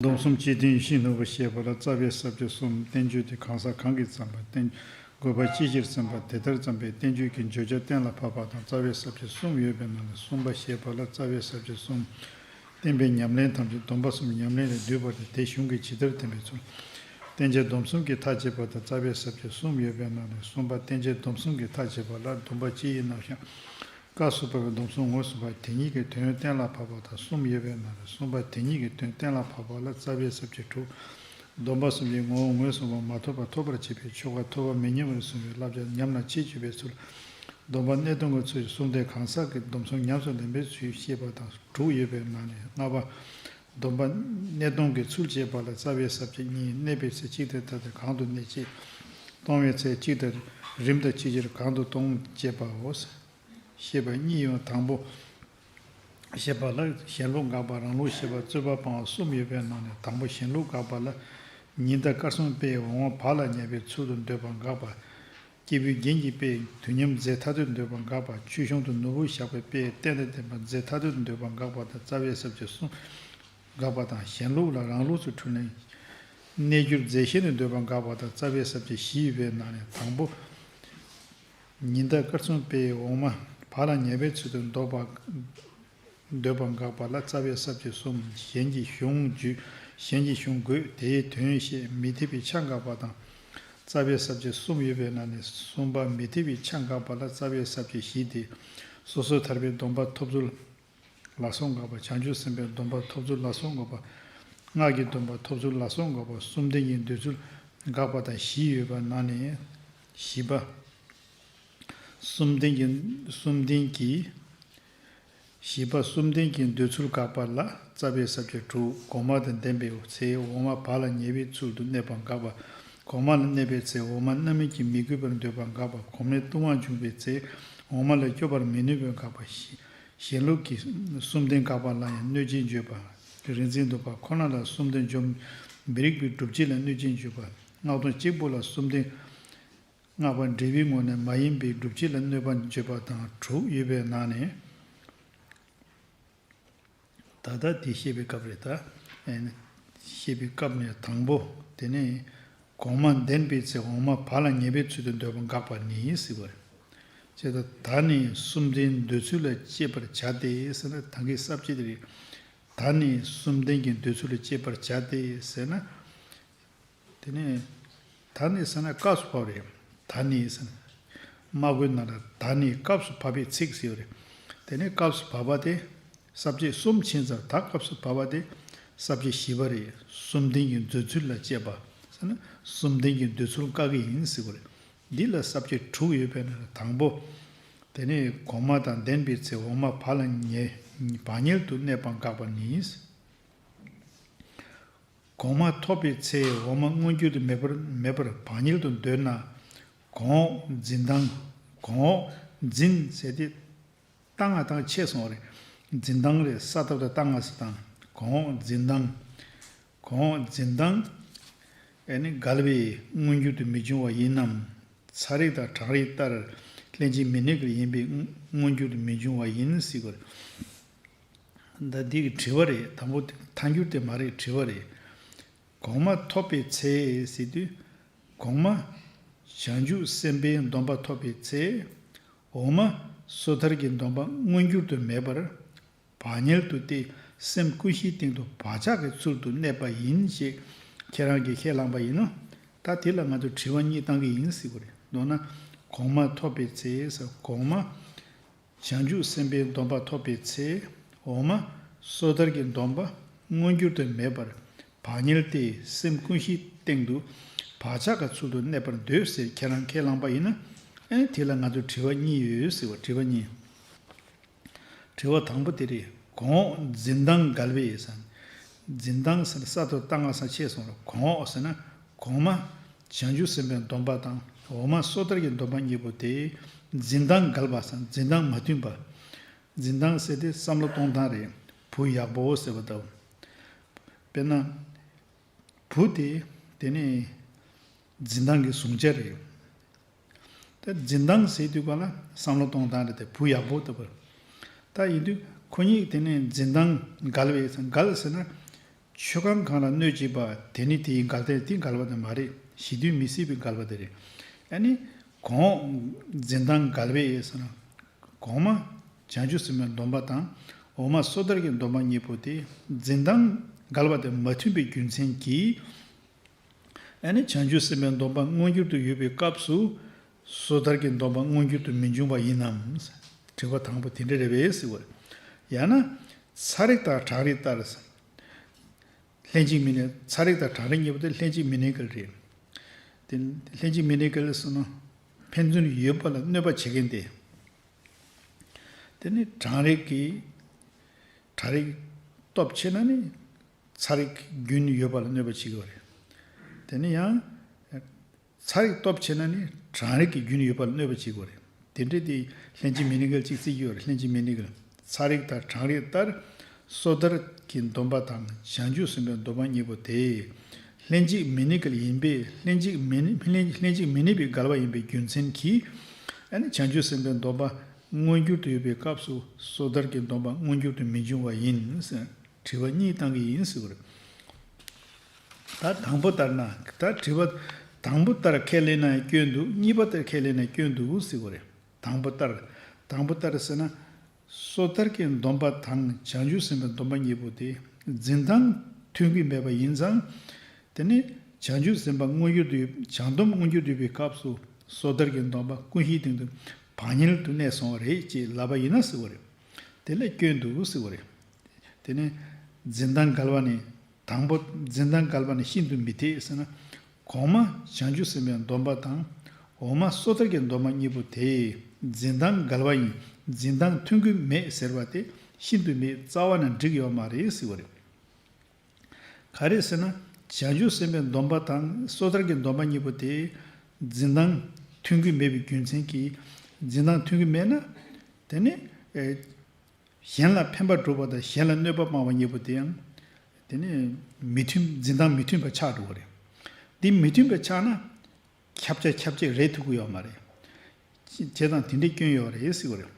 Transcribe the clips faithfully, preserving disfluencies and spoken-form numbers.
སྡོམ་གསུམ་སྤྱི་དོན་ཡེ་ཤེས་ནོར་བུ་ཞེས་པ་ལ་རྩ་བའི་ས་བཅད་གསུམ། བསྟན་བཅོས་དེ་གང་ཟག་གང་གིས་བརྩམས་པ། བསྟན་དགོས་པ་ཅི་ཕྱིར་བརྩམས་པ། དེ་ལྟར་བརྩམས་པའི་བསྟན་བཅོས་ཀྱི་བརྗོད་བྱ་གཏན་ལ་ཕབ་པ་དང་རྩ་བའི་ས་བཅད་གསུམ་ཡོད་པའི་ནང་ནས་གསུམ་པ་ཞེས་པ་ལ་རྩ་བའི་ས་བཅད་གསུམ། བསྟན་པའི་ཉམས་ལེན་ཐམས་ཅད་སྡོམ་པ་གསུམ་ཉམས་ལེན་ལས་བསྡུས་པ་སྟེ་དེ་གཞུང་གི་ཇི་ལྟར་བསྟན་པའི་ཚུལ། བསྟན་བྱ་སྡོམ་གསུམ་གྱི་མཐའ་བཅད་པ་དང་རྩ་བའི་ས་བཅད་གསུམ་ཡོད་པའི་ནང་ནས་གསུམ་པ་བསྟན་བྱ་སྡོམ་གསུམ་གྱི་མཐའ་བཅད་པ་ལ་སྡོམ་པ་སྤྱི་ཡི་རྣམ་གཞག་སྐབས་སུ་བབ་པའི་སྡོམ་གསུམ་དངོས་སུ་བབ་པ་དེ་ཉིད་ཀྱི་དོན་གཏན་ལ་ཕབ་པ་དང་གསུམ་ཡོད་པའི་ནང་ནས་གསུམ་པ་དེ་ཉིད་ཀྱི་དོན་གཏན་ལ་ཕབ་པ་ལ་རྩ་བའི་ས་བཅད་དྲུག། སྡོམ་པ་གསུམ་གྱི་ངོ་བོ་ངོས་བཟུང་བ་མ་ཐོབ་པར་ཐོབ་པར་བྱེད་པའི་ཆོ་ག་ཐོབ་པ་མི་ཉམས་པར་གསུངས་པའི་བསླབ་བྱ་ཉམས་ལ་ཆེད་བརྗོད་པའི་ཚུལ། སྡོམ་པ་གནས་སྟངས་ཀྱི་ཚུལ་གྱི་གསུམ་ལྡན་གང་ཟག་གི་སྡོམ་གསུམ་ཉམས་སུ་ལེན་པའི་ཚུལ་བཤད་པ་དང་དྲུག་ཡོད་པའི་ནང་ནས་ལྔ་པ། སྡོམ་པ་གནས་སྟངས་ཀྱི་ཚུལ་བྱེད་པ་ལ་རྩ་བའི་ས་བཅད་གཉིས། གནས་པའི་ཚེ་གཅིག་ཏུ་ཐལ་ཏེ་གང་དུ་གནས་བྱེད། གཏོང་བའི་ཚེ་གཅིག་ཏུ་རིམ་དང་ཅི་ཕྱིར་གང་དུ་གཏོང་བྱེད་པའོ། ཞེས་པ་གཉིས་ཡོད། དང་པོ་ཞེས་པ་ལ་ཞེན་ལུགས་དགག་པ་རང་ལུགས་ཞེས་པ་རྩོད་པ་སྤང་བ་གསུམ་ཡོད་པའི་ནང་ནས་དང་པོ་ཞེན་ལུགས་དགག་པ་ལ་ཉི་ཟླ་སྐར་གསུམ་དཔེའི་འོག་མ་བག་ལ་ཉལ་བའི་ཚུལ་དུ་འདོད་པ་དགག་པ། སྐྱེས་བུའི་རྒྱན་གྱི་དཔེའི་དུས་མཉམ་རྫས་ཐ་དད་འདོད་པ་དགག་པ། ཆོས་གཞུང་དུ་ནོར་བུ་བཞག་པའི་དཔེའི་རྟེན་དང་བརྟེན་པ་རྫས་ཐ་དད་འདོད་པ་དགག་པ་དང་རྩ་བའི་ས་བཅད་གསུམ་དགག་པ་དང་ཞེན་ལུགས་ལ་རང་ལུགས་སུ་འཁྲུལ་ནས་གནས་འགྱུར་རྫས་གཞན་དུ་འདོད་པ་དགག་པ་དང་རྩ་བའི་ས་བཅད་བཞི་ཡོད་པའི་ནང་ནས་དང་པོ། ཉི་ཟླ་སྐར་གསུམ་དཔེའི་འོག་མ་བག་ལ་ཉལ་བའི་ཚུལ་དུ་འདོད་པ། འདོད་པ་དགག་པ་ལ་རྩ་བའི་ས་བཅད་གསུམ། གཞན་གྱི་གཞུང་བརྗོད། གཞན་གྱི་གཞུང་དགོད་དེའི་དོན་བཤད། མི་འཐད་པའི་ཆ་དགག་པ་དང་རྩ་བའི་ས་བཅད་གསུམ་ཡོད་པའི་ནང་ནས་གསུམ་པ་མི་འཐད་པའི་ཆ་དགག་པ་ལ་རྩ་བའི་ས་བཅད་བཞི་སྟེ། སོ་སོར་ཐར་པའི་སྡོམ་པ་ཐོབ་ཚུལ་ལ་སོགས་དགག་པ། བྱང་ཆུབ་སེམས་དཔའི་སྡོམ་པ་ཐོབ་ཚུལ་ལ་སོགས་དགག་པ། སྔགས་ཀྱི་སྡོམ་པ་ཐོབ་ཚུལ་ལ་སོགས་དགག་པ། གསུམ་ལྡན་གྱི་འདོད་ཚུལ་དགག་པ་དང་བཞི་ཡོད་པ་ནང་ནས་བཞི་པ། གསུམ་ལྡན་གྱི་གསུམ་ལྡན་གྱི་བཞི་པ། གསུམ་ལྡན་གྱི་འདོད་ཚུལ་དགག་པ་ལ་རྩ་བའི་ས་བཅད་དྲུག། གོང་མ་དང་ལྡན་པའི་ཚེ་འོག་མ་བག་ལ་ཉལ་བའི་ཚུལ་དུ་གནས་པ་དགག་པ། གོང་མ་ལ་གནས་པའི་ཚེ་འོག་མ་རྣམ་སྨིན་གྱིས་མི་གོས་པར་འདོད་པ་དགག་པ། གོང་མའི་ལྟུང་བ་འབྱུང་བའི་ཚེ་འོག་མ་ལ་སྐྱོབ་པར་མི་ནུས་པ་དགག་པ། ཞེན་ལུགས་ཀྱིས་གསུམ་ལྡན་དགག་པ་ལ་ཡང་གནོད་བྱེད་བརྗོད་པ། རིག་འཛིན་སྡོམ་པ་ཁོ་ན་ལ་གསུམ་ལྡན་འཇོམས་པའི་རིགས་པའི་སྒྲུབ་བྱེད་ལ་གནོད་བྱེད་བརྗོད་པ། སྔགས་སྡོམ་གཅིག་པུ་ལ་གསུམ་ལྡན། སྔགས་པ་འབྲས་བུའི་ངོ་ནས་མ་ཡིན་པའི་སྒྲུབ་བྱེད་ལ་གནོད་པ་བརྗོད་པ་དང་དྲུག་ཡོད་པའི་ནང་ནས། ད་ལྟ་དེ་བཤད་པའི་སྐབས་རེད་ད། ཨེ་ནི་བཤད་པའི་སྐབས་ནས་དང་པོ་དེ་ནི་གོང་མ་ལྡན་པའི་ཚེ་འོག་མ་བག་ལ་ཉལ་བའི་ཚུལ་དུ་འདོད་པ་དགག་པ་ནི་ཟེར་བ་རེད། ཅེས་དང་ད་ནི་གསུམ་ལྡན་འདོད་ཚུལ་ལ་དཔྱད་པར་བྱ་སྟེ་ཟེར་ན་ད་གིན་ས་བཅད་དེ་རེད། ད་ནི་གསུམ་ལྡན་གྱི་འདོད་ཚུལ་ལ་དཔྱད་པར་བྱ་སྟེ་ཟེར་ན། དེ་ནས་ད་ནི་ཟེར་ན་སྐབས་སུ་བབ་རེད། ད་ནི་ཟེར་ན། སྨྲ་སྒོའི་ནང་ལ་ད་ནི་སྐབས་སུ་བབ་པའི་ཚིག་ཟེར་བ་རེད། དེ་ནས་སྐབས་སུ་བབ་པ་དེ་ས་བཅད་གསུམ་ཕྱིན་ཙང་ད་སྐབས་སུ་བབ་པ་དེ་ས་བཅད་བཞི་པ་རེད། གསུམ་ལྡན་གྱི་འདོད་ཚུལ་ལ་དཔྱད་པ་ཟེར་ན་གསུམ་ལྡན་གྱི་འདོད་ཚུལ་བཀག་གི་ཡིན་ཟེར་བ་རེད། འདི་ལ་ས་བཅད་དྲུག་ཡོད་པའི་ནང་ལ་དང་པོ། དེ་ནས་གོང་མ་དང་ལྡན་པའི་ཚེ་འོག་མ་བག་ལ་ཉལ་བག་ཉལ་དུ་གནས་པ་དགག་པ་ནི། གོང་མ་ཐོབ་པའི་ཚེ་འོག་མ་མངོན་གྱུར་དུ་མེད་པར་མེད་པར་བག་ཉལ་དུ་འདོད་ན། གོང་འོག་འཛིན་སྟངས། གོང་འོག་འཛིན་ཟེར་ཏེ་ལྟ་སྟངས་དང་ཕྱེ་སོང་བ་རེད། འཛིན་སྟངས་རེད། ས་ཐོབ་དང་ལྟ་སྟངས་ཟེར་དང་གོང་འོག་འཛིན་སྟངས། གོང་འོག་འཛིན་སྟངས། ཨེ་ནི་འགལ་བས་མངོན་གྱུར་དུ་མི་འབྱུང་བ་ཡིན་ནམ། ཚ་རེག་དང་གྲང་རེག་ལྟར་ལྷན་ཅིག་མི་གནས་ཀྱི་ཡིན་པས་མངོན་གྱུར་དུ་མི་འབྱུང་བ་ཡིན་ཟེར་གྱི་རེད། ད་འདི་གི་དྲི་བ་རེད། དང་པོ་ཐལ་འགྱུར་དེ་མ་རེད། དྲི་བ་རེད། གོང་མ་ཐོབ་པའི་ཚེ་ཟེར་དུས། གོང་མ་བྱང་ཆུབ་སེམས་དཔའི་སྡོམ་པ་ཐོབ་པའི་ཚེ། འོག་མ་སོ་ཐར་གྱི་སྡོམ་པ་མངོན་གྱུར་དུ་མེད་པར། བག་ཉལ་དུ་སྟེ་སེམས་ཀུན་གཞིའི་སྟེང་དུ་བག་ཆགས་ཀྱི་ཚུལ་དུ་གནས་པ་ཡིན་ཞེས་ཁྱེད་རང་གིས་ཁས་བླངས་པ་ཡིན་ནོ། ད་དེ་ལ་ང་ཚོས་དྲི་བ་གཉིས་བཏང་གི་ཡིན་ཟེར་གྱི་རེད། མདོར་ན་གོང་མ་ཐོབ་པའི་ཚེ་ཟེར་གོང་མ། བྱང་ཆུབ་སེམས་དཔའི་སྡོམ་པ་ཐོབ་པའི་ཚེ། འོག་མ་སོ་ཐར་གྱི་སྡོམ་པ་མངོན་གྱུར་དུ་མེད་པར་བག་ཉལ་ཏེ་སེམས་ཀུན་གཞིའི་སྟེང་དུ་བག་ཆགས་ཀྱི་ཚུལ་དུ་གནས་པར་འདོད་ཟེར་ཁྱེད་རང་ཁས་བླངས་པ་ཡིན་ན། ཨེ་དེ་ལ་ང་ཚོ་དྲི་བ་གཉིས་ཡོད་ཟེར་བ། དྲི་བ་གཉིས། དྲི་བ་དང་པོ་དེ་རེད། གོང་འོག་འཛིན་སྟངས་འགལ་བས་ཟེར། འཛིན་སྟངས་ཟེར་ན་ས་ཐོབ་ལྟ་སྟངས་སང་ཕྱེ་སོང་ར། གོང་འོག་ཟེར་ན་གོང་མ་བྱང་ཆུབ་སེམས་དཔའི་སྡོམ་པ་དང་འོག་མ་སོ་ཐར་གྱི་སྡོམ་པ་གཉིས་པོ་དེ་འཛིན་སྟངས་འགལ་བ་ཟེར། འཛིན་སྟངས་མ་མཐུན་པ། འཛིན་སྟངས་ཟེར་དེ་བསམ་བློ་གཏོང་སྟངས་རེད། བུ་ཡག་པོ་ཟེར་བ་ལྟ་བུ། དཔེར་ན། བུ་དེ་དེ་ནི་འཛིན་སྟངས་ཀྱི་བཟུང་བྱ་རེད། ད་འཛིན་སྟངས་ཟེར་དུས་ག་ལ་བསམ་བློ་གཏོང་སྟངས་རེད་དེ། བུ་ཡག་པོ་ལྟ་བུ། ད་ཡིན་དུས་ཁོ་གཉིས་དེ་ནི་འཛིན་སྟངས་འགལ་བས། འགལ་ཟེར་ན། ཆོས་ཁང་གང་ལ་གནོད་བྱེད་པ་དེ་ནི་དེའི་འགལ་རྟེན་དེ་འགལ་བ་དེ་མ་རེད། གཞི་དོན་མི་སྲིད་པའི་འགལ་བ་དེ་རེད། ཨ་ནི་གོང་འཛིན་སྟངས་འགལ་བས་ཟེར་ན། གོང་མ་བྱང་ཆུབ་སེམས་དཔའི་སྡོམ་པ་དང་འོག་མ་སོ་ཐར་གྱི་སྡོམ་པ་གཉིས་པོ་དེ་འཛིན་སྟངས་འགལ་བ་དེ་མ་མཐུན་པའི་རྒྱུ་མཚན་གྱིས། ཨ་ནི་བྱང་ཆུབ་སེམས་དཔའི་སྡོམ་པ་མངོན་གྱུར་དུ་ཡོད་པའི་སྐབས་སུ་སོ་ཐར་གྱི་སྡོམ་པ་མངོན་གྱུར་དུ་མི་འབྱུང་བ་ཡིན་ནམ། དྲི་བ་དང་པོ་དེ་འདྲ་རེད་པས་ཟེར་བ་རེད། ཡང་ན་ཚ་རེག་དང་གྲང་རེག་ལྟར། ལྷན་ཅིག་མི་གནས། ཚ་རེག་དང་གྲང་རེག་གཉིས་པོ་དེ་ལྷན་ཅིག་མི་གནས་འགལ་རེད། དེ་ལྷན་ཅིག་མི་གནས་འགལ་ཟེར་ན་ཕན་ཚུན་ཡོད་པ་ལ་གནོད་པ་བྱེད་མཁན་དེ། དེ་ནི་གྲང་རེག་གི་གྲང་རེག་སྟོབས་ཆེ་ན་ནི་ཚ་རེག་རྒྱུན་ཡོད་པ་ལ་གནོད་པ་བྱེད་ཀྱི་ཡོད་རེད། དེ་ནི་ཡང་ཚ་རེག་སྟོབས་ཆེ་ན་ནི་གྲང་རེག་གི་རྒྱུན་ཡོད་པ་ལ་གནོད་པ་བྱེད་ཀྱི་ཡོད་རེད། དེ་འདྲ་དེ་ལྷན་ཅིག་མི་གནས་འགལ་ཅིག་བརྩི་གི་ཡོད་རེད། ལྷན་ཅིག་མི་གནས་འགལ། ཚ་རེག་དང་གྲང་རེག་ལྟར་སོ་ཐར་གྱི་སྡོམ་པ་དང་བྱང་ཆུབ་སེམས་དཔའི་སྡོམ་པ་གཉིས་པོ་དེ་ལྷན་ཅིག་མི་གནས་འགལ་ཡིན་པས། ལྷན་ཅིག་མི་གནས་ལྷན་ལྷན་ཅིག་མི་གནས་པའི་འགལ་བ་ཡིན་པའི་རྒྱུ་མཚན་གྱིས། ཨ་ནི་བྱང་ཆུབ་སེམས་དཔའི་སྡོམ་པ་མངོན་གྱུར་དུ་ཡོད་པའི་སྐབས་སུ་སོ་ཐར་གྱི་སྡོམ་པ་མངོན་གྱུར་དུ་མི་འབྱུང་བ་ཡིན་ཟེར། དྲི་བ་གཉིས་བཏང་གི་ཡིན་ཟེར་བ་རེད། ད་དང་པོ་ལྟར་ན། ད་དྲི་བ་དང་པོ་ལྟར་ཁས་ལེན་ན་སྐྱོན་འདུག་གཉིས་པ་ལྟར་ཁས་ལེན་ན་སྐྱོན་འདུག་ཟེར་བ་རེད། དང་པོ་ལྟར། དང་པོ་ལྟར་ཟེར་ན། སོ་ཐར་གྱི་སྡོམ་པ་དང་བྱང་ཆུབ་སེམས་དཔའི་སྡོམ་པ་གཉིས་པོ་དེ་འཛིན་སྟངས་མཐུན་གྱི་མེད་པ་ཡིན་ཙང་། དེ་ནི་བྱང་ཆུབ་སེམས་དཔའ་མངོན་གྱུར་དུ་ཡོད། བྱང་སྡོམ་མངོན་གྱུར་དུ་ཡོད་པའི་སྐབས་སུ་སོ་ཐར་གྱི་སྡོམ་པ་ཀུན་གཞིའི་སྟེང་དུ་བག་ཉལ་དུ་གནས་སོང་བ་རེད་ཅེས་ལབ་པ་ཡིན་ན་ཟེར་བ་རེད། དེ་ལ་སྐྱོན་འདུག་ཟེར་བ་རེད། དེ་ནི་འཛིན་སྟངས་འགལ་བ་ནི། དང་པོ་འཛིན་སྟངས་འགལ་བ་ནི་ཤིན་ཏུ་མི་འཐད་ཟེར་ན། གོང་མ་བྱང་ཆུབ་སེམས་དཔའི་སྡོམ་པ་དང་འོག་མ་སོ་ཐར་གྱི་སྡོམ་པ་གཉིས་པོ་དེ་འཛིན་སྟངས་འགལ་བ་ཡིན། འཛིན་སྟངས་མཐུན་གྱི་མེད་ཟེར་བ་དེ་ཤིན་ཏུ་མེད། རྩ་བ་ནས་འགྲིག་ཡོད་མ་རེད་ཟེར་བ་རེད། ག་རེ་ཟེར་ན། བྱང་ཆུབ་སེམས་དཔའི་སྡོམ་པ་དང་སོ་ཐར་གྱི་སྡོམ་པ་གཉིས་པོ་དེ་འཛིན་སྟངས་མཐུན་གྱི་མེད་པའི་རྒྱུ་མཚན་གྱིས། འཛིན་སྟངས་མཐུན་གྱི་མེད་ན། དེ་ནི་ཨེ། གཞན་ལ་ཕན་པ་སྒྲུབ་པ་དང་གཞན་ལ་གནོད་པ་སྤང་བ་གཉིས་པོ་དེ་ཡང་། དེ་ནི་མི་མཐུན། འཛིན་སྟངས་མི་མཐུན་པ་ཆགས་འགྲོ་གི་རེད། འདི་མི་མཐུན་པ་ཆགས་ན། ཁྱབ་བྱ་ཁྱབ་བྱེད་རེད་ཐུབ་ཀྱི་ཡོད་མ་རེད། བྱས་ཙང་དེ་འདྲའི་སྐྱོན་ཡོད་རེད་ཟེར་གྱི་རེད།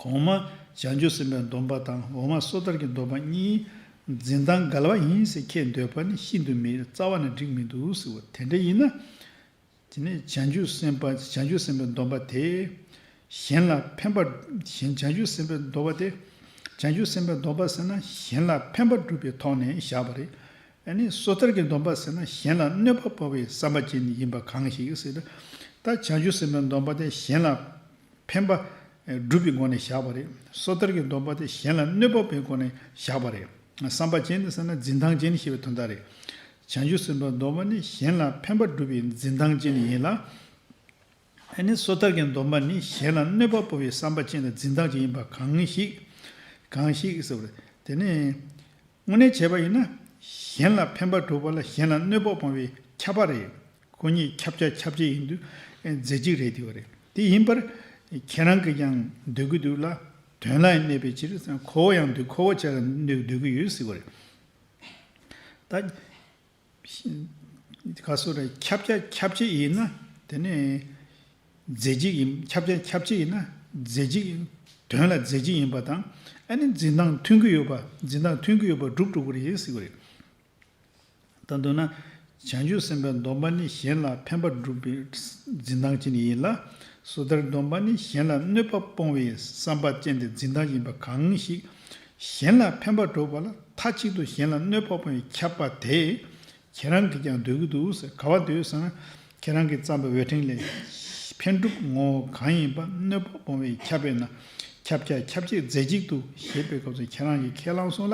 གོང་མ་བྱང་ཆུབ་སེམས་དཔའི་སྡོམ་པ་དང་འོག་མ་སོ་ཐར་གྱི་སྡོམ་པ་གཉིས་འཛིན་སྟངས་འགལ་བ་ཡིན་ཟེར་ཁས་འདོད་པ་ནི་ཤིན་ཏུ་མེད། རྩ་བ་ནས་འགྲིག་མི་འདུག་ཟེར་བ་དེ་འདྲ་ཡིན་ན། དེ་ནས་བྱང་ཆུབ་སེམས་དཔའ་བྱང་ཆུབ་སེམས་དཔའི་སྡོམ་པ་དེ་གཞན་ལ་ཕན་པ། གཞན་བྱང་ཆུབ་སེམས་དཔའི་སྡོམ་པ་དེ། བྱང་ཆུབ་སེམས་དཔའི་སྡོམ་པ་ཟེར་ན་གཞན་ལ་ཕན་པ་སྒྲུབ་པའི་ཐོག་ནས་བཞག་པ་རེད། ཨ་ནི་སོ་ཐར་གྱི་སྡོམ་པ་ཟེར་ན་གཞན་ལ་གནོད་པ་སྤོང་བའི་བསམ་པ་ཅན་ཡིན་པ་གང་ཞིག་ཟེར་ན། ད་བྱང་ཆུབ་སེམས་དཔའི་སྡོམ་པ་དེ་གཞན་ལ་ཕན་པ་སྒྲུབ་པའི་སྒོ་ནས་བཞག་པ་རེད། སོ་ཐར་གྱི་སྡོམ་པ་དེ་གཞན་ལ་གནོད་པ་སྤོང་བའི་སྒོ་ནས་བཞག་པ་རེད། བསམ་པ་ཅན་དེ་ཟེར་ན་འཛིན་སྟངས་ཅན་ཞེས་པའི་དོན་དག་རེད། བྱང་ཆུབ་སེམས་དཔའི་སྡོམ་པ་ནི་གཞན་ལ་ཕན་པ་སྒྲུབ་པའི་འཛིན་སྟངས་ཅན་ཡིན་ལ། ཨ་ནི་སོ་ཐར་གྱི་སྡོམ་པ་ནི་གཞན་ལ་གནོད་པ་སྤོང་བའི་བསམ་པ་ཅན་དང་འཛིན་སྟངས་ཅན་ཡིན་པ་གང་ཞིག་གང་ཞིག་ཟེར་བ་རེད། དེ་ནི་དངོས་གནས་བྱས་པ་ཡིན་ན། གཞན་ལ་ཕན་པ་སྒྲུབ་པ་ལ་གཞན་ལ་གནོད་པ་སྤོང་བའི་ཁྱབ་པ་རེད། ཁོ་གཉིས་ཁྱབ་བྱ་ཁྱབ་བྱེད་ཡིན་དུས་རྫས་གཅིག་རེད་དེ་བ་རེད། དེ་ཡིན་པར་ཁྱེད་རང་གིས་ཀྱང་འདོད་ཀྱི་འདུག་ལ། དོན་ལ་གནས་པའི་ཕྱིར། ཁོ་བོ་ཡང་འདོད། ཁོ་བོ་ཅག་ཡང་འདོད་ཀྱི་ཡོད་ཟེར་བ་རེད། ད་ག་སོ་རེད། ཁྱབ་བྱ་ཁྱབ་བྱེད་ཡིན་ན་དེ་ནི་རྫས་གཅིག་ཡིན། ཁྱབ་བྱ་ཁྱབ་བྱེད་ཡིན་ན་རྫས་གཅིག་ཡིན། དོན་ལ་རྫས་གཅིག་ཡིན་པ་དང་། ཨ་ནི་འཛིན་སྟངས་མཐུན་གྱི་ཡོད་པ། འཛིན་སྟངས་མཐུན་གྱི་ཡོད་པ་སྒྲུབ་འགྲོ་གི་རེད་ཟེར་གྱི་རེད། ད་མདོར་ན། བྱང་ཆུབ་སེམས་དཔའི་སྡོམ་པ་ནི་གཞན་ལ་ཕན་པ་སྒྲུབ་པའི་འཛིན་སྟངས་ཅན་ཡིན་ལ། སོ་ཐར་སྡོམ་པ་ནི་གཞན་ལ་གནོད་པ་སྤོང་བའི་བསམ་པ་ཅན་དེ་འཛིན་སྟངས་ཡིན་པ་གང་ཞིག་གཞན་ལ་ཕན་པ་སྒྲུབ་པ་ལ་མཐའ་གཅིག་ཏུ་གཞན་ལ་གནོད་པ་སྤོང་བའི་ཁྱབ་པ་དེ་ཁྱེད་རང་གིས་ཀྱང་འདོད་ཀྱི་འདུག་ཟེར། ག་བ་འདོད་ཟེར་ན། ཁྱེད་རང་གིས་བརྩམས་པའི་འོད་ཕྲེང་ལས། འཕེན་སྒྲུབ་ངོ་བོ་གང་ཡིན་པ་གནོད་པ་སྤོང་བའི་ཁྱབ་པས་ན། ཁྱབ་བྱ་ཁྱབ་བྱེད་རྫས་གཅིག་ཏུ་ཞེས་པའི་སྐབས་སུ་ཁྱེད་རང་གིས་ཁས་བླངས་སོང་ལ།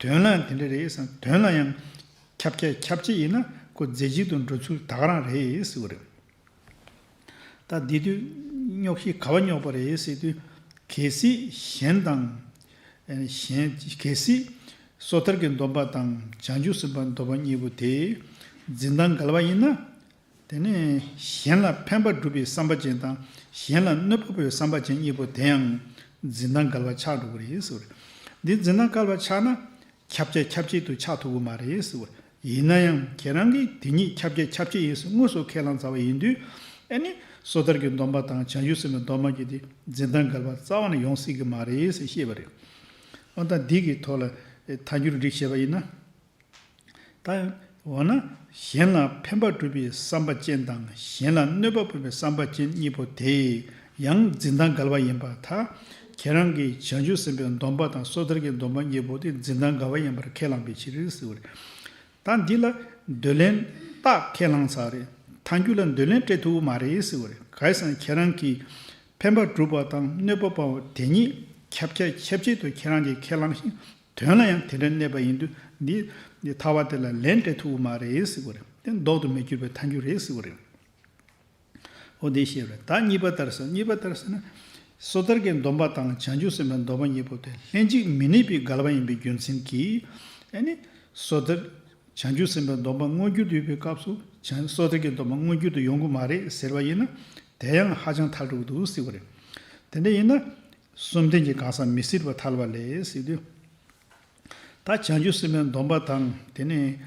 དོན་ལ་དེ་འདྲ་རེད་ཟེར། དོན་ལ་ཡང་ཁྱབ་བྱ་ཁྱབ་བྱེད་ཡིན་ན་ཁོ་རྫས་གཅིག་ཏུ་འགྲོ་ཚུལ་ད་ག་རང་རེད་ཟེར་བ་རེད། ད་འདི་དུས་རྙོག་གཞི་ག་བ་རྙོག་པ་རེད་ཟེར་དུས། གལ་སྲིད་གཞན་དང་། གཞན། གལ་སྲིད་སོ་ཐར་གྱི་སྡོམ་པ་དང་བྱང་ཆུབ་སེམས་དཔའི་སྡོམ་པ་གཉིས་པོ་དེ་འཛིན་སྟངས་འགལ་བ་ཡིན་ན། དེ་ནས་གཞན་ལ་ཕན་པ་སྒྲུབ་པའི་བསམ་པ་ཅན་དང་གཞན་ལ་གནོད་པ་སྤོང་བའི་བསམ་པ་ཅན་གཉིས་པོ་དེ་ཡང་འཛིན་སྟངས་འགལ་བ་ཆགས་འགྲོ་གི་རེད་ཟེར་བ་རེད། འདི་འཛིན་སྟངས་འགལ་བ་ཆགས་ན་ཁྱབ་བྱ་ཁྱབ་བྱེད་དུ་ཆགས་ཐུབ་ཀྱི་མ་རེད་ཟེར་བ་རེད། ཡིན་ན་ཡང་ཁྱེད་རང་གིས་དེ་གཉིས་ཁྱབ་བྱ་ཁྱབ་བྱེད་ཡིན་ཟེར་དངོས་སུ་ཁས་བླངས་ཚར་བ་ཡིན་དུས། ཨ་ནི་སོ་ཐར་གྱི་སྡོམ་པ་དང་བྱང་ཆུབ་སེམས་དཔའི་སྡོམ་པ་གཉིས་དེ་འཛིན་སྟངས་འགལ་བ་རྩ་བ་ནས་ཡོང་སྲིད་ཀྱི་མ་རེད་ཟེར་བཤད་པ་རེད། འོ་ད་འདི་གི་ཐོག་ལ། ཐལ་འགྱུར་སྒྲིག་བྱས་པ་ཡིན་ན། ད་འོ་ན་གཞན་ལ་ཕན་པ་སྒྲུབ་པའི་བསམ་པ་ཅན་དང་གཞན་ལ་གནོད་པ་སྤོང་བའི་བསམ་པ་ཅན་གཉིས་པོ་དེ་ཡང་འཛིན་སྟངས་འགལ་བ་ཡིན་པར་ཐལ། ཁྱེད་རང་གིས་བྱང་ཆུབ་སེམས་དཔའི་སྡོམ་པ་དང་སོ་ཐར་གྱི་སྡོམ་པ་གཉིས་པོ་དེ་འཛིན་སྟངས་འགལ་བ་ཡིན་པར་ཁས་བླངས་པའི་ཕྱིར་ཟེར་བ་རེད། ད་འདི་ལ་འདོད་ལན་རྟགས་ཁས་བླངས་ཚར་རེད། ཐལ་འགྱུར་ལ་འདོད་ལན་སྤྲད་ཐུབ་ཀྱི་མ་རེད་ཟེར་བ་རེད། གང་ཡིན་ཟེར་ན་ཁྱེད་རང་གིས་ཕན་པ་སྒྲུབ་པ་དང་གནོད་པ་སྤོང་བ་དེ་གཉིས་ཁྱབ་ཁྱབ་ཁྱབ་ཆེད་དུ་ཁྱེད་རང་གིས་ཁས་བླངས་ཤིང་དོན་ལ་ཡང་དེ་འདྲ་གནས་པ་ཡིན་དུས་འདི་འདི་ཐལ་བ་དེ་ལ་ལན་སྤྲད་ཐུབ་ཀྱི་མ་རེད་ཟེར་བ་རེད། དེ་ལྡོག་ཏུ་མི་འགྱུར་བའི་ཐལ་འགྱུར་རེད་ཟེར་བ་རེད། འོ་དེ་ཤེས་རེད། ད་གཉིས་པ་ལྟར་ཟེར། གཉིས་པ་ལྟར་ཟེར་ན། སོ་ཐར་གྱི་སྡོམ་པ་དང་བྱང་ཆུབ་སེམས་དཔའི་སྡོམ་པ་གཉིས་པོ་དེ་ལྷན་ཅིག་མི་གནས་པའི་འགལ་བ་ཡིན་པའི་རྒྱུ་མཚན་གྱིས། ཨ་ནི། སོ་ཐར། བྱང་ཆུབ་སེམས་དཔའི་སྡོམ་པ་མངོན་གྱུར་དུ་ཡོད་པའི་སྐབས་སུ་བྱང་སོ་ཐར་གྱི་སྡོམ་པ་མངོན་གྱུར་དུ་ཡོང་གི་མ་རེད་ཟེར་བ་ཡིན་ན། དེ་ཡང་ཧ་ཅང་ཐལ་འགྲོ་གི་འདུག་ཟེར་བ་རེད། དེ་འདྲ་ཡིན་ན། གསུམ་ལྡན་གྱི་གང་ཟག་མི་སྲིད་པར་ཐལ་བ་ལས་ཟེར་དུས། ད་བྱང་ཆུབ་སེམས་དཔའི་སྡོམ་པ་དང་དེ་ནས་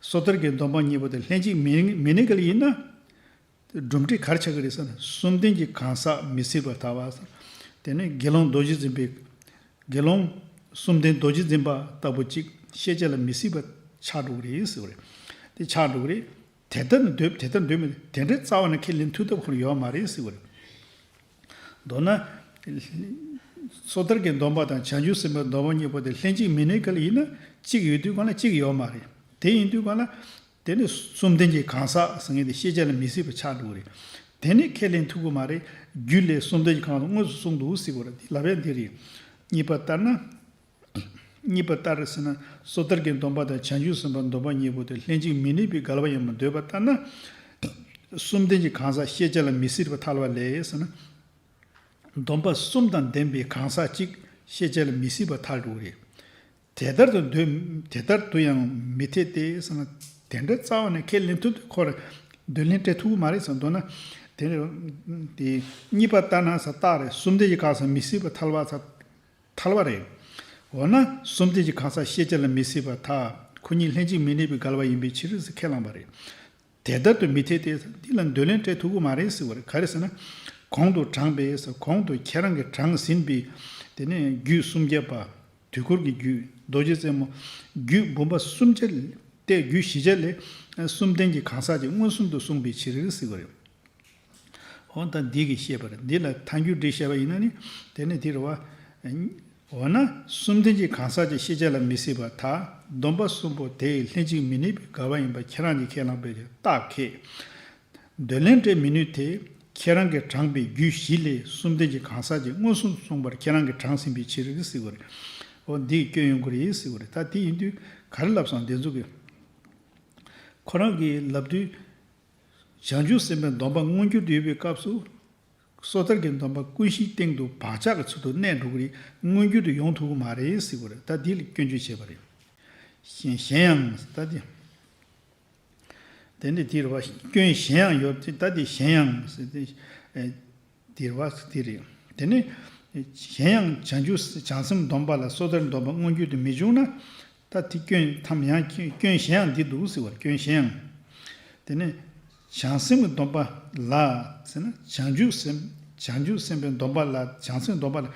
སོ་ཐར་གྱི་སྡོམ་པ་གཉིས་པོ་དེ་ལྷན་ཅིག་མི་མི་གནས་གལ་ཡིན་ན། སྒྲུབ་འབྲས་ག་རེ་ཆགས་ཀྱི་རེད་ཟེར་ན། གསུམ་ལྡན་གྱི་གང་ཟག་མི་སྲིད་པར་ཐལ་བ་ཟེར། དེ་ནས་དགེ་སློང་རྡོ་རྗེ་འཛིན་པའི། དགེ་སློང་གསུམ་ལྡན་རྡོ་རྗེ་འཛིན་པ་ལྟ་བུ་ཅིག་ཤེས་བྱ་ལ་མི་སྲིད་པ་ཆགས་འགྲོ་གི་རེད་ཟེར་བ་རེད། དེ་ཆགས་འགྲོ་གི་རེད། དེ་ལྟར་འདོད་དེ་ལྟར་འདོད་མི་དེ་འདྲའི་རྩ་བ་ནས་ཁས་ལེན་ཐུབ་ཐབས་ཁོ་རང་ཡོད་མ་རེད་ཟེར་བ་རེད། མདོར་ན། སོ་ཐར་གྱི་སྡོམ་པ་དང་བྱང་ཆུབ་སེམས་དཔའི་སྡོམ་པ་གཉིས་པོ་དེ་ལྷན་ཅིག་མི་གནས་གལ་ཡིན་ན་གཅིག་ཡོད་དུས་གང་ལ་གཅིག་ཡོད་མ་རེད། དེ་ཡིན་དུས་གང་ལ། དེ་ནི་གསུམ་ལྡན་གྱི་གང་ཟག་ཟེར་མཁན་དེ་ཤེས་བྱ་ལ་མི་སྲིད་པ་ཆགས་འགྲོ་གི་རེད། དེ་ནི་ཁས་ལེན་ཐུབ་ཀྱི་མ་རེད། རྒྱུད་ལས་གསུམ་ལྡན་གྱི་གང་ཟག་དངོས་སུ་གསུངས་འདུག་ཟེར་བ་རེད། དེ་ལབ་ཡ་འདི་རེད། གཉིས་པ་ལྟར་ན། གཉིས་པ་ལྟར་ཟེར་ན་སོ་ཐར་གྱི་སྡོམ་པ་དང་བྱང་ཆུབ་སེམས་དཔའི་སྡོམ་པ་གཉིས་པོ་དེ་ལྷན་ཅིག་མི་གནས་པའི་འགལ་བ་ཡིན་པར་འདོད་པ་ལྟར་ན། གསུམ་ལྡན་གྱི་གང་ཟག་ཤེས་བྱ་ལ་མི་སྲིད་པར་ཐལ་བ་ལས་ཟེར་ན། སྡོམ་པ་གསུམ་དང་ལྡན་པའི་གང་ཟག་གཅིག་ཤེས་བྱ་ལ་མི་སྲིད་པར་ཐལ་འགྲོ་གི་རེད། དེ་ལྟར་དུ་འདོད་དེ་ལྟར་དུ་ཡང་མི་འཐད་དེ་ཟེར་ན། དེ་འདྲ་རྩ་བ་ནས་ཁས་ལེན་ཐུབ་དུས་ཁོ་ར་འདོད་ལན་སྤྲད་ཐུབ་ཀྱི་མ་རེད་ཟེར་འདོད་ན། དེ་ནི་དེ་གཉིས་པ་ལྟར་ན་ཟེར་རྟགས་རེད། གསུམ་ལྡན་གྱི་གང་ཟག་མི་སྲིད་པར་ཐལ་བ་ཟེར་ཐལ་བ་རེད། འོ་ན་གསུམ་ལྡན་གྱི་གང་ཟག་ཤེས་བྱ་ལ་མི་སྲིད་པར་ཐལ། ཁོ་གཉིས་ལྷན་ཅིག་མི་གནས་པའི་འགལ་བ་ཡིན་པའི་ཕྱིར་ཟེར་ཁས་བླངས་པ་རེད། དེ་ལྟར་དུ་མི་འཐད་དེ། འདི་ལ་འདོད་ལན་སྤྲད་ཐུབ་ཀྱི་མ་རེད་ཟེར་བ་རེད། ག་རེ་ཟེར་ན། གོང་དུ་དྲངས་པའི་ཟེར། གོང་དུ་ཁྱེད་རང་གིས་དྲངས་ཟིན་པའི། དེ་ནས་རྒྱུད་སུམ་བརྒྱ་པ། དུས་འཁོར་གྱི་རྒྱུད། རྡོ་རྗེ་རྩེ་མོ། རྒྱུད་འབུམ་པ་སུམ་བརྒྱ་སྟེ་རྒྱུད་བཞི་བརྒྱ་ལས་གསུམ་ལྡན་གྱི་གང་ཟག་ཅིག་མངོན་སུམ་དུ་གསུངས་པའི་ཕྱིར་ཟེར་བ་རེད། འོ་ད་འདི་གིས་བཤད་པ་རེད། འདི་ལ་ཐལ་འགྱུར་སྒྲིག་བྱས་པ་ཡིན་ན་ནི། དེ་ནི་དེ་རེད་བ། འོ་ན་གསུམ་ལྡན་གྱི་གང་ཟག་ཅིག་ཤེས་བྱ་ལ་མི་སྲིད་པར་ཐལ། སྡོམ་པ་གསུམ་པོ་དེ་ལྷན་ཅིག་མི་གནས་པའི་འགལ་བ་ཡིན་པ་ཁྱེད་རང་གིས་ཁས་བླངས་པའི་རྟགས་ཁས། འདོད་ལན་སྤྲད་མི་ནུས་ཏེ། ཁྱེད་རང་གིས་དྲངས་པའི་རྒྱུད་བཞི་ལས་གསུམ་ལྡན་གྱི་གང་ཟག་ཅིག་མངོན་སུམ་གསུངས་པར་ཁྱེད་རང་གིས་དྲངས་ཟིན་པའི་ཕྱིར་ཟེར་བ་རེད། འོ་འདིས་སྐྱོན་ཡོང་གི་རེད་ཟེར་བ་རེད། ད་དེ་ཡིན་དུས་ག་རེ་ལབ་སོང་། འདི་ཚོ་གི། ཁོ་རང་གིས་ལབ་དུས། བྱང་ཆུབ་སེམས་དཔའི་སྡོམ་པ་མངོན་གྱུར་དུ་ཡོད་པའི་སྐབས་སུ། སོ་ཐར་གྱི་སྡོམ་པ་ཀུན་གཞིའི་སྟེང་དུ་བག་ཆགས་ཀྱི་ཚུལ་དུ་གནས་འགྲོ་གི་རེད། མངོན་གྱུར་དུ་ཡོང་ཐུབ་ཀྱི་མ་རེད་ཟེར་བ་རེད། ད་འདི་ལ་སྐྱོན་བརྗོད་བྱས་པ་རེད། གཞན་གཞན་ཡང་ད་འདི། དེ་འདྲ་དེ་རེད་བ། སྐྱོན་གཞན་ཡང་ཡོད་དེ། ད་དེ་གཞན་ཡང་ཟེར་ཏེ། ཨེ། དེ་རེད་བ། དེ་རེད། དེ་ནས་གཞན་ཡང་བྱང་ཆུབ་བྱང་སེམས་སྡོམ་པ་ལ་སོ་ཐར་སྡོམ་པ་མངོན་གྱུར་དུ་མི་འབྱུང་ན། ད་དེ་སྐྱོན་ཐམས་ཡང་སྐྱོན་གཞན་ཡང་འདི་འདུག་ཟེར་བ། སྐྱོན་གཞན་ཡང་། དེ་ནས་བྱང་སེམས་ཀྱི་སྡོམ་པ་ལ་ཟེར་ན། བྱང་ཆུབ་སེམས་བྱང་ཆུབ་སེམས་དཔའི་སྡོམ་པ་ལ། བྱང་སེམས་སྡོམ་པ་ལ་བྱང་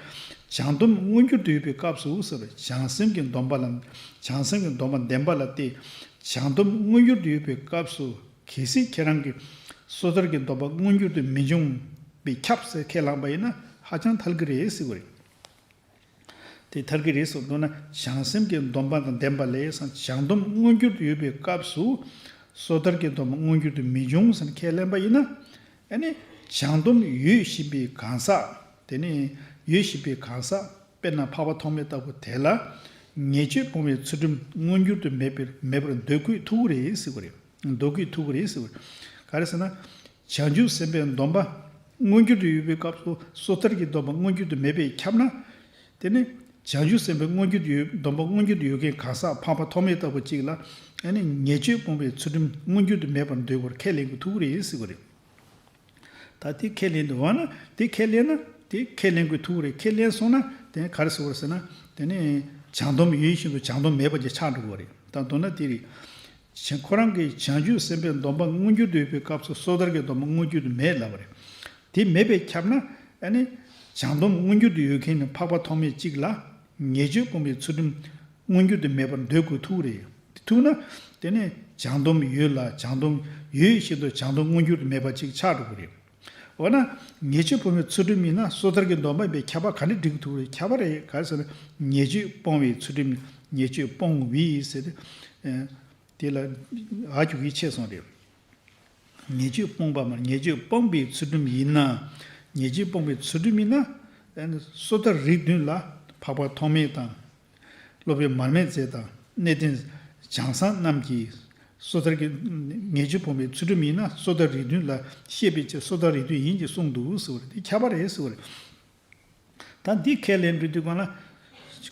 སྡོམ་མངོན་གྱུར་དུ་ཡོད་པའི་སྐབས་སུ་ཟེར་བ། བྱང་སེམས་ཀྱི་སྡོམ་པ་ལ། བྱང་སེམས་ཀྱི་སྡོམ་པ་ལྡན་པ་ལ་སྟེ། བྱང་སྡོམ་མངོན་གྱུར་དུ་ཡོད་པའི་སྐབས་སུ། གལ་སྲིད་ཁྱེད་རང་གིས་སོ་ཐར་གྱི་སྡོམ་པ་མངོན་གྱུར་དུ་མི་འབྱུང་བས་ཁྱབ་ཟེར་ཁས་བླངས་པ་ཡིན་ན་ཧ་ཅང་ཐལ་གྱི་རེད་ཟེར་བ་རེད། དེ་ཐལ་གྱི་རེད་ཟེར་འདུག་ན། བྱང་སེམས་ཀྱི་སྡོམ་པ་དང་ལྡན་པ་ལས་བྱང་སྡོམ་མངོན་གྱུར་དུ་ཡོད་པའི་སྐབས་སུ། སོ་ཐར་གྱི་སྡོམ་པ་མངོན་གྱུར་དུ་མི་འབྱུང་ཟེར་ཁས་ལེན་པ་ཡིན་ན། ཨ་ནི་བྱང་སྡོམ་ཡོད་བཞིན་པའི་གང་ཟག་དེ་ནི་ཡོད་བཞིན་པའི་གང་ཟག་དཔེར་ན་འཕགས་པ་ཐོགས་མེད་ལྟ་བུ་དེ་ལ་ཉེས་སྤྱོད་སྤོང་བའི་ཚུལ་ཁྲིམས་མངོན་གྱུར་དུ་མེད་པར་མེད་པར་འདོད་དགོས་ཐུག་གི་རེད་ཟེར་བ་རེད། འདོད་དགོས་ཐུག་གི་རེད་ཟེར་བ་རེད། ག་རེ་ཟེར་ན། བྱང་ཆུབ་སེམས་དཔའི་སྡོམ་པ་མངོན་གྱུར་དུ་ཡོད་པའི་སྐབས་སུ་སོ་ཐར་གྱི་སྡོམ་པ་མངོན་གྱུར་དུ་མེད་པས་ཁྱབ་ན། དེ་ནི་བྱང་ཆུབ་སེམས་དཔའི་མངོན་གྱུར་དུ་ཡོད་སྡོམ་པ་མངོན་གྱུར་དུ་ཡོད་མཁན་གང་ཟག་འཕགས་པ་ཐོགས་མེད་ལྟ་བུ་གཅིག་ལ། ཨ་ནི་ཉེས་སྤྱོད་སྤོང་བའི་ཚུལ་ཁྲིམས་མངོན་གྱུར་དུ་མེད་པར་འདོད་པར་ཁས་ལེན་དགོས་ཐུག་གི་རེད་ཟེར་བ་རེད། ད་དེ་ཁས་ལེན་དུ་འོ་ན་དེ་ཁས་ལེན་ན་དེ་ཁས་ལེན་དགོས་ཐུག་རེད། ཁས་ལེན་སོང་ན་དེ་ག་རེ་ཟེར་བ་རེད་ཟེར་ན། དེ་ནི་བྱང་སྡོམ་ཡོད་བཞིན་དུ་བྱང་སྡོམ་མེད་པ་ཅིག་ཆགས་འགྲོ་གི་རེད། ད་མདོར་ན་དེ་རེད། བྱང་ཁོ་རང་གིས་བྱང་ཆུབ་སེམས་དཔའི་སྡོམ་པ་མངོན་གྱུར་དུ་ཡོད་པའི་སྐབས་སུ་སོ་ཐར་གྱི་སྡོམ་པ་མངོན་གྱུར་དུ་མེད་ལབ་པ་རེད། དེ་མེད་པས་ཁྱབ་ན། ཨ་ནི་བྱང་སྡོམ་མངོན་གྱུར་དུ་ཡོད་མཁན་ནི་འཕགས་པ་ཐོགས་མེད་གཅིག་ལ་ཉེས་སྤྱོད་སྤོང་བའི་ཚུལ་ཁྲིམས་ མངོན་གྱུར་དུ་མེད་པར་འདོད་དགོས་ཐུག་རེད། ཐུག་ན། དེ་ནས་བྱང་སྡོམ་ཡོད་ལ་བྱང་སྡོམ་ཡོད་བཞིན་དུ་བྱང་སྡོམ་མངོན་གྱུར་དུ་མེད་པ་ཅིག་ཆགས་འགྲོ་གི་རེད། འོ་ན། ཉེས་སྤྱོད་སྤོང་བའི་ཚུལ་ཁྲིམས་ཡིན་ན་སོ་ཐར་གྱི་སྡོམ་པ་ཡིན་པས་ཁྱབ་པ་ག་འདྲ་འགྲིག་ཐུབ་རེད། ཁྱབ་པ་རེད། ག་རེ་ཟེར་ན། ཉེས་སྤྱོད་སྤོང་བའི་ཚུལ་ཁྲིམས། ཉེས་སྤྱོད་སྤོང་བའི་ཟེར་ཏེ། དེ་ལ་འ་འཇུག་གི་ཆད་སོང་རེད། ཉེས་སྤྱོད་སྤོང་བ་མ། ཉེས་སྤྱོད་སྤོང་བའི་ཚུལ་ཁྲིམས་ཡིན་ན། ཉེས་སྤྱོད་སྤོང་བའི་ཚུལ་ཁྲིམས་ཡིན་ན། སོ་ཐར་རིགས་བདུན་ལ་འཕགས་པ་ཐོགས་མེད་དང་། སློབ་དཔོན་མར་མེ་མཛད་དང་གནས་བརྟན་བྱང་སེམས་རྣམས་ཀྱིས་སོ་ཐར་གྱི་ཉེས་སྤྱོད་སྤོང་བའི་ཚུལ་ཁྲིམས་ཡིན་ན་སོ་ཐར་རིགས་བདུན་ལ་བཤད་པའི་ཕྱིར་སོ་ཐར་རིགས་བདུན་ཡིན་ཅེས་གསུངས་འདུག་ཟེར་བ་རེད། དེ་ཁྱབ་པ་རེད་ཟེར་བ་རེད། ད་འདི་ཁས་ལེན་འགྲོ་དུས་སྒང་ལ།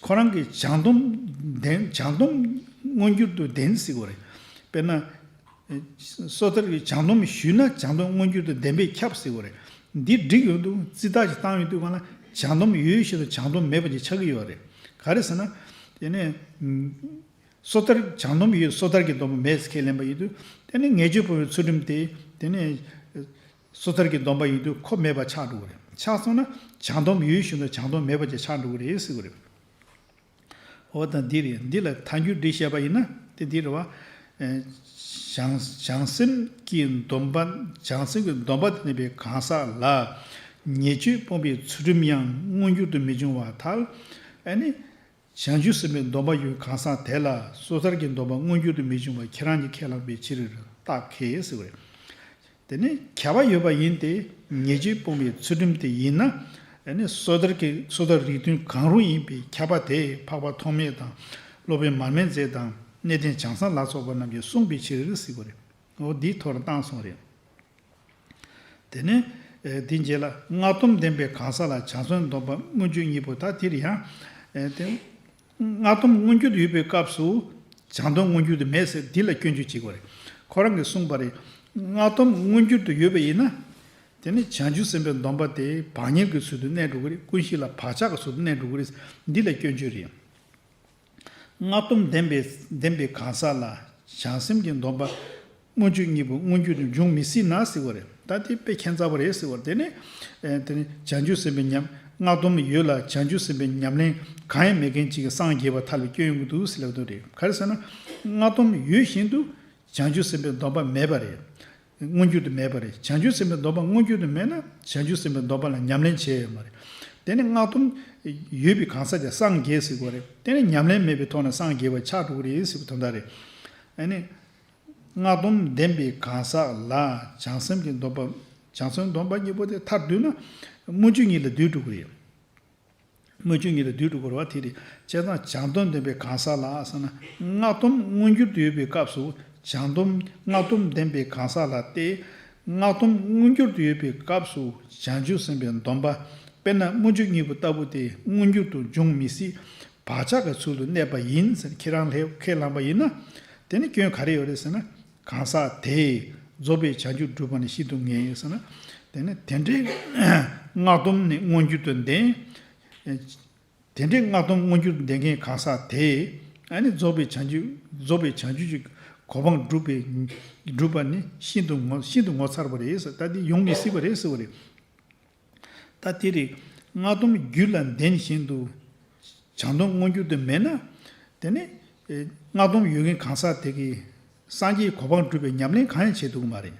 ཁོ་རང་གིས་བྱང་སྡོམ་ལྡན། བྱང་སྡོམ་མངོན་གྱུར་དུ་ལྡན་ཟེར་བ་རེད། དཔེར་ན། སོ་ཐར་གྱི་བྱང་སྡོམ་ཞུས་ན་བྱང་སྡོམ་མངོན་གྱུར་དུ་ལྡན་པས་ཁྱབ་ཟེར་བ་རེད། འདི་འགྲིག་ཡོང་དུས་རྩིས་རྟགས་ཤིག་བཏང་ཡོང་དུས་སྒང་ལ་བྱང་སྡོམ་ཡོད་བཞིན་དུ་བྱང་སྡོམ་མེད་པ་ཅིག་ཆགས་ཀྱི་ཡོད་རེད། ག་རེ་ཟེར་ན། དེ་ནས། སོ་ཐར་བྱང་སྡོམ་ཡོད་སོ་ཐར་གྱི་སྡོམ་པ་མེད་ཟེར་ཁས་ལེན་པ་ཡིན་དུས། དེ་ནི་ཉེས་སྤྱོད་སྤོང་བའི་ཚུལ་ཁྲིམས་དེ། དེ་ནི། སོ་ཐར་གྱི་སྡོམ་པ་ཡིན་དུས་ཁོ་མེད་པ་ཆགས་འགྲོ་གི་རེད། ཆགས་སོང་ན་བྱང་སྡོམ་ཡོད་བཞིན་དུ་བྱང་སྡོམ་མེད་པ་ཅིག་ཆགས་འགྲོ་གི་རེད་ཟེར་གི་རེད། འོ་ད་འདི་རེད། འདི་ལ་ཐལ་འགྱུར་འགྲེལ་བཤད་པ་ཡིན་ན་དེ་འདི་རེད་བ། བྱང་བྱང་སེམས་ཀྱི་སྡོམ་པ། བྱང་སེམས་ཀྱི་སྡོམ་པ་དེ་ནི་པའི་གང་ཟག་ལ། ཉེས་སྤྱོད་སྤོང་བའི་ཚུལ་ཁྲིམས་ཡང་མངོན་གྱུར་དུ་མི་འབྱུང་བར་ཐལ། ཨ་ནི། བྱང་ཆུབ་སེམས་དཔའི་སྡོམ་པ་ཡོད་གང་ཟག་དེ་ལ་སོ་ཐར་གྱི་སྡོམ་པ་མངོན་གྱུར་དུ་མི་འབྱུང་བ་ཁྱེད་རང་གིས་ཁས་བླངས་པའི་ཕྱིར་རྟགས་ཁས་ཟེར་བ་རེད། དེ་ནི་ཁྱབ་པ་ཡོད་པ་ཡིན་ཏེ། ཉེས་སྤྱོད་སྤོང་བའི་ཚུལ་ཁྲིམས་དེ་ཡིན་ན། ཨ་ནི་སོ་ཐར་གྱི་སོ་ཐར་རིགས་མཐུན་གང་རུང་ཡིན་པས་ཁྱབ་པ་དེ་འཕགས་པ་ཐོགས་མེད་དང་། སློབ་དཔོན་མར་མེ་མཛད་དང་གནས་བརྟན་བྱང་སེམས་ལ་སོགས་པ་རྣམས་ཀྱིས་གསུངས་པའི་ཕྱིར་ཟེར་བ་རེད། འོ་འདིའི་ཐོག་ལ་བཏང་སོང་རེད། དེ་ནས། ཨེ། དེའི་རྗེས་ལ་སྔགས་སྡོམ་ལྡན་པའི་གང་ཟག་ལ་བྱང་སེམས་སྡོམ་པ་མངོན་གྱུར་གཉིས་པོ། ད་དེར་ཡང་། ཨེ། དེ། སྔགས་སྡོམ་མངོན་གྱུར་དུ་ཡོད་པའི་སྐབས་སུ་བྱང་སྡོམ་མངོན་གྱུར་དུ་མེད་ཟེར་འདི་ལ་སྐྱོན་བརྗོད་བྱེད་དགོས་རེད། ཁོ་རང་གིས་གསུངས་པ་རེད། སྔགས་སྡོམ་མངོན་གྱུར་དུ་ཡོད་པ་ཡིན་ན། དེ་ནི་བྱང་ཆུབ་སེམས་དཔའི་སྡོམ་པ་དེ་བག་ཉལ་གྱི་ཚུལ་དུ་གནས་འགྲོ་གི་རེད། ཀུན་གཞི་ལ་བག་ཆགས་ཀྱི་ཚུལ་དུ་གནས་འགྲོ་གི་རེད། འདི་ལ་སྐྱོན་བརྗོད་རེད། སྔགས་སྡོམ་ལྡན་པའི་ལྡན་པའི་གང་ཟག་ལ་བྱང་སེམས་ཀྱི་སྡོམ་པ་མངོན་གྱུར་གཉིས་པོ་མངོན་གྱུར་དུ་འབྱུང་མི་སྲིད་ན་ཟེར་བ་རེད། ད་དེ་དཔེ་ཁྱད་མཚར་པོ་རེད་ཟེར་བ་རེད། དེ་ནི། ཨེ། དེ་ནི་བྱང་ཆུབ་སེམས་དཔའི་ཉམས། སྔགས་སྡོམ་ཡོད་ལ་བྱང་ཆུབ་སེམས་དཔའི་ཉམས་ལེན་གང་ཡང་མེད་མཁན་ཅིག་གིས་སངས་རྒྱས་པར་ཐལ་བའི་སྐྱོན་ཡོང་གི་འདུག་ཟེར་ལབ་དོན་རེད། ག་རེ་ཟེར་ན། སྔགས་སྡོམ་ཡོད་བཞིན་དུ་བྱང་ཆུབ་སེམས་དཔའི་སྡོམ་པ་མེད་པ་རེད། མངོན་གྱུར་དུ་མེད་པ་རེད། བྱང་ཆུབ་སེམས་དཔའི་སྡོམ་པ་མངོན་གྱུར་དུ་མེད་ན་བྱང་ཆུབ་སེམས་དཔའི་སྡོམ་པ་ལ་ཉམས་ལེན་བྱས་ཡོད་མ་རེད། དེ་ནི་སྔགས་སྡོམ་ཡོད་པའི་གང་ཟག་དེ་སངས་རྒྱས་ཟེར་དགོས་རེད། དེ་ནི་ཉམས་ལེན་མེད་པའི་ཐོག་ནས་སངས་རྒྱས་པ་ཆགས་འགྲོ་གི་རེད་ཟེར་བའི་དོན་དག་རེད། ཨ་ནི། སྔགས་སྡོམ་ལྡན་པའི་གང་ཟག་ལ་བྱང་སེམས་ཀྱི་སྡོམ་པ། བྱང་སེམས་སྡོམ་པ་གཉིས་པོ་དེ་མཐར་བསྡུས་ན་མངོན་གྱུར་གཉིས་ལ་བསྡུས་འགྲོ་གི་རེད། མངོན་གྱུར་གཉིས་ལ་བསྡུས་འགྲོ་དགོས་རེད་བ། དེ་རེད། བྱས་ཙང་བྱང་སྡོམ་ལྡན་པའི་གང་ཟག་ལ་ཟེར་ན། སྔགས་སྡོམ་མངོན་གྱུར་དུ་ཡོད་པའི་སྐབས་སུ་བྱང་སྡོམ། སྔགས་སྡོམ་ལྡན་པའི་གང་ཟག་ལ་སྟེ། སྔགས་སྡོམ་མངོན་གྱུར་དུ་ཡོད་པའི་སྐབས་སུ་བྱང་ཆུབ་སེམས་དཔའི་སྡོམ་པ། དཔེར་ན་མངོན་གྱུར་གཉིས་པོ་ལྟ་བུ་དེ་མངོན་གྱུར་དུ་འབྱུང་མི་སྲིད། བག་ཆགས་ཀྱི་ཚུལ་དུ་གནས་པ་ཡིན་ཟེར་ཁྱེད་རང་ལྷས་ཁས་བླངས་པ་ཡིན་ན། དེ་ནི་སྐྱོན་ག་རེ་ཡོད་རེད་ཟེར་ན། གང་ཟག་དེས་རྫོགས་པའི་བྱང་ཆུབ་བསྒྲུབ་པ་ནི་ཤིན་ཏུ་ངལ་ཟེར་ན། དེ་ནི་དེ་འདྲའི་སྔགས་སྡོམ་ནི་མངོན་གྱུར་དུ་ལྡན། དེ་འདྲའི་སྔགས་སྡོམ་མངོན་གྱུར་དུ་ལྡན་མཁན་གང་ཟག་དེས་ཨ་ནི་རྫོགས་པའི་བྱང་ཆུབ། རྫོགས་པའི་བྱང་ཆུབ་ཀྱི་གོ་འཕང་བསྒྲུབ་པའི། བསྒྲུབ་པ་ནི་ཤིན་ཏུ་ངོ་ཤིན་ཏུ་ངོ་མཚར་བ་རེད་ཟེར། ད་འདི་ཡོང་མི་སྲིད་པ་རེད་ཟེར་བ་རེད། ད་དེ་རེད། སྔགས་སྡོམ་རྒྱུད་ལ་ལྡན་བཞིན་དུ་བྱང་སྡོམ་མངོན་གྱུར་དུ་མེད་ན། དེ་ནི་ཨེ། སྔགས་སྡོམ་ཡོད་མཁན་གང་ཟག་དེ་གིས་སངས་རྒྱས་གོ་འཕང་སྒྲུབ་པའི་ཉམས་ལེན་གང་ཡང་བྱེད་ཐུབ་ཀྱི་མ་རེད།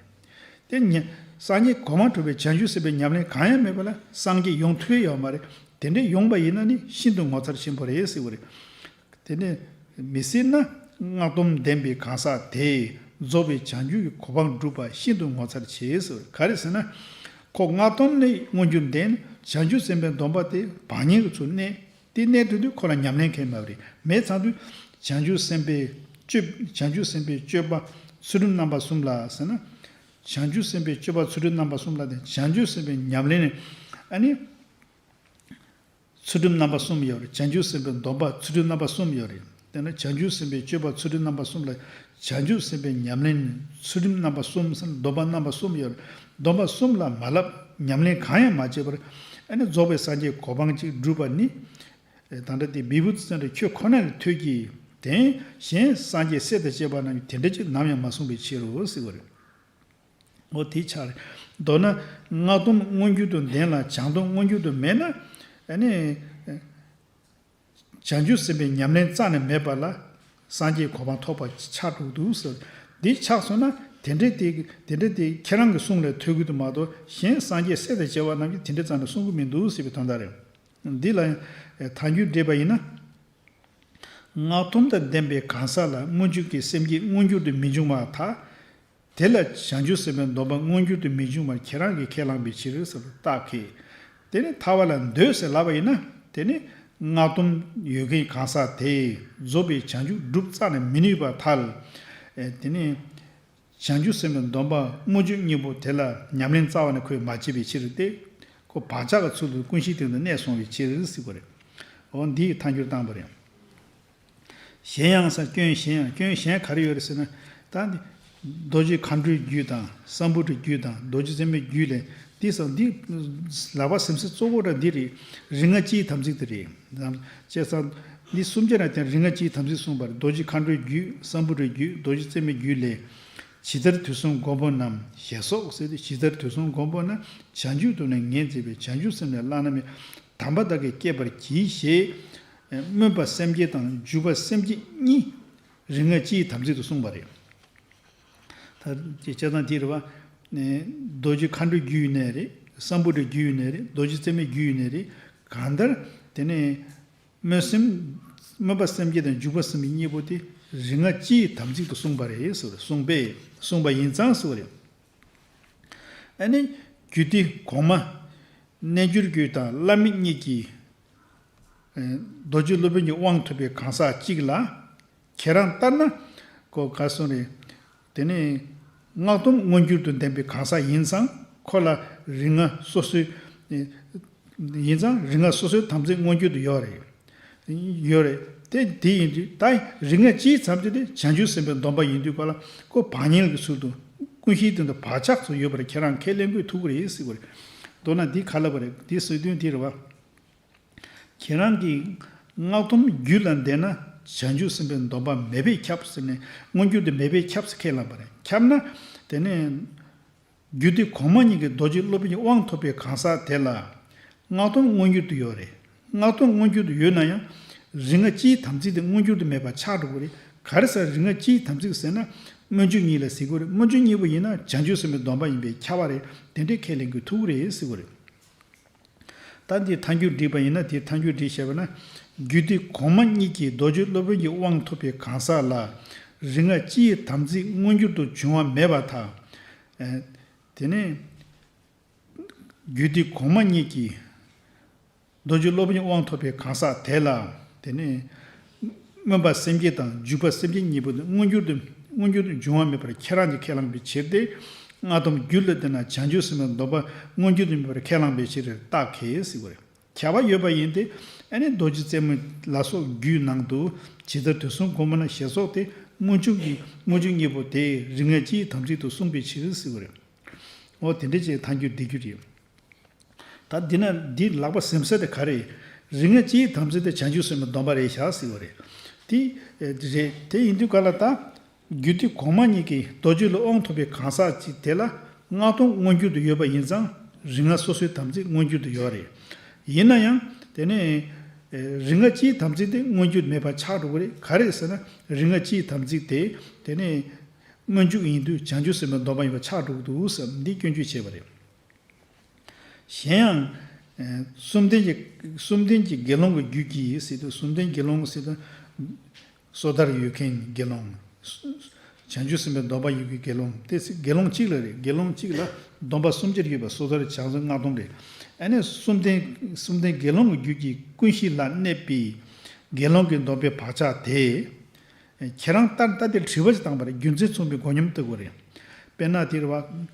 དེ་ནི་སངས་རྒྱས་གོ་འཕང་སྒྲུབ་པའི་བྱང་ཆུབ་སེམས་དཔའི་ཉམས་ལེན་གང་ཡང་མེད་པ་ལ་སངས་རྒྱས་ཡོང་ཐུབ་ཡོད་མ་རེད། དེ་འདྲ་ཡོང་པ་ཡིན་ན་ནི་ཤིན་ཏུ་ངོ་མཚར་ཆེན་པོ་རེད་ཟེར་བ་རེད། དེ་ནས་མི་སྲིད་ན་སྔགས་སྡོམ་ལྡན་པའི་གང་ཟག་དེས་རྫོགས་པའི་བྱང་ཆུབ་ཀྱི་གོ་འཕང་སྒྲུབ་པ་ཤིན་ཏུ་ངོ་མཚར་ཆེ་ཟེར། ག་རེ་ཟེར་ན། ཁོ་སྔགས་སྡོམ་ནི་མངོན་གྱུར་ལྡན། བྱང་ཆུབ་སེམས་དཔའི་སྡོམ་པ་དེ་བག་ཉལ་གྱི་ཚུལ་གནས། དེ་གནས་དུས་དུས་ཁོ་ལ་ཉམས་ལེན་མཁན་མ་རེད། མེད་ཙང་དུས་བྱང་ཆུབ་སེམས་དཔའི་སྤྱོད། བྱང་ཆུབ་སེམས་དཔའི་སྤྱོད་པ་ཚུལ་ཁྲིམས་རྣམ་པ་གསུམ་ལ་ཟེར་ན། བྱང་ཆུབ་སེམས་དཔའི་སྤྱོད་པ་ཚུལ་ཁྲིམས་རྣམ་པ་གསུམ་ལ་དེ་བྱང་ཆུབ་སེམས་དཔའི་ཉམས་ལེན་ནི་ཨ་ནི། ཚུལ་ཁྲིམས་རྣམ་པ་གསུམ་ཡོད་རེད། བྱང་ཆུབ་སེམས་དཔའི་སྡོམ་པ་ཚུལ་ཁྲིམས་རྣམ་པ་གསུམ་ཡོད་རེད། དེ་ནས་བྱང་ཆུབ་སེམས་དཔའི་སྤྱོད་པ་ཚུལ་ཁྲིམས་རྣམ་པ་གསུམ་ལ་བྱང་ཆུབ་སེམས་དཔའི་ཉམས་ལེན་ཚུལ་ཁྲིམས་རྣམ་པ་གསུམ་ཟེར་སྡོམ་པ་རྣམ་པ་གསུམ་ཡོད་རེད། སྡོམ་པ་གསུམ་ལ་མ་བསླབ་ཉམས་ལེན་གང་ཡང་མ་བྱས་པར་ཨ་ནི་རྫོགས་པའི་སངས་རྒྱས་གོ་འཕང་གཅིག་བསྒྲུབ་པ་ནི། ད་ལྟ་དེ་བི་བུ་ཙི་ཙན་དྲ་ཁྱོད་ཁོ་ན་ལ་ཐོས་ཀྱི། དེ་གཞན་སངས་རྒྱས་སྲས་དང་བཅས་པ་རྣམས་ཀྱིས་དེ་འདྲ་ཅིག་ནམ་ཡང་མ་གསུངས་པའི་ཕྱིར་རོ་ཟེར་བ་རེད། འོ་དེ་ཆགས་རེད། མདོར་ན། སྔགས་སྡོམ་མངོན་གྱུར་དུ་ལྡན་ལ་བྱང་སྡོམ་མངོན་གྱུར་དུ་མེད་ན། ཨ་ནི། བྱང་ཆུབ་སེམས་དཔའི་ཉམས་ལེན་རྩ་ནས་མེད་པ་ལ་སངས་རྒྱས་གོ་འཕང་ཐོབ་པ་ཆགས་འགྲོ་གི་འདུག་ཟེར། འདི་ཆགས་སོང་ན་དེ་འདྲའི་དེ་དེ་འདྲའི་དེ་ཁྱེད་རང་གི་གསུང་ལས་ཐོས་གི་འདུག་མ་གཏོགས་གཞན་སངས་རྒྱས་སྲས་དང་བཅས་པ་རྣམས་ཀྱིས་དེ་འདྲའི་རྩ་ནས་གསུང་གི་མི་འདུག་ཟེར་བའི་དོན་དག་རེད། འདི་ལ་ཡང་ཐལ་འགྱུར་བྲིས་པ་ཡིན་ན། སྔགས་སྡོམ་དང་ལྡན་པའི་གང་ཟག་ལ་སྔོན་འཇུག་གི་སེམས་བསྐྱེད་མངོན་གྱུར་དུ་མི་འབྱུང་བར་ཐལ། དེ་ལ་བྱང་ཆུབ་སེམས་དཔའི་སྡོམ་པ་མངོན་གྱུར་དུ་མི་འབྱུང་བར་ཁྱེད་རང་གིས་ཁས་བླངས་པའི་ཕྱིར་ཟེར་བ་རྟགས་ཁས། དེ་ནི་ཐལ་བ་ལ་འདོད་ཟེར་ལབ་པ་ཡིན་ན་དེ་ནི་སྔགས་སྡོམ་ཡོད་མཁན་གང་ཟག་དེས་རྫོགས་པའི་བྱང་ཆུབ་སྒྲུབ་རྩ་ནས་མི་ནུས་པར་ཐལ། དེ་ནི་བྱང་ཆུབ་སེམས་དཔའི་སྡོམ་པ་སྔོན་འཇུག་གཉིས་པོ་དེ་ལ་ཉམས་ལེན་རྩ་བ་ནས་ཁོས་མ་བྱས་པའི་ཕྱིར་ཏེ། ཁོ་བག་ཆགས་ཀྱི་ཚུལ་དུ་ཀུན་གཞིའི་སྟེང་དུ་གནས་སོང་བའི་ཕྱིར་ཟེར་བ་རེད། འོ་འདིས་ཐལ་འགྱུར་བཏང་བ་རེད། གཞན་ཡང་ཟེར་སྐྱོན་གཞན་ཡང་སྐྱོན་གཞན་ག་རེ་ཡོད་རེད་ཟེར་ན། ད་འདི་རྡོ་རྗེ་མཁའ་འགྲོའི་རྒྱུད་དང་སམ་བྷོ་ཊའི་རྒྱུད་དང་རྡོ་རྗེ་རྩེ་མོའི་རྒྱུད་ལས་འདི་སོགས་འདི་ལག་པ་སེམས་སེམས་གཙོ་བོ་འདྲ་འདི་རེད། རིགས་ལྔ་སྤྱིའི་དམ་ཚིག་དེ་རེད། བྱས་ཙང་འདི་གསུམ་ཆ་ལ་བརྟེན་རིགས་ལྔ་སྤྱིའི་དམ་ཚིག་གསུངས་པ་རེད། རྡོ་རྗེ་མཁའ་འགྲོའི་རྒྱུད་སམ་བྷོ་ཊའི་རྒྱུད་རྡོ་རྗེ་རྩེ་མོའི་རྒྱུད་ལས། ཇི་ལྟར་དུས་གསུམ་མགོན་པོ་རྣམས་ཞེས་སོགས་ཟེར་ཏེ་ཇི་ལྟར་དུས་གསུམ་མགོན་པོ་རྣམས་བྱང་ཆུབ་ཏུ་ནི་ངེས་འཛིན་པའི་བྱང་ཆུབ་སེམས་ལས་བླ་ན་མེད་དམ་པ་དག་གིས་བསྐྱེད་པར་གྱིས་ཞེས། སྨོན་པ་སེམས་བསྐྱེད་དང་འཇུག་པ་སེམས་བསྐྱེད་གཉིས་རིགས་ལྔ་སྤྱིའི་དམ་ཚིག་ཏུ་གསུངས་པ་རེད། ད་དེ་བྱས་ཙང་དེ་རེད་བ། རྡོ་རྗེ་མཁའ་འགྲོའི་རྒྱུད་ཡིན་ནའི་རེད། སམ་བྷོ་ཊའི་རྒྱུད་ཡིན་ནའི་རེད། རྡོ་རྗེ་རྩེ་མོའི་རྒྱུད་ཡིན་ནའི་རེད། གང་ལྟར་དེ་ནས་སྨོན་སེམས་སྨོན་པ་སེམས་བསྐྱེད་དང་འཇུག་པ་སེམས་བསྐྱེད་གཉིས་པོ་དེ་རིགས་ལྔ་སྤྱིའི་དམ་ཚིག་ཏུ་གསུངས་པ་རེད་ཟེར་བ་རེད། གསུངས་པས་གསུངས་པ་ཡིན་ཙང་ཟེར་བ་རེད། ཨ་ནི་རྒྱུད་སྡེ་གོང་མ་རྣལ་འབྱོར་རྒྱུད་དང་བླ་མེད་གཉིས་ཀྱི་རྡོ་རྗེ་སློབ་དཔོན་གྱི་དབང་ཐོབ་པའི་གང་ཟག་གཅིག་ལ། ཁྱེད་རང་ལྟར་ན། ཁོ་ག་སོང་རེད། དེ་ནས་སྔགས་སྡོམ་མངོན་གྱུར་དུ་ལྡན་པའི་གང་ཟག་ཡིན་ཙང་ཁོ་ལ་རིགས་ལྔ་སོ་སོའི། ཡིན་ཙང་རིགས་ལྔ་སོ་སོའི་དམ་ཚིག་མངོན་གྱུར་དུ་ཡོད་རེད། ཡོད་རེད། དེ་དེ་ཡིན་དུས་ད་རིགས་ལྔ་སྤྱིའི་དམ་ཚིག་དེ་བྱང་ཆུབ་སེམས་དཔའི་སྡོམ་པ་ཡིན་དུས་ག་ལ་ཁོ་བག་ཉལ་གྱི་ཚུལ་དུ་ཀུན་གཞིའི་སྟེང་དུ་བག་ཆགས་ཚོ་ཡོད་པར་ཁྱེད་རང་ཁས་ལེན་དགོས་ཐུག་གི་རེད་ཟེར་བ་རེད། མདོར་ན་འདི་ག་ལབ་པ་རེད། འདི་ཟེར་དོན་འདི་རེད་བ། ཁྱེད་རང་གིས་སྔགས་སྡོམ་རྒྱུད་ལ་བསྡད་ན་བྱང་ཆུབ་སེམས་དཔའི་སྡོམ་པ་མེད་པས་ཁྱབ་ཟེར་ནས་མངོན་གྱུར་དུ་མེད་པས་ཁྱབ་ཟེར་ཁས་བླངས་པ་རེད། ཁྱབ་ན་དེ་ནས་རྒྱུད་སྡེ་གོང་མ་གཉིས་ཀྱི་རྡོ་རྗེ་སློབ་དཔོན་གྱི་དབང་ཐོབ་པའི་གང་ཟག་དེ་ལ་སྔགས་སྡོམ་མངོན་གྱུར་དུ་ཡོད་རེད། སྔགས་སྡོམ་མངོན་གྱུར་དུ་ཡོད་ན་ཡང་རིགས་ལྔ་སྤྱིའི་དམ་ཚིག་དེ་མངོན་གྱུར་དུ་མེད་པ་ཆགས་འགྲོ་གི་རེད། ག་རེ་ཟེར་རིགས་ལྔ་སྤྱིའི་དམ་ཚིག་ཟེར་ན་སྨོན་འཇུག་གཉིས་ལ་ཟེར་གྱི་རེད། སྨོན་འཇུག་གཉིས་པོ་ཡིན་ན་བྱང་ཆུབ་སེམས་དཔའི་སྡོམ་པ་ཡིན་པས་ཁྱབ་པ་རེད། དེ་འདྲའི་ཁས་ལེན་དགོས་ཐུག་གི་རེད་ཟེར་གྱི་རེད། ད་འདི་ཐལ་འགྱུར་བསྒྲིགས་པ་ཡིན་ན་དེ་ཐལ་འགྱུར་བསྒྲིགས་བྱས་པ་ན། རྒྱུད་སྡེ་གོང་མ་གཉིས་ཀྱི་རྡོ་རྗེ་སློབ་དཔོན་གྱི་དབང་ཐོབ་པའི་གང་ཟག་ལ་རིགས་ལྔ་སྤྱིའི་དམ་ཚིག་མངོན་གྱུར་དུ་འབྱུང་བ་མེད་པར་ཐལ། དེ་ནས་རྒྱུད་སྡེ་གོང་མ་གཉིས་ཀྱི་རྡོ་རྗེ་སློབ་དཔོན་གྱི་དབང་ཐོབ་པའི་གང་ཟག་དེ་ལ་དེ་ནས། སྨོན་པ་སེམས་བསྐྱེད་དང་འཇུག་པ་སེམས་བསྐྱེད་གཉིས་པོ་དེ་མངོན་གྱུར་དུ་མངོན་གྱུར་དུ་འབྱུང་བ་མེད་པར་ཁྱེད་རང་གིས་ཁས་བླངས་པའི་ཕྱིར་ཏེ། སྔགས་སྡོམ་རྒྱུད་ལ་བསྡད་ན་བྱང་ཆུབ་སེམས་དཔའི་སྡོམ་པ་མངོན་གྱུར་དུ་མེད་པར་ཁས་བླངས་པའི་ཕྱིར་རྟགས་ཁས་ཟེར་བ་རེད། ཁྱབ་པ་ཡོད་པ་ཡིན་ཏེ། ཨ་ནི་རྡོ་རྗེ་རྩེ་མོ་ལ་སོགས་རྒྱུད་ནང་དུ་ཇི་ལྟར་དུས་གསུམ་གོང་མ་ན་ཞེས་སོགས་ཏེ་སྨོན་འཇུག་གི་སྨོན་འཇུག་གཉིས་པོ་དེ་རིགས་ལྔ་སྤྱིའི་དམ་ཚིག་ཏུ་གསུངས་པའི་ཕྱིར་ཟེར་བ་རེད། འོ་དེ་འདྲ་ཅིག་ཐལ་འགྱུར་བསྡུ་རྒྱུ་རེད། ད་འདི་ན་འདི་ལག་པ་ཟིན་ས་དེ་ག་རེ། རིགས་ལྔ་སྤྱིའི་དམ་ཚིག་དེ་བྱང་ཆུབ་སེམས་དཔའི་སྡོམ་པ་རེད་བཞག་ཟེར་བ་རེད། དེ་རེད། དེ་ཡིན་དུས་ག་ལ་ད། རྒྱུད་སྡེ་གོང་མ་གཉིས་ཀྱི་རྡོ་རྗེ་ལ་དབང་ཐོབ་པའི་གང་ཟག་ཅིག་དེ་ལ་སྔགས་སྡོམ་མངོན་གྱུར་དུ་ཡོད་པ་ཡིན་ཙང་རིགས་ལྔ་སོ་སོའི་དམ་ཚིག་མངོན་གྱུར་དུ་ཡོད་རེད། ཡིན་ན་ཡང་དེ་ནས་རིགས་ལྔ་སྤྱིའི་དམ་ཚིག་དེ་མངོན་གྱུར་མེད་པ་ཆགས་འགྲོ་གི་རེད། ག་རེ་ཟེར་ན་རིགས་ལྔ་སྤྱིའི་དམ་ཚིག་དེ་དེ་ནས་སྨོན་འཇུག་ཡིན་དུས་བྱང་ཆུབ་སེམས་དཔའི་སྡོམ་པ་ཡིན་པ་ཆགས་འགྲོ་གི་འདུག་ཟེར་འདི་སྐྱོན་བརྗོད་བྱས་པ་རེད། གཞན་ཡང་། གསུམ་ལྡན་གྱི་གསུམ་ལྡན་གྱི་དགེ་སློང་གི་རྒྱུད་ཀྱི་ཟེར་དུས་གསུམ་ལྡན་དགེ་སློང་ཟེར་དུས། སོ་ཐར་ཡོད་མཁན་དགེ་སློང་། བྱང་ཆུབ་སེམས་དཔའི་སྡོམ་པ་ཡོད་མཁན་དགེ་སློང་དེ་དགེ་སློང་གཅིག་ལ་རེད། དགེ་སློང་གཅིག་ལ་སྡོམ་པ་གསུམ་ཆར་ཡོད་པ་སོ་ཐར་བྱང་སེམས་སྔགས་སྡོམ་རེད། ཨ་ནི་གསུམ་ལྡན་གསུམ་ལྡན་དགེ་སློང་གི་རྒྱུད་ཀྱི་ཀུན་གཞི་ལ་གནས་པའི་དགེ་སློང་གི་སྡོམ་པའི་བག་ཆགས་དེ། ཁྱེད་རང་ལྟར་ལྟ་དེ་དྲི་བ་ཞིག་བཏང་པ་རེད། རྒྱུ་མཚན་མཚུངས་པའི་མགོ་སྙོམས་ལྟ་བུ་རེད། དཔེར་ན་དེ་རེད་བ།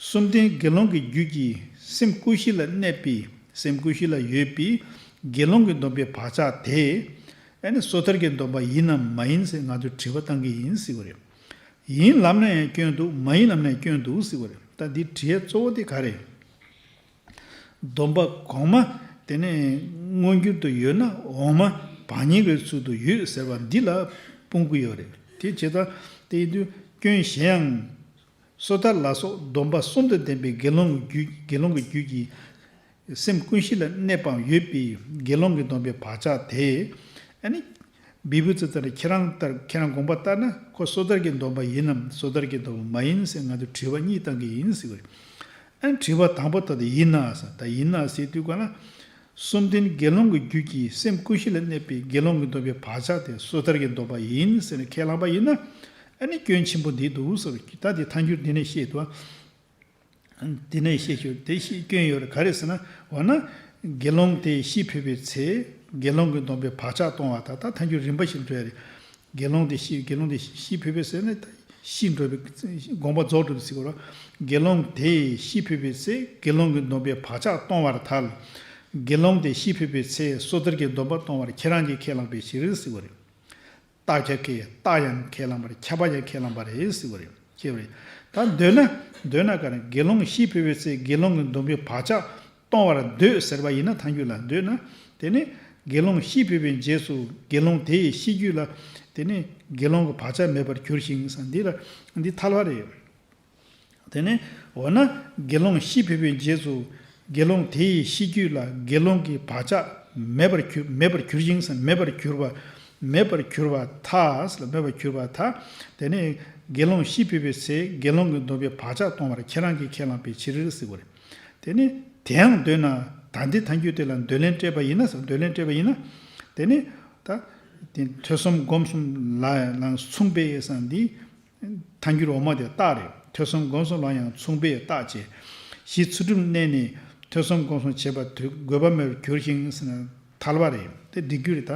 གསུམ་ལྡན་དགེ་སློང་གི་རྒྱུད་ཀྱི་སེམས་ཀུན་གཞི་ལ་གནས་པའི་སེམས་ཀུན་གཞི་ལ་ཡོད་པའི་དགེ་སློང་གི་སྡོམ་པའི་བག་ཆགས་དེ། ཨ་ནི་སོ་ཐར་གྱི་སྡོམ་པ་ཡིན་ནམ་མ་ཡིན་ཟེར་ང་ཚོས་དྲི་བ་བཏང་གི་ཡིན་ཟེར་བ་རེད། ཡིན་ལབ་ན་ཡང་སྐྱོན་འདུག་མ་ཡིན་ལབ་ན་ཡང་སྐྱོན་འདུག་ཟེར་བ་རེད། ད་འདི་དྲི་ཡ་གཙོ་བོ་དེ་ག་རེད། སྡོམ་པ་གོང་མ་དེ་ནས་མངོན་གྱུར་དུ་ཡོད་ན་འོག་མ་བག་ཉལ་གྱི་ཚུལ་དུ་ཡོད་ཟེར་བ་འདི་ལ་སྤོང་གི་ཡོད་རེད། དེ་བྱས་ཙང་དེ་ཡིན་དུས་སྐྱོན་གཞན་ཡང་། སོ་ཐར་ལ་སོགས་སྡོམ་པ་གསུམ་དང་ལྡན་པའི་དགེ་སློང་གི་རྒྱུད་དགེ་སློང་གི་རྒྱུད་ཀྱི་སེམས་ཀུན་གཞི་ལ་གནས་པའང་ཡོད་པའི་དགེ་སློང་གི་སྡོམ་པའི་བག་ཆགས་དེ། ཨ་ནི། བི་བུ་ཙི་ཏ་ར་ཁྱེད་རང་ལྟར་ཁྱེད་རང་དགོངས་པ་ལྟར་ན་ཁོ་སོ་ཐར་གྱི་སྡོམ་པ་ཡིན་ནམ་སོ་ཐར་གྱི་སྡོམ་པ་མ་ཡིན་ཟེར་ང་ཚོས་དྲི་བ་གཉིས་བཏང་གི་ཡིན་ཟེར་བ་རེད། ཨ་ནི་དྲི་བ་དང་པོ་ད་ལྟ་ཡིན་ན་ཟེར་ད་ཡིན་ན་ཟེར་དུས་ག་ན། གསུམ་ལྡན་དགེ་སློང་གི་རྒྱུད་ཀྱི་སེམས་ཀུན་གཞི་ལ་གནས་པའི་དགེ་སློང་གི་སྡོམ་པའི་བག་ཆགས་དེ་སོ་ཐར་གྱི་སྡོམ་པ་ཡིན་ཟེར་ནས་ཁས་བླངས་པ་ཡིན་ན། ཨ་ནི་སྐྱོན་ཆེན་པོ་འདི་འདུག་ཟེར་བ་ད་དེ་ཐལ་འགྱུར་འདི་ནས་བཤད་དུས། དེ་ནས་བཤད་ཞོར་དེ་ཤི་སྐྱོན་ཡོད་རེད། ག་རེ་ཟེར་ན། འོ་ན། དགེ་སློང་དེ་ཤི་འཕོས་པའི་ཚེ་དགེ་སློང་གི་སྡོམ་པའི་བག་ཆགས་གཏོང་བ་ད་ལྟ་ཐལ་འགྱུར་རིམ་པ་བཞིན་འགྲོ་ཡ་རེད། དགེ་སློང་དེ་ཤི་དགེ་སློང་དེ་ཤི་འཕོས་པའི་ཚེ་ནི་ཤི་འགྲོ་བའི་དགོངས་པ་རྫོགས་འགྲོ་བའི་ཚིག་གོ་ར། དགེ་སློང་དེ་ཤི་འཕོས་པའི་ཚེ་དགེ་སློང་གི་སྡོམ་པའི་བག་ཆགས་གཏོང་བར་ཐལ། དགེ་སློང་དེ་ཤི་འཕོས་པའི་ཚེ་སོ་ཐར་གྱི་སྡོམ་པ་གཏོང་བར་ཁྱེད་རང་གིས་ཁས་བླངས་པའི་ཕྱིར་ཟེར་བ་རེད། རྟགས་ཁྱབ་ཀྱི་རྟགས་ཡང་ཁས་བླངས་པ་རེད། ཁྱབ་པ་ཡང་ཁས་བླངས་པ་རེད་ཟེར་བ་རེད། ཁྱེད་རེད། ད་འདོད་ན། འདོད་ན་ག་རེ་དགེ་སློང་ཤི་འཕོས་པའི་ཚེ་དགེ་སློང་གི་སྡོམ་པའི་བག་ཆགས་གཏོང་བར་འདོད་ཟེར་བ་ཡིན་ན་ཐལ་འགྱུར་ལ་འདོད་ན། དེ་ནི་དགེ་སློང་ཤི་འཕོས་པའི་རྗེས་སུ་དགེ་སློང་དེ་ཡི་ཤི་རྒྱུད་ལ་དེ་ནི་དགེ་སློང་གི་བག་ཆགས་མེད་པར་གྱུར་ཞིང་ཟེར་འདི་ལ་འདི་ཐལ་བ་རེད། དེ་ནས་འོ་ན་དགེ་སློང་ཤི་འཕོས་པའི་རྗེས་སུ་དགེ་སློང་དེ་ཡི་ཤི་རྒྱུད་ལ་དགེ་སློང་གི་བག་ཆགས་མེད་པར་གྱུར་མེད་པར་གྱུར་ཞིང་ཟེར་མེད་པར་གྱུར་པ་མེད་པར་གྱུར་པ་ཐལ་ཟེར་ལ་མེད་པར་གྱུར་པ་ཐལ། དེ་ནས་དགེ་སློང་ཤི་འཕོས་པའི་ཚེ་དགེ་སློང་གི་སྡོམ་པའི་བག་ཆགས་གཏོང་བར་ཁྱེད་རང་གིས་ཁས་བླངས་པའི་ཕྱིར་ཟེར་བ་རེད། དེ་ནས་དེ་ཡང་འདོད་ན་ད་འདི་ཐལ་འགྱུར་དེ་ལ་འདོད་ལན་སྤྲད་པ་ཡིན་ན་ཟེར་འདོད་ལན་སྤྲད་པ་ཡིན་ན། དེ་ནས་ད་དེ་ཐོས་བསམ་སྒོམ་གསུམ་ལ་ལ་མཚུངས་པའི་ཟེར་འདི། ཐལ་འགྱུར་འོག་མ་དེ་རྟགས་རེད། ཐོས་བསམ་སྒོམ་གསུམ་ལ་ཡང་མཚུངས་པའི་རྟགས་བྱས། གཞི་ཚུལ་ཁྲིམས་གནས་ནས་ཐོས་བསམ་སྒོམ་གསུམ་བྱེད་པ་དུས་དགོས་པ་མེད་པར་གྱུར་ཞིང་ཟེར་ན་ཐལ་བ་རེད། དེ་འགྲིག་རྒྱུ་རེད་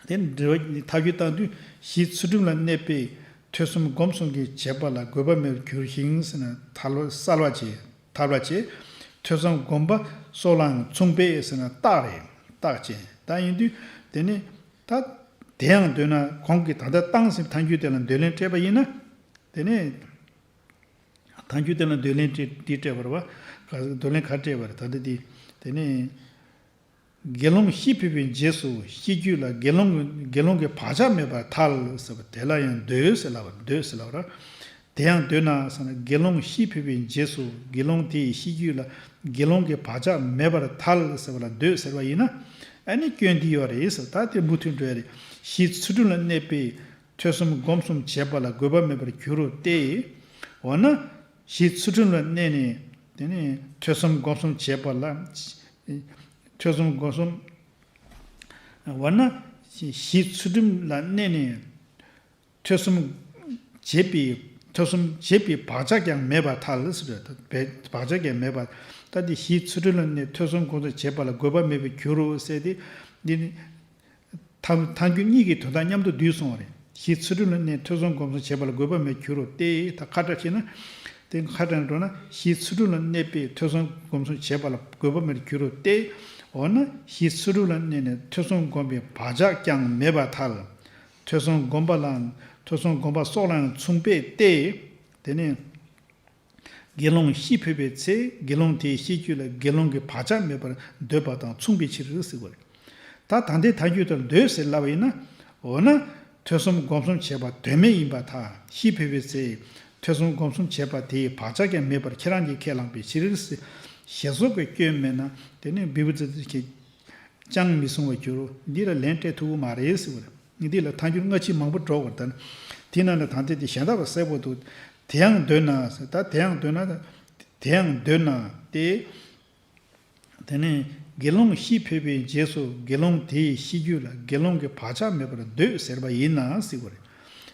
ད། དེ་འགྲེལ་བ་ཐལ་འགྱུར་བཏང་དུས་གཞི་ཚུལ་ཁྲིམས་ལ་གནས་པའི་ཐོས་བསམ་སྒོམ་གསུམ་གྱི་བྱེད་པ་ལ་དགོས་པ་མེད་པར་གྱུར་ཞིང་ཟེར་ན་ཐལ་བ་གསལ་བ་བྱས་ཐལ་བ་བྱས། ཐོས་བསམ་སྒོམ་པ་སོགས་ལའང་མཚུངས་པས་ཟེར་ན་རྟགས་རེད། རྟགས་བྱས་ད་ཡིན་དུས་དེ་ནི། ད། དེ་ཡང་འདོད་ན་གོང་གི་ད་ལྟ་བཏང་ཟིན་ཐལ་འགྱུར་དེ་ལ་འདོད་ལན་སྤྲད་པ་ཡིན་ན། དེ་ནས། ཐལ་འགྱུར་དེ་ལ་འདོད་ལན་སྤྲད་འདི་སྤྲད་པར་བ། ག་འདོད་ལན་ག་སྤྲད་པར་ད་ལྟ་འདི། དེ་ནས། དགེ་སློང་ཤི་འཕོས་པའི་རྗེས་སུ་ཤི་རྒྱུད་ལ་དགེ་སློང་གི་དགེ་སློང་གི་བག་ཆགས་མེད་པར་ཐལ་ཟེར་བ་དེ་ལ་ཡང་འདོད་ཟེར་ལབ་པ་འདོད་ཟེར་ལབ་པ་ར། དེ་ཡང་འདོད་ན་ཟེར་ན་དགེ་སློང་ཤི་འཕོས་པའི་རྗེས་སུ་དགེ་སློང་དེ་ཡི་ཤི་རྒྱུད་ལ་དགེ་སློང་གི་བག་ཆགས་མེད་པར་ཐལ་ཟེར་བ་ལ་འདོད་ཟེར་བ་ཡིན་ན། ཨ་ནི་སྐྱོན་འདི་ཡོད་རེད་ཟེར་ད་དེ་མུ་མཐུད་འགྲོ་ཡ་རེད། གཞི་ཚུལ་ཁྲིམས་ལ་གནས་པའི་ཐོས་བསམ་སྒོམ་གསུམ་བྱེད་པ་ལ་དགོས་པ་མེད་པར་འགྱུར་རོ་སྟེ། འོ་ན། གཞི་ཚུལ་ཁྲིམས་ལ་གནས་ནས་དེ་ནས་ཐོས་བསམ་སྒོམ་གསུམ་བྱེད་པ་ལ། ཐོས་བསམ་སྒོམ་གསུམ། འོ་ན། གཞི་ཚུལ་ཁྲིམས་ལ་གནས་ནས། ཐོས་བསམ་བྱེད་པའི་ཐོས་བསམ་བྱེད་པའི་བག་ཆགས་ཀྱང་མེད་པར་ཐལ་ཟེར་བའི་བག་ཆགས་ཀྱང་མེད་པར་ད་དེ་གཞི་ཚུལ་ཁྲིམས་ལ་གནས་ཐོས་བསམ་སྒོམ་གསུམ་བྱེད་པ་ལ་དགོས་པ་མེད་པར་འགྱུར་རོ་ཟེར་ཏེ། འདི་ནི་ཐལ་ཐལ་འགྱུར་གཉིས་ཀྱི་དོན་དག་མཉམ་དུ་བསྡུས་སོང་བ་རེད། གཞི་ཚུལ་ཁྲིམས་ལ་གནས་ཐོས་བསམ་སྒོམ་གསུམ་བྱེད་པ་ལ་དགོས་པ་མེད་འགྱུར་རོ་སྟེ་ད་ཁ་བྲལ་བྱས་ན། དེ་ཁ་བྲལ་འགྲོ་ན་གཞི་ཚུལ་ཁྲིམས་ལ་གནས་པའི་ཐོས་བསམ་སྒོམ་གསུམ་བྱེད་པ་ལ་དགོས་པ་མེད་འགྱུར་རོ་སྟེ། འོ་ན་གཞི་ཚུལ་ཁྲིམས་ལ་གནས་ནས་ཐོས་བསམ་སྒོམ་པའི་བག་ཆགས་ཀྱང་མེད་པར་ཐལ། ཐོས་བསམ་སྒོམ་པ་ལའང་ཐོས་བསམ་སྒོམ་པ་སོགས་ལའང་མཚུངས་པས་ཏེ། དེ་ནས་དགེ་སློང་ཤི་འཕོས་པའི་ཚེ་དགེ་སློང་དེའི་ཤི་རྒྱུད་ལ་དགེ་སློང་གི་བག་ཆགས་མེད་པར་འདོད་པ་དང་མཚུངས་པའི་ཕྱིར་ཟེར་བ་རེད། ད་ད་ལྟའི་ཐལ་འགྱུར་ལྟར་འདོད་ཟེར་ལབ་པ་ཡིན་ན། འོ་ན། ཐོས་བསམ་སྒོམ་གསུམ་བྱེད་པ་དོན་མེད་ཡིན་པར་ཐལ། ཤི་འཕོས་པའི་ཚེ། ཐོས་བསམ་སྒོམ་གསུམ་བྱེད་པ་དེའི་བག་ཆགས་ཀྱང་མེད་པར་ཁྱེད་རང་གིས་ཁས་བླངས་པའི་ཕྱིར། ཞེས་སོགས་ཀྱི་སྐྱོན་མེད་ན་དེ་ནི་བི་བུ་ཙི་ཏ་ཁྱེད། ཅང་མི་གསུང་བར་འགྱུར་རོ། འདི་ལ་ལན་སྤྲད་ཐུབ་ཀྱི་མ་རེད་ཟེར་བ་རེད། འདི་ལ་ཐལ་འགྱུར་སྔ་ཕྱི་མང་པོ་འགྲོ་བར་ལྟར། དེ་ནང་ནས་ད་ལྟའི་དེ་གཞན་དག་པ་གསལ་པོ་འདུག་དེ་ཡང་འདོད་ན་ཟེར་ད་དེ་ཡང་འདོད་ན། དེ་ཡང་འདོད་ན་སྟེ། དེ་ནས་དགེ་སློང་ཤི་འཕོས་པའི་རྗེས་སུ་དགེ་སློང་དེའི་ཤི་རྒྱུད་ལ་དགེ་སློང་གི་བག་ཆགས་མེད་པར་འདོད་ཟེར་བ་ཡིན་ན་ཟེར་བ་རེད།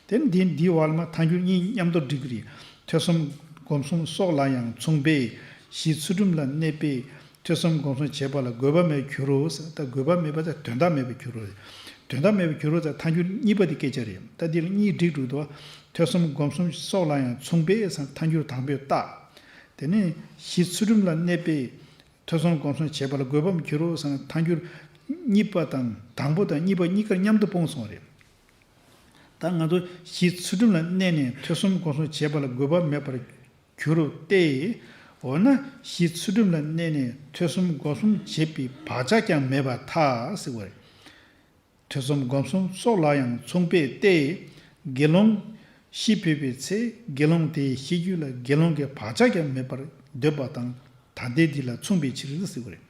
དེ་ནི་འདི་འདིའི་བར་མ་ཐལ་འགྱུར་གཉིས་མཉམ་དུ་འགྲིག་གི་རེད། ཐོས་བསམ་སྒོམ་གསུམ་སོགས་ལ་ཡང་མཚུངས་པས་གཞི་ཚུལ་ཁྲིམས་ལ་གནས་པས་ཐོས་བསམ་སྒོམ་གསུམ་བྱེད་པ་ལ་དགོས་པ་མེད་འགྱུར་རོ་ཟེར་ད་དགོས་པ་མེད་པ་ད་དོན་དག་མེད་པར་འགྱུར་རོ། དོན་དག་མེད་པར་འགྱུར་རོ་ད་ཐལ་འགྱུར་གཉིས་པ་དེ་སྐད་ཆ་རེད། ད་འདི་ལ་གཉིས་འགྲིག་འགྲིག་འདུག་ཐོས་བསམ་སྒོམ་གསུམ་སོགས་ལ་ཡང་མཚུངས་པས་ཟེར་ཐལ་འགྱུར་དང་པོའི་རྟགས། དེ་ནས་གཞི་ཚུལ་ཁྲིམས་ལ་གནས་པས་ཐོས་བསམ་སྒོམ་གསུམ་བྱེད་པ་ལ་དགོས་པ་མེད་འགྱུར་རོ་ཟེར་ན་ཐལ་འགྱུར་གཉིས་པ་དང་དང་པོ་དང་གཉིས་པ་གཉིས་ཀར་མཉམ་དུ་སྤུངས་སོང་བ་རེད། ད་ང་ཚོ་གཞི་ཚུལ་ཁྲིམས་ལ་གནས་ནས་ཐོས་བསམ་སྒོམ་གསུམ་བྱེད་པ་ལ་དགོས་པ་མེད་པར་འགྱུར་རོ་སྟེ། འོ་ན་གཞི་ཚུལ་ཁྲིམས་ལ་གནས་ནས་ཐོས་བསམ་སྒོམ་གསུམ་བྱེད་པའི་བག་ཆགས་ཀྱང་མེད་པར་ཐལ་ཟེར་བ་རེད། ཐོས་བསམ་སྒོམ་གསུམ་སོགས་ལ་ཡང་མཚུངས་པས་ཏེ། དགེ་སློང་ཤི་འཕོས་པའི་ཚེ་དགེ་སློང་དེའི་ཤི་རྒྱུད་ལ་དགེ་སློང་གི་བག་ཆགས་ཀྱང་མེད་པར་འདོད་པ་དང་ད་ལྟའི་འདི་ལ་མཚུངས་པའི་ཕྱིར་ཟེར་བ་རེད།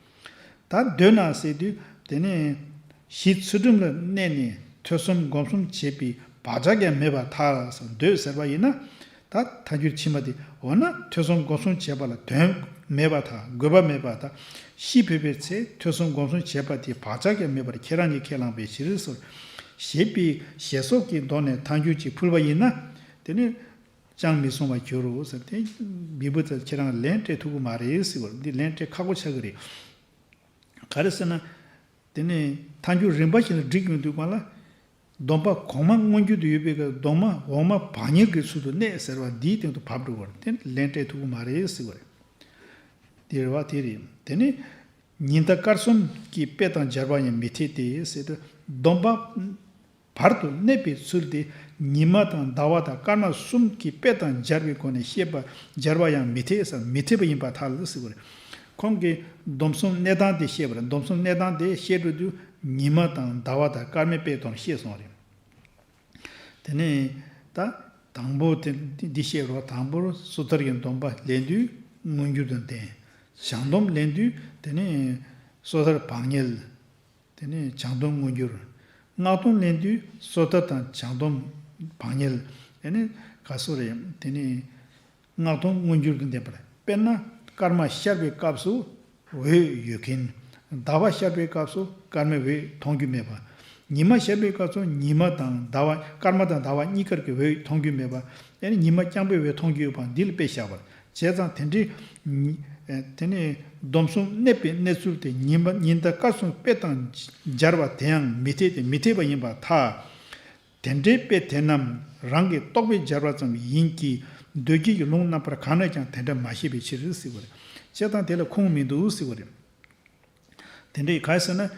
ད་འདོད་ན་ཟེར་དུས་དེ་ནས་ གཞི་ཚུལ་ཁྲིམས་ལ་གནས་ནས་ཐོས་བསམ་སྒོམ་གསུམ་བྱེད་པའི་བག་ཆགས་ཀྱང་མེད་པར་ཐལ། འདོད་ཟེར་བ་ཡིན་ན། ད་ཐལ་འགྱུར་ཕྱི་མ་དེ། འོ་ན་ཐོས་བསམ་སྒོམ་གསུམ་བྱེད་པ་ལ་དོན་མེད་པར་ཐལ། དགོས་པ་མེད་པར་ཐལ། ཤི་འཕོས་པའི་ཚེ་ཐོས་བསམ་སྒོམ་གསུམ་བྱེད་པ་དེ་བག་ཆགས་ཀྱང་མེད་པར་ཁྱེད་རང་གིས་ཁས་བླངས་པའི་ཕྱིར་ཟེར། ཞེས་པའི་ཞེས་སོགས་ཀྱི་མདོ་ནས་ཐལ་འགྱུར་གྱིས་ཕུལ་བ་ཡིན་ན། དེ་ནི་ཅང་མི་གསུང་བར་འགྱུར་རོ་ཟེར་ཏེ། འབུལ་བ་ཚོ་ཁྱེད་རང་ལན་སྤྲད་ཐུབ་ཀྱི་མ་རེད་ཟེར་བ་འདི་ལན་སྤྲད་ཁག་པོ་ཆགས་ཀྱི་རེད། ག་རེ་ཟེར་ན། དེ་ནས་ཐལ་འགྱུར་རིམ་པ་བཞིན་དུ་བསྒྲིགས་ཡོང་དུས་གང་ལ། སྡོམ་པ་གོང་མ་མངོན་གྱུར་དུ་ཡོད་པའི་སྐབས་སྡོམ་པ་འོག་མ་བག་ཉལ་གྱི་ཚུལ་དུ་གནས་ཟེར་བ་འདིའི་སྟེང་དུ་བབས་འགྲོ་བར་དེ་ལན་སྤྲད་ཐུབ་ཀྱི་མ་རེད་ཟེར་བ་རེད། དེ་རེད་བ་དེ་རེད། དེ་ནས་ཉི་ཟླ་སྐར་གསུམ་གྱི་དཔེ་དང་སྦྱར་བ་ཡང་མི་འཐད་དེ་ཟེར་དུས། སྡོམ་པ་བར་དུ་གནས་པའི་ཚུལ་དེ་ཉི་མ་དང་ཟླ་བ་དང་སྐར་མ་གསུམ་གྱི་དཔེ་དང་སྦྱར་བའི་སྒོ་ནས་བཤད་པ་སྦྱར་བ་ཡང་མི་འཐད་ཟེར། མི་འཐད་པ་ཡིན་པར་ཐལ་ཟེར་བ་རེད། ཁོང་གིས་སྡོམ་གསུམ་གནས་སྟངས་དེ་བཤད་པ་རེད། སྡོམ་གསུམ་གནས་སྟངས་དེ་བཤད་འགྲོ་དུས་ཉི་མ་དང་ཟླ་བ་དང་སྐར་མའི་དཔེ་དང་བཤད་སོང་བ་རེད། དེ་ནས་ད་དང་པོ་དེ་འདི་བཤད་རོགས། དང་པོར་སོ་ཐར་གྱི་སྡོམ་པ་ལེན་དུས་མངོན་གྱུར་དུ་བསྟན། བྱང་སྡོམ་ལེན་དུས་དེ་ནས་སོ་ཐར་བག་ཉལ། དེ་ནས་བྱང་སྡོམ་མངོན་གྱུར། སྔགས་སྡོམ་ལེན་དུས་སོ་ཐར་དང་བྱང་སྡོམ་བག་ཉལ། དེ་ནས་ག་སོ་རེད། དེ་ནས་སྔགས་སྡོམ་མངོན་གྱུར་དུ་བསྟན་པ་རེད། དཔེར་ན་སྐར་མ་ཤར་བའི་སྐབས་སུ་འོད་ཡོད་མཁན། ཟླ་བ་ཤར་བའི་སྐབས་སུ་སྐར་མའི་འོད་མཐོང་རྒྱུ་མེད་པ། ཉི་མ་ཤར་བའི་སྐབས་སུ་ཉི་མ་དང་ཟླ་བ། སྐར་མ་དང་ཟླ་བ་གཉིས་ཀར་གྱི་འོད་མཐོང་རྒྱུ་མེད་པ། ཨེ་ནི་ཉི་མ་རྐྱང་པའི་འོད་མཐོང་རྒྱུ་ཡོད་པ་འདི་ལ་དཔེ་བཞག་པ་རེད། བྱས་ཙང་དེ་འདྲའི་ཉི་ཨེ་དེ་ནས་སྡོམ་གསུམ་གནས་པའི་གནས་ཚུལ་དེ་ཉི་མ་ཉི་ཟླ་སྐར་གསུམ་དཔེ་དང་སྦྱར་བ་དེ་ཡང་མི་འཐད་དེ། མི་འཐད་པ་ཡིན་པར་ཐལ། དེ་འདྲའི་དཔེ་དེ་རྣམས་རང་གི་རྟོག་པས་སྦྱར་བ་ཙམ་ཡིན་གྱི། མདོ་སྒྱུ་གི་ལུང་རྣམ་པར་གང་ནས་ཀྱང་དེ་འདྲ་མ་བཤད་པའི་ཕྱིར་ཟེར་བ་རེད། བྱས་ཙང་དེ་ལ་ཁུངས་མི་འདུག་ཟེར་བ་རེད། དེ་འདྲའི་ག་རེ་ཟེར་ན།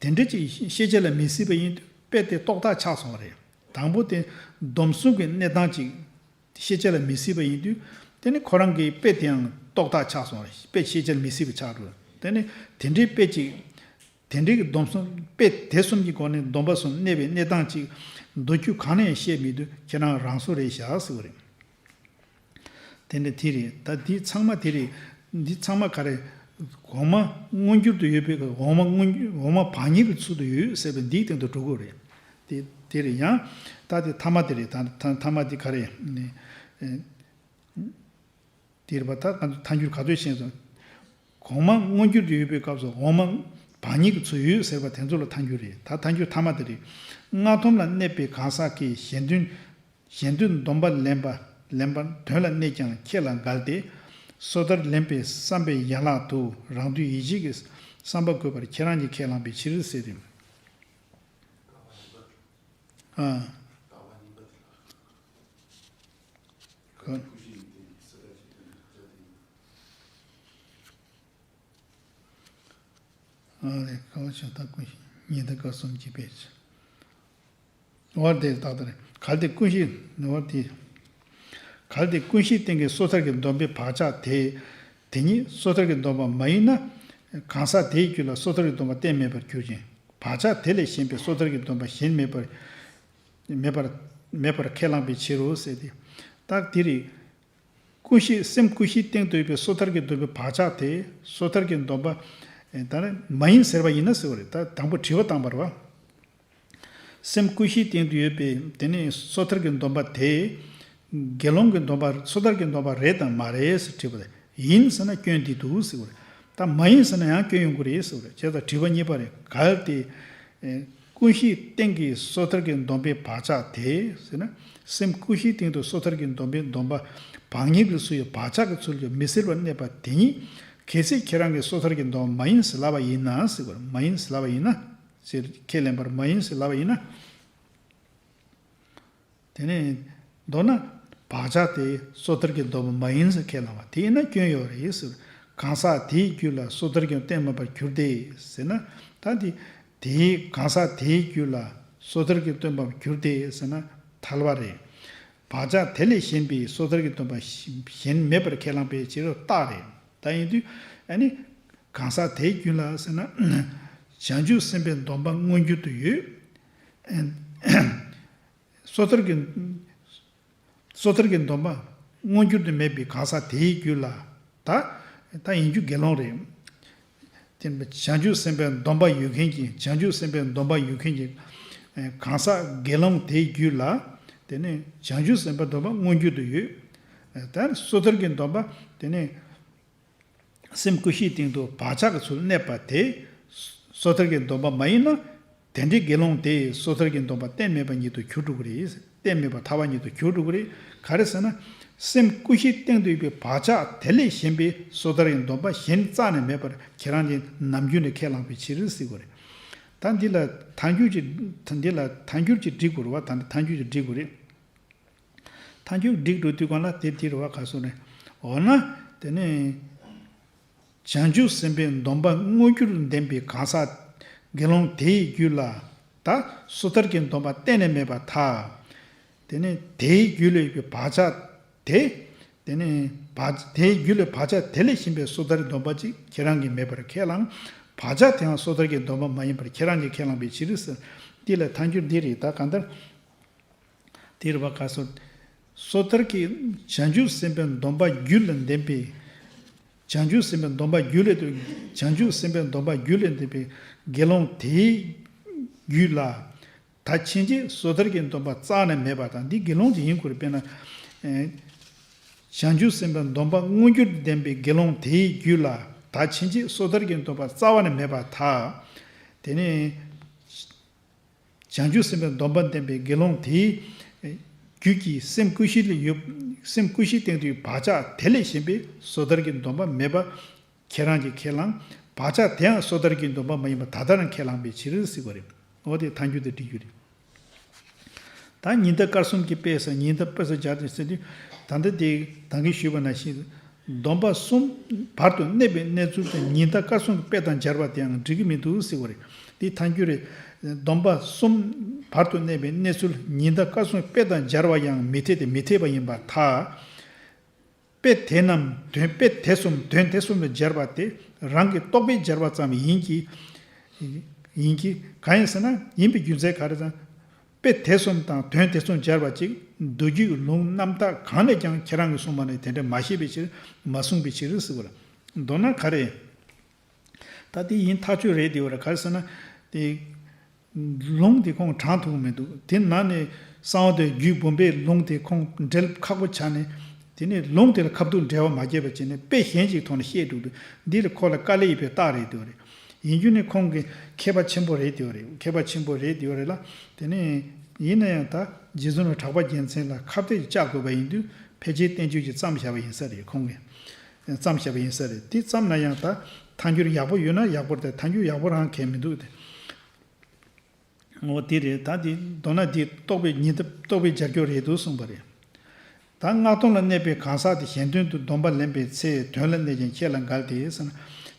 དེ་འདྲ་ཅིག་ཤེས་བྱ་ལ་མི་སྲིད་པ་ཡིན་དུས་དཔེ་དེ་རྟོག་བཏགས་ཆགས་སོང་བ་རེད། དང་པོ་དེ་སྡོམ་གསུམ་གྱི་གནས་སྟངས་ཅིག་ཤེས་བྱ་ལ་མི་སྲིད་པ་ཡིན་དུས། དེ་ནི་ཁོ་རང་གི་དཔེ་དེའང་རྟོག་བཏགས་ཆགས་སོང་བ་རེད། དཔེ་ཤེས་བྱ་ལ་མི་སྲིད་པ་ཆགས་འགྲོ། དེ་ནི་དེ་འདྲའི་དཔེ་ཅིག་དེ་འདྲའི་གི་སྡོམ་གསུམ་དཔེ་དེ་གསུམ་གྱི་སྒོ་ནས་སྡོམ་པ་གསུམ་གནས་པའི་གནས་སྟངས་ཅིག་མདོ་སྒྱུ་གང་ནས་ཡང་བཤད་མི་འདུག་ཁྱེད་རང་རང་བཟོ་རེད་བཞག་ཟེར་བ་རེད། དེ་འདྲ་དེ་རེད། ད་འདི་ཚང་མ་དེ་རེད། འདི་ཚང་མ་ག་རེ། གོང་མ་མངོན་གྱུར་དུ་ཡོད་པའི་གོང་མ་མངོན་གྱུར། གོང་མ་བག་ཉལ་གྱི་ཚུལ་དུ་ཡོད་ཟེར་བའི་འདིའི་སྟེང་དུ་འགྲོ་དགོས་རེད། དེ་དེ་རེད། ཡང་ད་དེ་ཐ་མ་དེ་རེད། ད་ཐ་ཐ་མ་དེ་ག་རེ། ཨེ། དེ་རེད་པ། ད་ང་ཚོ་ཐལ་འགྱུར་ག་ཚོད་ཤེས་སོང་། གོང་མ་མངོན་གྱུར་དུ་ཡོད་པའི་སྐབས་སུ་འོག་མ་བག་ཉལ་གྱི་ཚུལ་ཡོད་ཟེར་བ་དེ་ཚོ་ལ་ཐལ་འགྱུར་རེད། ད་ཐལ་འགྱུར་ཐ་མ་དེ་རེད། སྔགས་སྡོམ་ལ་གནས་པའི་གང་ཟག་གིས་གཞན་དོན། གཞན་དོན་སྡོམ་པ་ལེན་པ། ལེན་པར་དོན་ལ་གནས་ཀྱང་ཁྱེད་ལ་འགལ་ཏེ། སོ་ཐར་ལེན་པའི་བསམ་པའི་ཡན་ལག་ཏུ་རང་དོན་ཡིད་བྱེད་ཀྱི་བསམ་པ་དགོས་པར་ཁྱེད་རང་གིས་ཁས་བླངས་པའི་ཕྱིར་ཟེར་ཏེ། ཨ། ཁོ། ཨ་ལས་ཀ་བ་ཤ་སྟག་ཀུན་ཤེས་ཉི་ཟླ་སྐར་གསུམ་གྱི་དཔེ་ཆ། བར་དེ་ཏག་ཏག་རེད། གལ་ཏེ་ཀུན་ཤེས་ནི་བར་དེ། གལ་ཏེ་ཀུན་ཤེས་སྟེང་གི་སོ་ཐར་གྱི་སྡོམ་པའི་བག་ཆགས་དེ། དེ་ཉིད་སོ་ཐར་གྱི་སྡོམ་པ་མ་ཡིན་ན། གང་ཟག་དེའི་རྒྱུད་ལ་སོ་ཐར་གྱི་སྡོམ་པ་གཏན་མེད་པར་གྱུར་ཅིང་། བག་ཆགས་དེ་ལས་གཞན་པའི་སོ་ཐར་གྱི་སྡོམ་པ་གཞན་མེད་པར། མེད་པར། མེད་པར་ཁས་བླངས་པའི་ཕྱིར་རོ་ཟེར་ཏེ། རྟགས་དེ་རེད། ཀུན་ཤེས་སེམས་ཀུན་ཤེས་སྟེང་དུ་ཡོད་པའི་སོ་ཐར་གྱི་སྡོམ་པའི་བག་ཆགས་དེ་སོ་ཐར་གྱི་སྡོམ་པ། ཨེ་ད་ནི་མ་ཡིན་ཟེར་བ་ཡིན་ན་ཟེར་བ་རེད། ད་དང་པོ་དྲི་བ་བཏང་བ་རེད་བ། སེམས་ཀུན་ཤེས་སྟེང་དུ་ཡོད་པའི་དེ་ནི་སོ་ཐར་གྱི་སྡོམ་པ་དེ། དགེ་སློང་གི་སྡོམ་པ། སོ་ཐར་གྱི་སྡོམ་པ་རེད་དམ་མ་རེད་ཟེར་དྲིས་པ་རེད། ཡིན་ཟེར་ན་སྐྱོན་འདི་འདུག་ཟེར་བ་རེད། ད་མ་ཡིན་ཟེར་ན་ཡང་སྐྱོན་ཡོང་གི་རེད་ཟེར་བ་རེད། བྱས་ཙང་དྲི་བ་གཉིས་པ་རེད། གལ་ཏེ། ཨེ། ཀུན་ཤེས་སྟེང་གི་སོ་ཐར་གྱི་སྡོམ་པའི་བག་ཆགས་དེ་ཟེར་ན། སེམས་ཀུན་ཤེས་སྟེང་དུ་སོ་ཐར་གྱི་སྡོམ་པའི་སྡོམ་པ་བག་ཉལ་གྱི་ཚུལ་ཡང་བག་ཆགས་ཀྱི་ཚུལ་གྱིས་མི་སྲིད་པར་གནས་པ་དེ་ཉིད་གལ་སྲིད་ཁྱེད་རང་གིས་སོ་ཐར་གྱི་སྡོམ་པ་མ་ཡིན་ཟེར་ལབ་པ་ཡིན་ན་ཟེར་བ་རེད། མ་ཡིན་ཟེར་ལབ་པ་ཡིན་ན་ཟེར། ཁས་ལེན་པར་མ་ཡིན་ཟེར་ལབ་པ་ཡིན་ན། དེ་ནས་མདོར་ན་བག་ཆགས་དེ་སོ་ཐར་གྱི་སྡོམ་པ་མ་ཡིན་ཟེར་ཁས་བླངས་པ་དེ་ཡིན་ན་སྐྱོན་ཡོད་རེད་ཟེར། གང་ཟག་དེའི་རྒྱུད་ལ་སོ་ཐར་གྱི་གཏན་མེད་པར་གྱུར་ཏེ་ཟེར་ན། ད་དེ་དེའི་གང་ཟག་དེའི་རྒྱུད་ལ་སོ་ཐར་གྱི་སྡོམ་པ་གྱུར་ཏེ་ཟེར་ན་ཐལ་བ་རེད། བག་ཆགས་དེ་ལས་གཞན་པའི་སོ་ཐར་གྱི་སྡོམ་པ་གཞན་མེད་པར་ཁས་བླངས་པའི་ཕྱིར་རྟགས་རེད། ད་ཡིན་དུས་ཨ་ནི་གང་ཟག་དེའི་རྒྱུད་ལ་ཟེར་ན་བྱང་ཆུབ་སེམས་དཔའི་སྡོམ་པ་མངོན་གྱུར་དུ་ཡོད། སོ་ཐར་གྱི། སོ་ཐར་གྱི་སྡོམ་པ་མངོན་གྱུར་དུ་མེད་པའི་གང་ཟག་དེའི་རྒྱུད་ལ། ད་ད་ཡིན་རྒྱུ་དགེ་སློང་རེད། བརྟེན་པའི་བྱང་ཆུབ་སེམས་དཔའི་སྡོམ་པ་ཡོད་མཁན་གྱི། བྱང་ཆུབ་སེམས་དཔའི་སྡོམ་པ་ཡོད་མཁན་གྱི་གང་ཟག་དགེ་སློང་དེའི་རྒྱུད་ལ། དེ་ནས་བྱང་ཆུབ་སེམས་དཔའི་སྡོམ་པ་མངོན་གྱུར་དུ་ཡོད། ད་སོ་ཐར་གྱི་སྡོམ་པ། དེ་ནས་སེམས་ཀུན་གཞིའི་སྟེང་དུ་བག་ཆགས་ཀྱི་ཚུལ་གནས་པ་དེ་སོ་ཐར་གྱི་སྡོམ་པ་མ་ཡིན་ན། དེ་འདྲའི་དགེ་སློང་དེས་སོ་ཐར་གྱི་སྡོམ་པ་གཏན་མེད་པ་ཉིད་དུ་གྱུར་འགྲོ་གི་རེད། གཏན་མེད་པར་ཐལ་བ་ཉིད་དུ་གྱུར་འགྲོ་གི་རེད། ག་རེ་ཟེར་ན། སེམས་ཀུན་གཞིའི་སྟེང་དུ་ཡོད་པའི་བག་ཆགས་དེ་ལས་གཞན་པའི་སོ་ཐར་གྱི་སྡོམ་པ་གཞན་རྩ་ནས་མེད་པར་ཁྱེད་རང་གིས་ནམ་རྒྱུན་ནས་ཁས་བླངས་པའི་ཕྱིར་ཟེར་དགོས་རེད། ད་འདི་ལ་ཐལ་འགྱུར་གྱི། འདི་ལ་ཐལ་འགྱུར་གྱིས་འགྲིག་དགོས་རེད་བ། ད་འདི་ཐལ་འགྱུར་གྱིས་འགྲིག་དགོས་རེད། ཐལ་འགྱུར་འགྲིག་འགྲོ་དུས་སྒང་ལ་དེ་འདི་རེད་བ། ག་སོ་ནས། འོ་ན། དེ་ནས་བྱང་ཆུབ་སེམས་དཔའི་སྡོམ་པ་མངོན་གྱུར་ལྡན་པའི་གང་ཟག་དགེ་སློང་དེའི་རྒྱུད་ལ། ད་སོ་ཐར་གྱི་སྡོམ་པ་གཏན་ནས་མེད་པར་ཐལ། དེ་ནས་དེའི་རྒྱུད་ལ་ཡོད་པའི་བག་ཆགས་དེ། དེ་ནས་བག་དེའི་རྒྱུད་ལ་བག་ཆགས་དེ་ལས་གཞན་པའི་སོ་ཐར་སྡོམ་པ་ཅིག་ཁྱེད་རང་གིས་མེད་པར་ཁས་བླངས། བག་ཆགས་དེའང་སོ་ཐར་གྱི་སྡོམ་པ་མ་ཡིན་པར་ཁྱེད་རང་གིས་ཁས་བླངས་པའི་ཕྱིར་ཟེར། འདི་ལ་ཐལ་འགྱུར་འདི་རེད། ད་གང་ལྟར། དེ་རེད་བ། ག་སོ། སོ་ཐར་གྱི། བྱང་ཆུབ་སེམས་དཔའི་སྡོམ་པ་རྒྱུད་ལ་ལྡན་པའི། བྱང་ཆུབ་སེམས་དཔའི་སྡོམ་པ་རྒྱུད་ལ། བྱང་ཆུབ་སེམས་དཔའི་སྡོམ་པ་རྒྱུད་ལ་ལྡན་པའི་དགེ་སློང་དེའི་རྒྱུད་ལ། ད་ཕྱིན་ཆད་སོ་ཐར་གྱི་སྡོམ་པ་རྩ་ནས་མེད་པ་དང་། འདི་དགེ་སློང་དེ་ཡིན་དགོས་རེད། དཔེར་ན། ཨེ། བྱང་ཆུབ་སེམས་དཔའི་སྡོམ་པ་མངོན་གྱུར་ལྡན་པའི་དགེ་སློང་དེའི་རྒྱུད་ལ། ད་ཕྱིན་ཆད་སོ་ཐར་གྱི་སྡོམ་པ་རྩ་བ་ནས་མེད་པར་ཐལ། དེ་ནས། བྱང་ཆུབ་སེམས་དཔའི་སྡོམ་པ་ལྡན་པའི་དགེ་སློང་དེའི་རྒྱུད་ཀྱི་སེམས་ཀུན་གཞི་ལ་ཡོད། སེམས་ཀུན་གཞིའི་སྟེང་དུ་ཡོད་བག་ཆགས་དེ་ལས་གཞན་པའི་སོ་ཐར་གྱི་སྡོམ་པ་མེད་པ་ཁྱེད་རང་གིས་ཁས་བླངས། བག་ཆགས་དེའང་སོ་ཐར་གྱི་སྡོམ་པ་མ་ཡིན་པ་ད་ལྟ་རང་ཁས་བླངས་པའི་ཕྱིར་ཟེར་དགོས་རེད། འོ་དེ་ཐལ་འགྱུར་དེ་འགྲིག་རྒྱུ་རེད། ད་ཉི་ཟླ་སྐར་གསུམ་གྱི་དཔེ་ཟེར། ཉི་ཟླ་དཔེ་ཟེར་སྦྱར་ཏེ་ཟེར་དུས། ད་ལྟ་དེ་ད་གིན་ཞུས་པ་ནང་བཞིན། སྡོམ་པ་གསུམ་བར་དུ་གནས་པའི་གནས་ཚུལ་དེ་ཉི་ཟླ་སྐར་གསུམ་གྱི་དཔེ་དང་སྦྱར་བ་དེའང་འགྲིག་གི་མི་འདུག་ཟེར་བ་རེད། འདི་ཐལ་འགྱུར་རེད། སྡོམ་པ་གསུམ་བར་དུ་གནས་པའི་གནས་ཚུལ་ཉི་ཟླ་སྐར་གསུམ་གྱི་དཔེ་དང་སྦྱར་བ་ཡང་མི་འཐད་དེ། མི་འཐད་པ་ཡིན་པར་ཐལ། དཔེ་དེ་རྣམས་དོན། དཔེ་དེ་གསུམ་དོན་དེ་གསུམ་ལ་སྦྱར་བ་དེ་རང་གི་རྟོག་པས་སྦྱར་བ་ཙམ་ཡིན་གྱི། ཡིན་གྱི། གང་ཡིན་ཟེར་ན། ཡིན་པའི་རྒྱུ་མཚན་ག་རེ་ཟེར་ན། དཔེ་དེ་གསུམ་དང་དོན་དེ་གསུམ་སྦྱར་བ་ཅིག་མདོ་རྒྱུད་ལུང་རྣམ་དག་གང་ལས་ཀྱང་ཁྱེད་རང་གིས་གསུངས་པ་ནི་དེ་འདྲ་མ་བཤད་པའི་ཕྱིར། མ་གསུངས་པའི་ཕྱིར་ཟེར་བ་ལ། མདོར་ན་ག་རེ། ད་དེ་ཡིན་ཐག་ཆོད་རེད་དེ་བ་རེད། ག་རེ་ཟེར་ན། དེ་ལུང་དེ་ཁོང་དྲངས་ཐུབ་ཀྱི་མི་འདུག་དེ་ནང་ནས་གསང་བ་འདུས་རྒྱུད་འབུམ་པའི་ལུང་དེ་ཁོང་འགྲེལ་ཁག་པོ་ཆགས་ནས། དེ་ནས་ལུང་དེ་ལ་ཁ་ཐུག་འགྲེལ་བ་མ་བརྒྱབ་པ་བྱས་ནས་དཔེ་གཞན་ཞིག་ཐོག་ནས་བཤད་འགྲོ་འདུག་འདི་ལ་ཁོ་ལ་དཀའ་ལས་ཡོད་པའི་རྟགས་རེད་དེ་བ་རེད། ཡིན་རྒྱུ་ནི་ཁོང་གི་མཁས་པ་ཆེན་པོ་རེད་དེ་བ་རེད། མཁས་པ་ཆེན་པོ་རེད་དེ་བ་རེད་ལ། དེ་ནས་ཡིན་ན་ཡང་ད་རྗེ་བཙུན་གྲགས་པ་རྒྱལ་མཚན་ལ་ཁ་གཏད་བཅག་དགོས་པ་ཡིན་དུས། ཕལ་ཆེར་བསྟན་བཅོས་ཀྱིས་བརྩམས་བཞག་པ་ཡིན་ས་རེད། ཁོང་གིས་བརྩམས་བཞག་པ་ཡིན་ས་རེད། དེ་བརྩམས་ན་ཡང་ད་ཐལ་འགྱུར་ཡག་པོ་ཡོད་ན་ཡག་པོ་རེད་དེ། ཐལ་འགྱུར་ཡག་པོ་རང་གང་ཡང་མི་འདུག་སྟེ། འོ་དེ་རེད། ད་དེ་མདོར་ན་དེ་རྟོག་པའི་ཉི་ཟླ། རྟོག་པའི་སྦྱར་སྐྱོར་རེད་འདུག་གསུངས་པ་རེད། ད་སྔགས་སྡོམ་ལ་གནས་པའི་གང་ཟག་དེ་གཞན་དོན་དུ་སྡོམ་པ་ལེན་པའི་ཚེ་དོན་ལ་གནས་ཀྱང་ཁྱེད་ལ་འགལ་ཏེ་ཟེར་ན།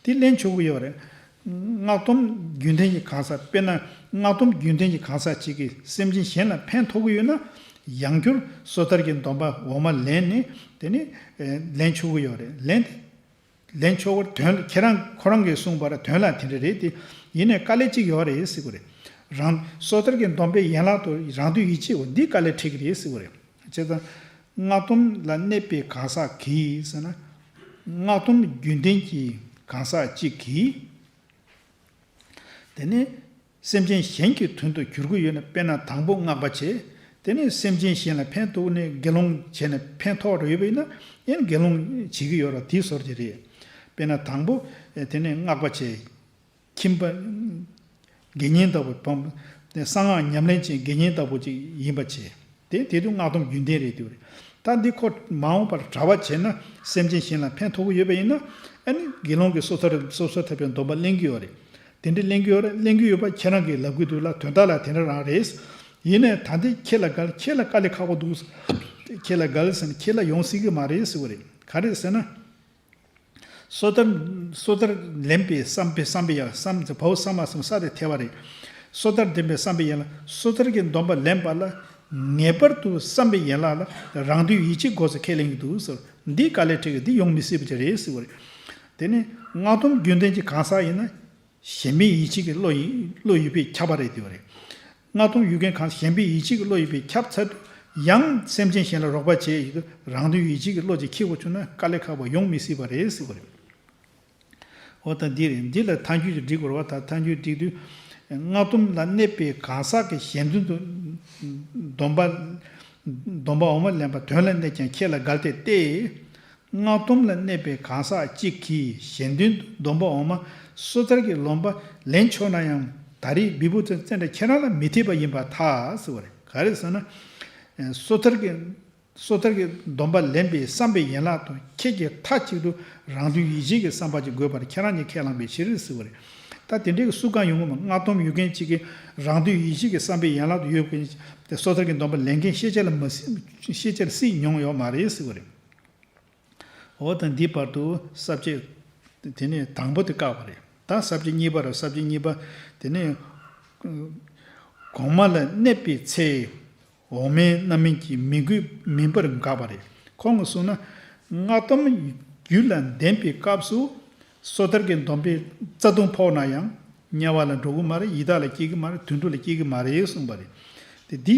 དེ་ལེན་ཆོག་གི་ཡོད་རེད། སྔགས་སྡོམ་རྒྱུན་ལྡན་གྱི་གང་ཟག་དཔེར་ན་སྔགས་སྡོམ་རྒྱུན་ལྡན་གྱི་གང་ཟག་ཅིག་གིས་སེམས་ཅན་གཞན་ལ་ཕན་ཐོགས་ཀྱི་ཡོད་ན། ཡང་བསྐྱར་སོ་ཐར་གྱི་སྡོམ་པ་འོག་མ་ལེན་ནས། དེ་ནི་ལེན་ཆོག་གི་ཡོད་རེད། ལེན། ལེན་ཆོག་པར་དོན། ཁྱེད་རང་ཁོ་རང་གིས་གསུངས་པར་དོན་ལ་དེ་འདྲ་རེད་དེ། ཡིན་ནའི་དཀའ་ལས་གཅིག་ཡོད་རེད་ཟེར་གྱི་རེད། རང་སོ་ཐར་གྱི་སྡོམ་པའི་ཡན་ལག་ཏུ་རང་དོན་ཡིད་བྱེད་འོ་འདི་དཀའ་ལས་འཕྲད་ཀྱི་རེད་ཟེར་གྱི་རེད། བྱས་ཙང་སྔགས་སྡོམ་ལ་གནས་པའི་གང་ཟག་གིས་ཟེར་ན། སྔགས་སྡོམ་རྒྱུན་ལྡན་གྱི་གང་ཟག་གཅིག་གིས། དེ་ནས་སེམས་ཅན་གཞན་གྱི་དོན་དུ་འགྱུར་གྱི་ཡོད་ན། དཔེར་ན་དང་པོ་སྔགས་པ་བྱས། དེ་ནས་སེམས་ཅན་གཞན་ལ་ཕན་ཐོགས་ནས་དགེ་སློང་བྱས་ནས་ཕན་ཐོགས་རེ་ཡོད་པ་ཡིན་ན། ཡང་དགེ་སློང་བྱེད་ཀྱི་ཡོད་ར། དེའི་ཟུར་དེ་རེད། དཔེར་ན་དང་པོ་དེ་ནས་སྔགས་པ་བྱས། ཁྱིམ་པ། དགེ་བསྙེན་ལྟ་བུ་བམ། གསང་སྔགས་ཉམས་ལེན་བྱེད་དགེ་བསྙེན་ལྟ་བུ་ཅིག་ཡིན་པ་བྱས། དེ་དེ་དུས་སྔགས་སྡོམ་རྒྱུན་ལྡན་རེད་དེ་རེད། ད་འདི་ཁོ་མ་འོངས་པར་གྲྭ་པ་བྱས་ན་སེམས་ཅན་གཞན་ལ་ཕན་ཐོགས་ཀྱི་ཡོད་པ་ཡིན་ན། ཨ་ནི་དགེ་སློང་གིས་སོ་ཐར་སོ་སོ་ཐར་པའི་སྡོམ་པ་ལེན་གྱི་ཡོད་རེད། དེ་འདྲ་ལེན་གྱི་ཡོད་རེད། ལེན་གྱི་ཡོད་པ་ཁྱེད་རང་གིས་ལབ་ཀྱི་འདུག་ལ། དོན་དག་ལ་དེ་འདྲ་རང་རེད། ཡིན་ནའི་ད་འདི་ཁྱེད་ལ་འགལ། ཁྱེད་ལ་དཀའ་ལས་ཁག་པོ་འདུག་ཁྱེད་ལ་འགལ་ཟེར་ན་ཁྱེད་ལ་ཡོང་སྲིད་ཀྱི་མ་རེད་ཟེར་བ་རེད། ག་རེ་ཟེར་ན། སོ་ཐར། སོ་ཐར་ལེན་པའི་བསམ་པའི་བསམ་པའི་ཡ་བསམ་བའོ་བསམ་མ་བསམ་ས་དེ་ཐལ་བ་རེད། སོ་ཐར་ལྡན་པའི་བསམ་པའི་ཡན་ལག་སོ་ཐར་གྱི་སྡོམ་པ་ལེན་པ་ལ་ངེས་པར་དུ་བསམ་པའི་ཡན་ལག་ལ་རང་དོན་ཡིད་བྱེད་དགོས་ཟེར་ཁས་ལེན་གྱི་འདུག་ཟེར། འདི་དཀའ་ལས་འཕྲད་ཀྱི། འདི་ཡོང་མི་སྲིད་པ་ཅིག་རེད་ཟེར་བ་རེད། དེ་ནི་སྔགས་སྡོམ་རྒྱུན་ལྡན་གྱི་གང་ཟག་ཡིན་ན། ཞེན་པའི་ཡིད་བྱེད་ཀྱི་བློ་ཡི་བློ་ཡོད་པས་ཁྱབ་པ་རེད་དེ་བ་རེད། སྔགས་སྡོམ་ཡོད་མཁན་གང་ཞེན་པའི་ཡིད་བྱེད་ཀྱི་བློ་ཡོད་པས་ཁྱབ་ཚར་དུས། ཡང་སེམས་ཅན་གཞན་ལ་རོགས་པ་བྱས་ཡོད་དུས་རང་དོན་ཡིད་བྱེད་ཀྱི་བློ་ཅིག་འཁྱེར་དགོས་བྱུང་ན་དཀའ་ལས་ཁག་པོ་ཡོང་མི་སྲིད་པ་རེད་ཟེར་བ་རེད། འོ་ད་འདི་རེད། འདི་ལ་ཐལ་འགྱུར་གྱིས་འགྲིག་དགོས་རེད་བ། ད་ཐལ་འགྱུར་འགྲིག་དུས། སྔགས་སྡོམ་ལ་གནས་པའི་གང་ཟག་གི་གཞན་དོན་དུ་སྡོམ་པ། སྡོམ་པ་འོག་མ་ལེན་པ་དོན་ལ་གནས་ཀྱང་ཁྱེད་ལ་འགལ་ཏེ་སྟེ། སྔགས་སྡོམ་ལ་གནས་པའི་གང་ཟག་གཅིག་གིས་གཞན་དོན་དུ་སྡོམ་པ་འོག་མ་སོ་ཐར་གྱི་ལྡོམ་པ་ལེན་ཆོག་ན་ཡང་། ད་རེས་བི་བུ་ཙི་ཙནྡྲ་ཁྱེད་རང་ལ་མི་འཐད་པ་ཡིན་པར་ཐལ་ཟེར་བ་རེད། ག་རེ་ཟེར་ན། སོ་ཐར་གྱི། སོ་ཐར་གྱི་སྡོམ་པ་ལེན་པའི་བསམ་པའི་ཡན་ལག་ཏུ་ཁྱེད་ཀྱིས་མཐའ་གཅིག་ཏུ་རང་དོན་ཡིད་བྱེད་ཀྱི་བསམ་པ་ཅིག་དགོས་པར་ཁྱེད་རང་གཉིས་ཁས་བླངས་པའི་ཕྱིར་ཟེར་བ་རེད། ད་དེ་འདྲའི་གི་སུ་གང་ཡོང་གི་མ། སྔགས་སྡོམ་ཡོད་མཁན་གཅིག་གིས་རང་དོན་ཡིད་བྱེད་ཀྱི་བསམ་པའི་ཡན་ལག་ཏུ་ཡོད་མཁན་དེ་སོ་ཐར་གྱི་སྡོམ་པ་ལེན་མཁན་ཤེས་བྱ་ལ་མ་སྲིད། ཤེས་བྱ་ལ་སྲིད་མྱོང་ཡོད་མ་རེད་ཟེར་བ་རེད། འོ་ད་འདིའི་བར་དུ་ས་བཅད་དེ་ནས་དང་པོ་དེ་བཀག་པ་རེད། ད་ས་བཅད་གཉིས་པ་རེད། ས་བཅད་གཉིས་པ་དེ་ནས་གོང་མ་ལ་གནས་པའི་ཚེ། འོག་མའི་རྣམ་སྨིན་གྱིས་མི་གོས་མིན་པར་འགག་པ་རེད། ཁོང་གིས་གསུངས་ན། སྔགས་སྡོམ་རྒྱུད་ལ་ལྡན་པའི་སྐབས་སུ། སོ་ཐར་གྱི་སྡོམ་པའི་རྩ་ལྟུང་ཕོག་ན་ཡང་། དམྱལ་བ་ལ་འགྲོ་གི་མ་རེད། ཡི་དྭགས་ལ་སྐྱེ་གི་མ་རེད། དུད་འགྲོ་ལ་སྐྱེ་གི་མ་རེད་གསུངས་པ་རེད། དེ་འདི་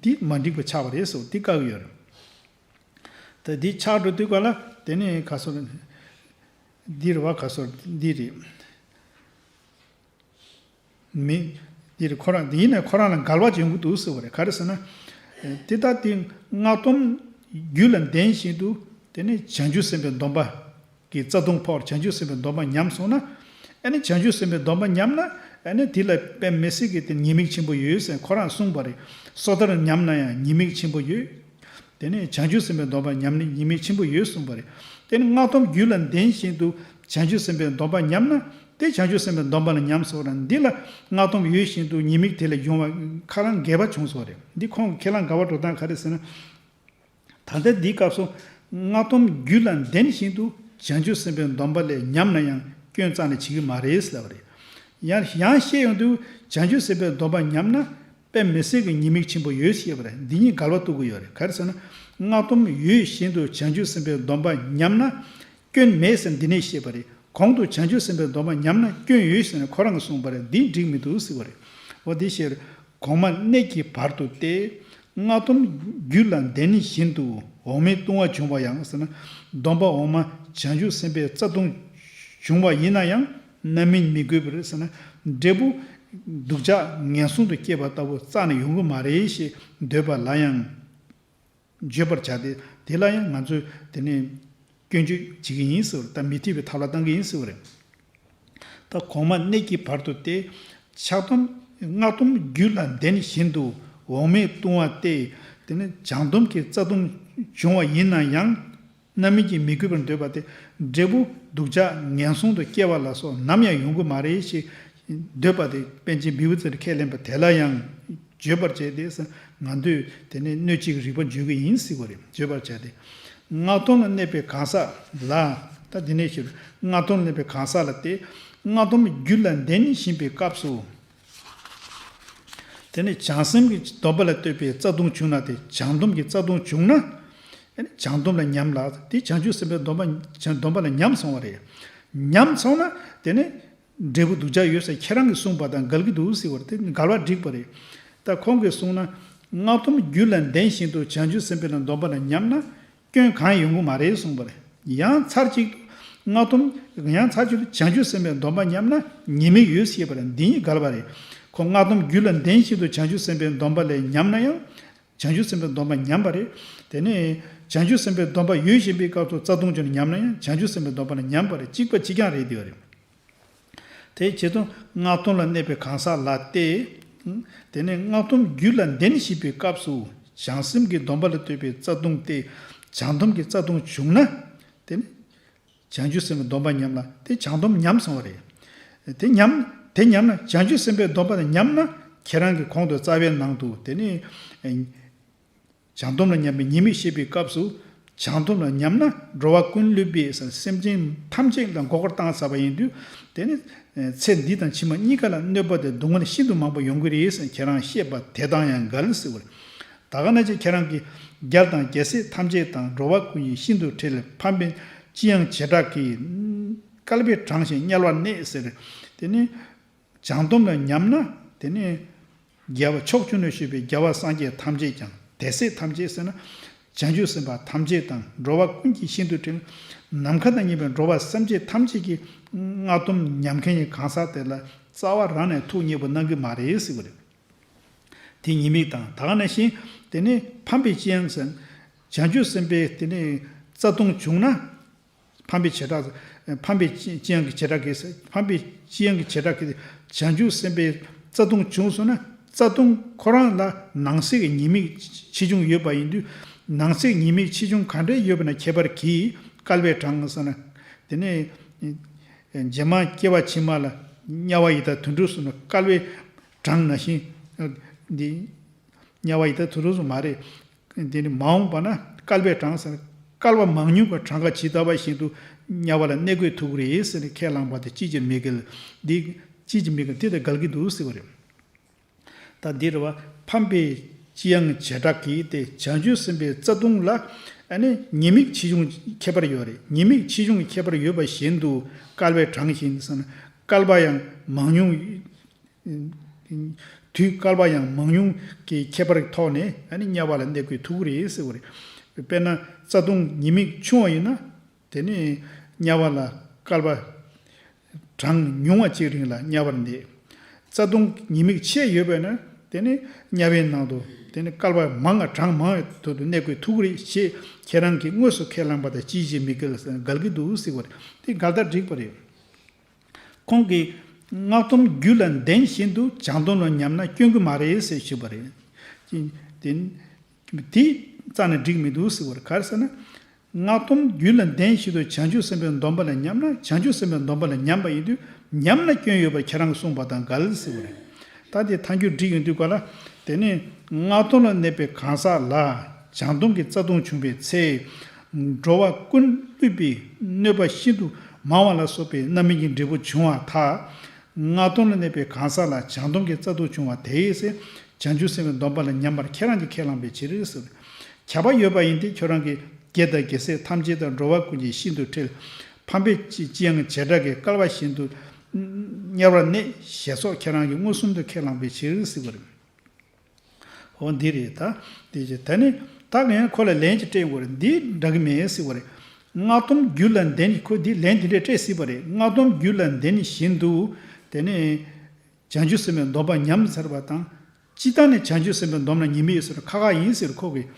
འདི་མ་འགྲིག་པ་ཆགས་པ་རེད་ཟེར་འདི་བཀག་གི་ཡོད་རེད། ད་འདི་ཆགས་འགྲོ་དུས་ག་ལ་དེ་ནས་ག་སོ། འདི་རེད་བ། ག་སོ་འདི་རེད། མི། འདིར་ཁོ་རང་འདི་ཡིན་ནས་ཁོ་རང་ལ་འགལ་བ་ཅིག་ཡོང་གི་འདུག་ཟེར་བ་རེད། ག་རེ་ཟེར་ན། དེ་ལྟར་དེ་སྔགས་སྡོམ་རྒྱུད་ལ་ལྡན་བཞིན་དུ་དེ་ནས་བྱང་ཆུབ་སེམས་དཔའི་སྡོམ་པ་གི་རྩ་ལྟུང་ཕོག་བྱང་ཆུབ་སེམས་དཔའི་སྡོམ་པ་ཉམས་སོང་ན། ཨ་ནི་བྱང་ཆུབ་སེམས་དཔའི་སྡོམ་པ་ཉམས་ན་ཨ་ནི་དེ་ལ་དཔེ་མི་སྲིད་ཀྱི་དེ་ཉེས་དམིགས་ཆེན་པོ་ཡོད་ཟེར་ཁོ་རང་གསུངས་པ་རེད། སོ་ཐར་ཉམས་ན་ཡང་ཉེས་དམིགས་ཆེན་པོ་ཡོད། དེ་ནས་བྱང་ཆུབ་སེམས་དཔའི་སྡོམ་པ་ཉམས་ནས་ཉེས་དམིགས་ཆེན་པོ་ཡོད་གསུངས་པ་རེད། དེ་ནི་སྔགས་སྡོམ་རྒྱུད་ལ་ལྡན་བཞིན་དུ་བྱང་ཆུབ་སེམས་དཔའི་སྡོམ་པ་ཉམས་ན་དེ་བྱང་ཆུབ་སེམས་དཔའི་སྡོམ་པ་ལ་ཉམས་སོ་ར། འདི་ལ་སྔགས་སྡོམ་ཡོད་བཞིན་དུ་ཉེས་དམིགས་དེ་ལ་ཡོང་བ་ཁ་རང་འགལ་བ་བྱུང་སོ་རེད། འདི་ཁོང་གི་ཁས་བླངས་འགལ་བ་འགྲོ་སྟངས་ག་རེ་ཟེར་ན། ད་ལྟ་འདིའི་སྐབས་སུ་སྔགས་སྡོམ་རྒྱུད་ལ་ལྡན་བཞིན་དུ་བྱང་ཆུབ་སེམས་དཔའི་སྡོམ་པ་ལས་ཉམས་ན་ཡང་སྐྱོན་རྩ་ནས་བྱེད་ཀྱི་མ་རེད་ཟེར་བ་རེད། ཡང་ཡང་བཤད་ཡོང་དུས་བྱང་ཆུབ་སེམས་དཔའི་སྡོམ་པ་ཉམས་ན། དཔེ་མི་སྲིད་ཀྱི་ཉེས་དམིགས་ཆེན་པོ་ཡོད་ཞེས་པ་རེད། འདི་གཉིས་འགལ་བ་གཏུག་གི་ཡོད་རེད། ག་རེ་ཟེར་ན། སྔགས་སྡོམ་ཡོད་བཞིན་དུ་བྱང་ཆུབ་སེམས་དཔའི་སྡོམ་པ་ཉམས་ན་སྐྱོན་མེད་ཟེར་འདི་ནས་བཤད་པ་རེད། གོང་དུ་བྱང་ཆུབ་སེམས་དཔའི་སྡོམ་པ་ཉམས་ན་སྐྱོན་ཡོད་ཟེར་ནས་ཁོ་རང་གིས་གསུངས་པ་རེད། འདི་འགྲིག་མི་འདུག་ཟེར་བ་རེད། འོ་འདི་ཞེས་གོང་མ་གནས་ཀྱི་བར་དུ་སྟེ། སྔགས་སྡོམ་རྒྱུད་ལ་ལྡན་བཞིན་དུ་འོག་མའི་ལྟུང་བ་བྱུང་བ་ཡང་ཟེར་ན། སྡོམ་པ་འོག་མ་བྱང་ཆུབ་སེམས་དཔའི་རྩ་ལྟུང་བྱུང་བ་ཡིན་ན་ཡང་། རྣམ་སྨིན་མི་དགོས་པར་ཟེར་ན། འབྲས་བུ་སྡུག་ཅག་ངན་སོང་དུ་སྐྱེས་པ་ལྟ་བུ་རྩ་ནས་ཡོང་གི་མ་རེད་ཞེས་འདོད་པ་ལ་ཡང་བརྗོད་པར་བྱ་སྟེ། དེ་ལ་ཡང་ང་ཚོས་དེ་ནས་སྐྱོན་བརྗོད་བྱེད་ཀྱི་ཡིན་ཟེར་བ་རེད། ད་མི་འཐད་པའི་ཐབས་ལ་བཏང་གི་ཡིན་ཟེར་བ་རེད། ད་གོང་མ་གནས་ཀྱི་བར་དུ་སྟེ། ཕྱག་སྡོམ་སྔགས་སྡོམ་རྒྱུད་ལ་ལྡན་བཞིན་དུ་འོག་མའི་ལྟུང་བ་སྟེ། དེ་ནས་བྱང་སྡོམ་གྱི་རྩ་ལྟུང་བྱུང་བ་ཡིན་ན་ཡང་། རྣམ་སྨིན་གྱིས་མི་གོས་པར་འདོད་པ་སྟེ། འབྲས་བུ་སྡུག་ཅག་ངན་སོང་དུ་སྐྱེ་བ་ལ་སོགས་ནམ་ཡང་ཡོང་གི་མ་རེད་ཞེས་འདོད་པ་སྟེ། པཎ་ཆེན་བི་བུ་ཙི་ར་ཁས་ལེན་པ་དེ་ལ་ཡང་བརྗོད་པར་བྱས་ཏེ། ང་ཚོས་དེ་ནས་གནོད་བྱེད་ཀྱི་རིགས་པ་བརྗོད་ཀྱི་ཡིན་ཟེར་བ་རེད། བརྗོད་པར་བྱས་ཏེ། སྔགས་སྡོམ་ལ་གནས་པའི་གང་ཟག་ལ། ད་འདི་ནས་ཞུ། སྔགས་སྡོམ་ལ་གནས་པའི་གང་ཟག་ལ་སྟེ། སྔགས་སྡོམ་རྒྱུད་ལ་ལྡན་བཞིན་པའི་སྐབས་སུ། དེ་ནས་བྱང་སེམས་ཀྱི་སྡོམ་པ་ལ་ལྟོས་པའི་རྩ་ལྟུང་བྱུང་ན་དེ་བྱང་སྡོམ་གྱི་རྩ་ལྟུང་བྱུང་ན། དེ་ནས་བྱང་སྡོམ་ལ་ཉམས་ལ། དེ་བྱང་ཆུབ་སེམས་དཔའི་སྡོམ་པ་བྱང་སྡོམ་པ་ལ་ཉམས་སོང་བ་རེད། ཉམས་སོང་ན་དེ་ནས་འབྲས་བུ་སྡུག་ཅག་ཡོད་ཟེར་ཁྱེད་རང་གིས་གསུངས་པ་དང་འགལ་གྱི་འདུག་ཟེར་བ་རེད། དེ་འགལ་བ་འགྲིག་པ་རེད། ད་ཁོང་གིས་གསུངས་ན། སྔགས་སྡོམ་རྒྱུད་ལ་ལྡན་བཞིན་དུ་བྱང་ཆུབ་སེམས་དཔའི་སྡོམ་པ་ལ་ཉམས་ན། སྐྱོན་གང་ཡོང་གི་མ་རེད་གསུངས་པ་རེད། ཡང་ཚར་གཅིག་ཏུ་སྔགས་སྡོམ། ཡང་ཚར་གཅིག་ཏུ་བྱང་ཆུབ་སེམས་དཔའི་སྡོམ་པ་ཉམས་ན་ཉེས་དམིགས་ཡོད་ཞེས་པ་རེད། འདི་གཉིས་འགལ་བ་རེད། ཁོ་སྔགས་སྡོམ་རྒྱུད་ལ་ལྡན་བཞིན་དུ་བྱང་ཆུབ་སེམས་དཔའི་སྡོམ་པ་ལ་ཉམས་ན་ཡང་། བྱང་ཆུབ་སེམས་དཔའི་སྡོམ་པ་ཉམས་པ་རེད། དེ་ནས་བྱང་ཆུབ་སེམས་དཔའི་སྡོམ་པ་ཡོད་བཞིན་པའི་སྐབས་སུ་རྩ་ལྟུང་བྱུང་ནས་ཉམས་ན་ཡང་བྱང་ཆུབ་སེམས་དཔའི་སྡོམ་པ་ལ་ཉམས་པ་རེད། གཅིག་པ་གཅིག་རྐྱང་རེད་དེ་རེད། དེའི་ཕྱིར་དུ་སྔགས་སྡོམ་ལ་གནས་པའི་གང་ཟག་ལ་སྟེ། དེ་ནས་སྔགས་སྡོམ་རྒྱུད་ལ་ལྡན་བཞིན་པའི་སྐབས་སུ་བྱང་སེམས་ཀྱི་སྡོམ་པ་ལ་ལྟོས་པའི་རྩ་ལྟུང་སྟེ། བྱང་སྡོམ་གྱི་རྩ་ལྟུང་བྱུང་ན། དེ་ནི་བྱང་ཆུབ་སེམས་དཔའི་སྡོམ་པ་ཉམས་ལ་དེ་བྱང་སྡོམ་ཉམས་སོང་བ་རེད། དེ་ཉམས། དེ་ཉམས་ན་བྱང་ཆུབ་སེམས་དཔའི་སྡོམ་པ་དང་ཉམས་ན་ཁྱེད་རང་གི་གོང་དུ་རྩ་བའི་ནང་དུ་དེ་ནི། བྱང་སྡོམ་ལ་ཉམས་པའི་ཉེས་དམིགས་བཤད་པའི་སྐབས་སུ། བྱང་སྡོམ་ལ་ཉམས་ན་འགྲོ་བ་ཀུན་བསླུས་པའི་སེམས་ཅན་ཐམས་ཅད་ལ་མགོ་སྐོར་བཏང་ཚར་བ་ཡིན་དུས། དེ་ནི་ཚེ་འདི་དང་ཕྱི་མ་གཉིས་ཀ་ལ་གནོད་པ་དང་སྡུག་བསྔལ་ཤིན་ཏུ་མང་པོ་ཡོང་གི་རེད་ཟེར་ཁྱེད་རང་བཤད་པ་དེ་དང་ཡང་འགལ་ཟེར་བ་རེད། ད་ག་ནང་བཞིན་ཁྱེད་རང་གིས་རྒྱལ་དང་རྒྱལ་སྲིད་ཐམས་ཅད་དང་འགྲོ་བ་ཀུན་གྱི་ཤིན་ཏུ་ཁྲེལ། ཕམ་པའི་ཅི་ཡང་བྱེ་བྲག་གིས། བསྐལ་པས་དྲངས་ཤིང་དམྱལ་བར་གནས་ཟེར། དེ་ནི། བྱང་སྡོམ་ལ་ཉམས་ན་དེ་ནི། རྒྱལ་བ་ཕྱོགས་བཅུ་ན་བཞུགས་པའི་རྒྱལ་བ་སངས་རྒྱས་ཐམས་ཅད་ཀྱང་། དེ་སྲིད་ཐམས་ཅད་ཟེར་ན། བྱང་ཆུབ་སེམས་དཔའ་ཐམས་ཅད་དང་འགྲོ་བ་ཀུན་གྱི་ཤིན་ཏུ་འཁྲིལ། ནམ་མཁའ་དང་མཉམ་པའི་འགྲོ་བ་སེམས་ཅན་ཐམས་ཅད་ཀྱི་སྔགས་སྡོམ་ཉམས་མཁན་གྱི་གང་ཟག་དེ་ལ་རྩ་བ་རང་ནས་ཐུགས་མཉེས་པོ་གནང་གི་མ་རེད་ཟེར་བ་རེད། དེ་ཉེས་དམིགས་དང་ད་ག་ནང་བཞིན་དེ་ནི་ཕམ་པའི་ལྕི་ཡང་ཟེར། བྱང་ཆུབ་སེམས་དཔའི་དེ་ནི་རྩ་ལྟུང་བྱུང་ན། ཕམ་པའི་བྱེ་བྲག་ཕམ་པའི་ལྕི་ཡང་གི་བྱེ་བྲག་གིས་ཕམ་པའི་ལྕི་ཡང་གི་བྱེ་བྲག་གིས་བྱང་ཆུབ་སེམས་དཔའི་རྩ་ལྟུང་བྱུང་སོང་ན། རྩ་ལྟུང་ཁོ་རང་ལ་ནང་གསེས་ཀྱི་ཉེས་དམིགས་ཆེ་ཆུང་ཡོད་པ་ཡིན་དུས། ནང་གསེས་ཉེས་དམིགས་ཆེ་ཆུང་ག་འདྲས་ཡོད་པ་ན་ཁྱད་པར་གྱིས་བསྐལ་པའི་གྲངས་ཟེར་ན། དེ་ནས་རྗེས་མ་སྐྱེ་བ་ཕྱི་མ་ལ་དམྱལ་བ་ཡི་དྭགས་དུད་འགྲོ་གསུམ་ལ་བསྐལ་པའི་གྲངས་ནང་བཞིན་འདི། དམྱལ་བ་ཡི་དྭགས་དུད་འགྲོ་གསུམ་མ་རེད། དེ་ནི་མ་འོངས་པ་ན་བསྐལ་པའི་གྲངས་ཟེར། བསྐལ་པ་མང་ཉུང་གི་གྲངས་ཀ་ཇི་ལྟ་བ་བཞིན་དུ་དམྱལ་བ་ལ་གནས་དགོས་ཐུག་རེད་ཟེར་ནས་ཁས་བླངས་པ་དེ་ཅིས་ཀྱང་མི་འགལ། འདི་ཅིས་ཀྱང་མི་འགལ་དེ་དང་འགལ་གྱི་འདུག་ཟེར་བ་རེད། ད་འདི་རེད་བ། ཕམ་པའི་ལྕི་ཡང་བྱེ་བྲག་གིས་ཏེ་བྱང་ཆུབ་སེམས་དཔའི་རྩ་ལྟུང་ལ་ཨ་ནི་ཉེས་དམིགས་ཆེ་ཆུང་ཁྱད་པར་ཡོད་རེད། ཉེས་དམིགས་ཆེ་ཆུང་གི་ཁྱད་པར་ཡོད་པ་བཞིན་དུ་བསྐལ་པའི་གྲངས་བཞིན་ཟེར་ན་བསྐལ་པ་ཡང་མང་ཉུང་། དུས་བསྐལ་པ་ཡང་མང་ཉུང་གི་ཁྱད་པར་གྱི་ཐོག་ནས་ཨ་ནི་དམྱལ་བ་ལ་གནས་དགོས་ཐུག་གི་རེད་ཟེར་བ་རེད། དཔེར་ན་རྩ་ལྟུང་ཉེས་དམིགས་ཆུང་བ་ཡིན་ན་དེ་ནི་དམྱལ་བ་ལ་བསྐལ་པ་གྲངས་ཉུང་བ་གཅིག་རིང་ལ་དམྱལ་བར་གནས། རྩ་ལྟུང་ཉེས་དམིགས་ཆེ་ཡོད་པས་ན་དེ་ནི་དམྱལ་བའི་ནང་དུ་དེ་ནི་བསྐལ་པ་མང་བ་གྲངས་མང་བའི་ཐོག་ཏུ་གནས་དགོས་ཐུག་གི་རེད་ཞེས་ཁྱེད་རང་གིས་དངོས་སུ་ཁས་བླངས་པ་དང་ཅིས་ཀྱང་མི་འགལ་ཟེར་འགལ་གྱི་འདུག་ཟེར་བ་རེད། དེ་འགལ་ཟླ་འགྲིག་པ་རེད། ཁོང་གིས་སྔགས་སྡོམ་རྒྱུད་ལ་ལྡན་བཞིན་དུ་བྱང་སྡོམ་ལ་ཉམས་ན་སྐྱོན་གྱི་མ་རེད་ཟེར་ཞུས་པ་རེད། དེ་དེ་རྩ་ནས་འགྲིག་མི་འདུག་ཟེར་བར་ག་རེ་ཟེར་ན། སྔགས་སྡོམ་རྒྱུད་ལ་ལྡན་བཞིན་དུ་བྱང་ཆུབ་སེམས་དཔའི་སྡོམ་པ་ལ་ཉམས་ན་བྱང་ཆུབ་སེམས་དཔའི་སྡོམ་པ་ལ་ཉམས་པ་ཡིན་དུས་ཉམས་ན་སྐྱོན་ཡོད་པར་ཁྱེད་རང་གིས་གསུངས་པ་དང་འགལ་ཟེར་བ་རེད། ད་དེ་ཐལ་འགྱུར་འགྲིག་ཡོང་དུས་ག་ལ། དེ་ནས་སྔགས་སྡོམ་ལ་གནས་པའི་གང་ཟག་ལ་བྱང་སྡོམ་གྱི་རྩ་ལྟུང་བྱུང་བའི་ཚེ། འགྲོ་བ་ཀུན་བསླུས་པའི་གནོད་པ་ཤིན་ཏུ་མང་བ་ལ་སོགས་པའི་རྣམ་སྨིན་གྱི་འབྲས་བུ་འབྱུང་བར་ཐལ། སྔགས་སྡོམ་ལ་གནས་པའི་གང་ཟག་ལ་བྱང་སྡོམ་གྱི་རྩ་ལྟུང་བྱུང་བ་དེའི་ཚེ། བྱང་ཆུབ་སེམས་དཔའི་སྡོམ་པ་ལ་ཉམས་པར་ཁྱེད་རང་གིས་ཁས་བླངས་པའི་ཕྱིར་ཟེར། ཁྱབ་པ་ཡོད་པ་ཡིན་ཏེ་ཁྱོད་རང་གིས་རྒྱལ་དང་རྒྱལ་སྲས་ཐམས་ཅད་དང་འགྲོ་བ་ཀུན་གྱི་ཤིན་ཏུ་འཁྲིལ། ཕམ་པའི་ལྕི་ཡང་བྱེ་བྲག་གིས་བསྐལ་པ་བཞིན་དུ་དམྱལ་བར་གནས་ཞེས་སོགས་ཁྱེད་རང་གིས་མངོན་སུམ་དུ་ཁས་བླངས་པའི་ཕྱིར་ཟེར་བ་རེད། འོ་འདི་རེད་ད། དེ་ཅི་ད་ནི་ད་ངས་ཁོ་ལ་ལན་ཅིག་སྤྲད་དགོས་རེད། འདི་འདྲ་གི་མེད་ཟེར་བ་རེད། སྔགས་སྡོམ་རྒྱུད་ལ་ལྡན། ཁོས་འདི་ལན་འདི་འདྲས་སྤྲད་སྲིད་པ་རེད། སྔགས་སྡོམ་རྒྱུད་ལ་ལྡན་བཞིན་དུ་དེ་ནི་བྱང་ཆུབ་སེམས་དཔའི་སྡོམ་པ་ཉམས་ཚར་བ་དང་། སྤྱིར་བཏང་ནས་བྱང་ཆུབ་སེམས་དཔའི་སྡོམ་ལ་ཉེས་དམིགས་ཡོད་ཟེར་ཁ་ཁ་ཡིན་ཟེར་ཁོ་གིས།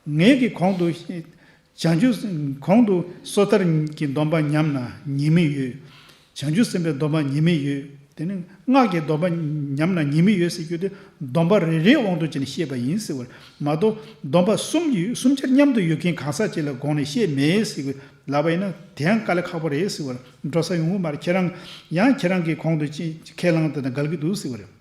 ངས་ཀྱི་གོང་དུ། བྱང་ཆུབ་གོང་དུ་སོ་ཐར་གྱི་སྡོམ་པ་ཉམས་ན་ཉེས་དམིགས་ཡོད། བྱང་ཆུབ་སེམས་དཔའི་སྡོམ་པ་ཉེས་དམིགས་ཡོད། དེ་ནི་སྔགས་ཀྱི་སྡོམ་པ་ཉམས་ན་ཉེས་དམིགས་ཡོད་ཟེར་རྒྱུ་དེ་སྡོམ་པ་རེ་རེའི་དབང་དུ་བྱས་ནས་བཤད་པ་ཡིན་ཟེར་བར་མ་གཏོགས་སྡོམ་པ་གསུམ་ཡོད། གསུམ་ཆར་མཉམ་དུ་ཡོད་མཁན་གང་ཟག་ཅིག་ལ་དགོངས་ནས་བཤད་མེད་ཟེར་གི་ལབ་པ་ཡིན་ན་དེ་ཡང་དཀའ་ལས་ཁག་པོ་རེད་ཟེར་བར་འགྲོ་ས་ཡོང་གི་མ་རེད། ཁྱེད་རང་ཡང་ཁྱེད་རང་གི་གོང་དུ་ཅི་ཁས་བླངས་དེ་དང་འགལ་གྱི་འདུག་ཟེར་བ་རེད།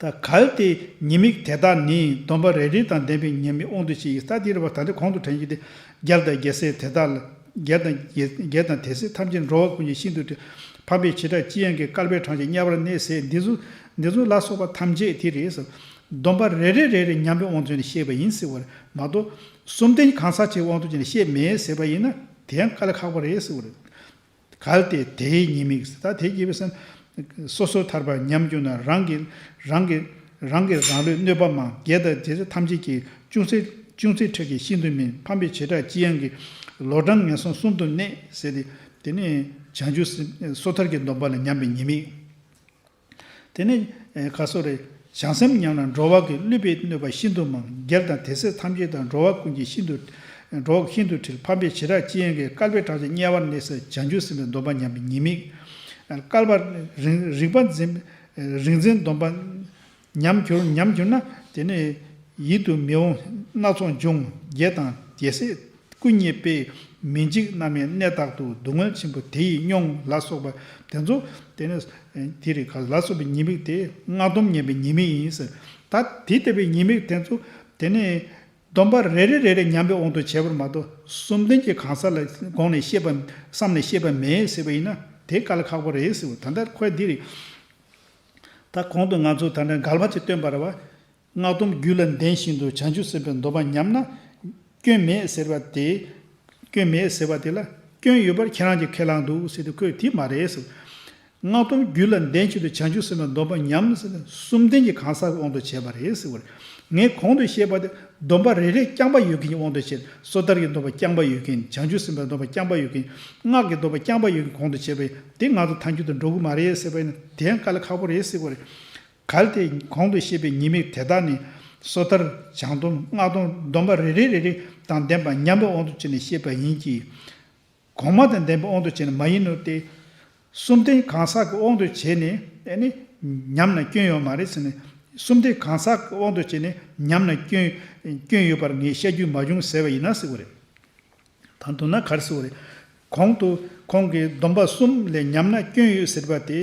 ད་གལ་ཏེ་ཉེས་དམིགས་དེ་དག་ནི་སྡོམ་པ་རེ་རེ་དང་ལྡན་པའི་ཉེས་དམིགས་དབང་དུ་བྱས་ཡིན། ད་འདི་རེད་བ། ད་འདི་གོང་དུ་དྲན་རྒྱུ་དེ་རྒྱལ་དང་རྒྱལ་སྲས་དེ་དག་ལ་རྒྱལ་དང་རྒྱལ་རྒྱལ་དང་དེ་སྲས་ཐམས་ཅད་འགྲོ་བ་ཀུན་གྱི་ཤིན་ཏུ་འཁྲིལ། ཕམ་པའི་བྱེ་བྲག་ལྕི་ཡང་གིས་བསྐལ་པའི་གྲངས་ཀྱིས་དམྱལ་བར་གནས་ཟེར་འདི་ཚོ་འདི་ཚོ་ལ་སོགས་པ་ཐམས་ཅད་དེ་རེད་ཟེར། སྡོམ་པ་རེ་རེ་རེ་རེ་ཉམས་པའི་དབང་དུ་བྱས་ནས་བཤད་པ་ཡིན་ཟེར་བ་རེད་མ་གཏོགས་གསུམ་ལྡན་གང་ཟག་ཅིག་དབང་དུ་བྱས་ནས་བཤད་མེད་ཟེར་བ་ཡིན་ན་དེ་ཡང་དཀའ་ལས་ཁག་པོ་རེད་ཟེར་བ་རེད། གལ་ཏེ་དེའི་ཉེས་དམིགས། ད་དེ་སྐྱེས་པའི་སེམས། སོ་སོ་ཐར་པ་ཉམས་གྱུར་ན་རང་གི་རང་གི་རང་གི་རང་ལུས་གནོད་པ་མང་། རྒྱལ་དང་རྒྱལ་སྲས་ཐམས་ཅད་ཀྱིས་ཅུང་ཟད་ཅུང་ཟད་ཁྲེལ་གྱིས་ཤིན་ཏུ་སྨིན། ཕམ་པའི་བྱེ་བྲག་ལྕི་ཡང་གིས་ལོ་གྲངས་ངན་སོང་གསུམ་དུ་གནས་ཟེར་ཏེ། དེ་ནས་བྱང་ཆུབ་སེམས་སོ་ཐར་གྱི་སྡོམ་པ་ལ་ཉམས་པའི་ཉེས་དམིགས། དེ་ནས་ཨེ་ག་སོ་རེ། བྱང་སེམས་ཉམས་ན་འགྲོ་བ་གི་བསླུས་པའི་གནོད་པ་ཤིན་ཏུ་མང་། རྒྱལ་དང་དེ་སྲས་ཐམས་ཅད་དང་འགྲོ་བ་ཀུན་གྱི་ཤིན་ཏུ་འགྲོ་བ་ཤིན་ཏུ་འཁྲིལ། ཕམ་པའི་བྱེ་བྲག་ལྕི་ཡང་གིས་བསྐལ་པའི་གྲངས་ཀྱིས་དམྱལ་བར་གནས་ཟེར། བྱང་ཆུབ་སེམས་དཔའི་སྡོམ་པ་ཉམས་པའི་ཉེས་དམིགས། བསྐལ་པ་རིག་རིག་པ་འཛིན་རིག་འཛིན་སྡོམ་པ་ཉམས་གྱུར་ཉམས་གྱུར་ན་དེ་ནས་ཡིད་དུ་མི་འོང་སྣ་ཚོགས་འབྱུང་། རྒྱལ་དང་རྒྱལ་སྲས་སྐུ་བརྙེས་པས་མི་འཇིགས་རྣམ་གཡེང་གནས་དག་ཏུ། སྡུག་བསྔལ་ཆེན་པོ་དེ་ཡིས་མྱོང་ལ་སོགས་པ་དེ་ཚོ་དེ་ནས་དེ་རེད་ག་ལ་སོགས་པའི་ཉེས་དམིགས་དེ་སྔགས་སྡོམ་ཉམས་པའི་ཉེས་དམིགས་ཡིན་ཟེར། ད་དེ་ལྟ་བུའི་ཉེས་དམིགས་དེ་ཚོ་དེ་ནས་སྡོམ་པ་རེ་རེ་རེ་རེ་ཉམས་པའི་དབང་དུ་བྱས་པར་མ་གཏོགས་གསུམ་ལྡན་གྱི་གང་ཟག་ལ་དགོངས་ནས་བཤད་པ་བསམ་ནས་བཤད་པ་མེད་ཟེར་བ་ཡིན་ན་དེ་དཀའ་ལས་ཁག་པོ་རེད་ཟེར་བ། ད་ལྟ་ཁོས་འདི་རེད། ད་གོང་དུ་ང་ཚོ་ད་ལྟ་འགལ་བ་ཅིག་སྟོན་པ་རེད་བ། སྔགས་སྡོམ་རྒྱུད་ལ་ལྡན་བཞིན་དུ་བྱང་ཆུབ་སེམས་དཔའི་སྡོམ་པ་ཉམས་ན། སྐྱོན་མེད་ཟེར་བ་དེ། སྐྱོན་མེད་ཟེར་བ་དེ་ལ་སྐྱོན་ཡོད་པར་ཁྱེད་རང་གིས་ཁས་བླངས་འདུག་ཟེར་དུས་ཁོས་དེ་མ་རེད་ཟེར། སྔགས་སྡོམ་རྒྱུད་ལ་ལྡན་ཕྱིར་དུ་བྱང་ཆུབ་སེམས་དཔའི་སྡོམ་པ་ཉམས་ཟེར་ན་གསུམ་ལྡན་གྱི་གང་ཟག་གི་དབང་དུ་བྱས་པ་རེད་ཟེར་བ་རེད། ངས་གོང་དུ་བཤད་པ་དེ་སྡོམ་པ་རེ་རེ་རྐྱང་པ་ཡོད་མཁན་གྱི་དབང་དུ་བྱས། སོ་ཐར་གྱི་སྡོམ་པ་རྐྱང་པ་ཡོད་མཁན། བྱང་ཆུབ་སེམས་དཔའི་སྡོམ་པ་རྐྱང་པ་ཡོད་མཁན། སྔགས་ཀྱི་སྡོམ་པ་རྐྱང་པ་ཡོད་མཁན་གོང་དུ་བྱས་པས་དེ་ང་ཚོ་ཐལ་འགྱུར་དུ་འགྲོ་གི་མ་རེད་ཟེར་བ་ཡིན་ན་དེ་ཡང་དཀའ་ལས་ཁག་པོ་རེད་ཟེར་བ་རེད། གལ་ཏེ་གོང་དུ་བཤད་པའི་ཉེས་དམིགས་དེ་དག་ནི་སོ་ཐར་བྱང་སྡོམ་སྔགས་སྡོམ་སྡོམ་པ་རེ་རེ་རེ་རེ་དང་ལྡན་པ་མཉམ་པའི་དབང་དུ་བྱས་ནས་བཤད་པ་ཡིན་གྱི། གོང་མ་དང་ལྡན་པའི་དབང་དུ་བྱས་ནས་མ་ཡིན་ནོ་སྟེ། གསུམ་ལྡན་གང་ཟག་གི་དབང་དུ་བྱས་ནས་ཨེ་ནི་ཉམས་ན་སྐྱོན་ཡོད་མ་རེད་ཟེར་ནས། གསུམ་ལྡན་གང་ཟག་གི་དབང་དུ་བྱས་ནས་ཉམས་ན་སྐྱོན་སྐྱོན་ཡོད་པར་ངས་བཤད་རྒྱུ་མ་བྱུང་ཟེར་བ་ཡིན་ན་ཟེར་བ་རེད། ད་མདོར་ན་ག་རེ་ཟེར་བ་རེད། གོང་དུ་ཁོང་གིས་སྡོམ་པ་གསུམ་ལས་ཉམས་ན་སྐྱོན་ཡོད་ཟེར་བ་དེ།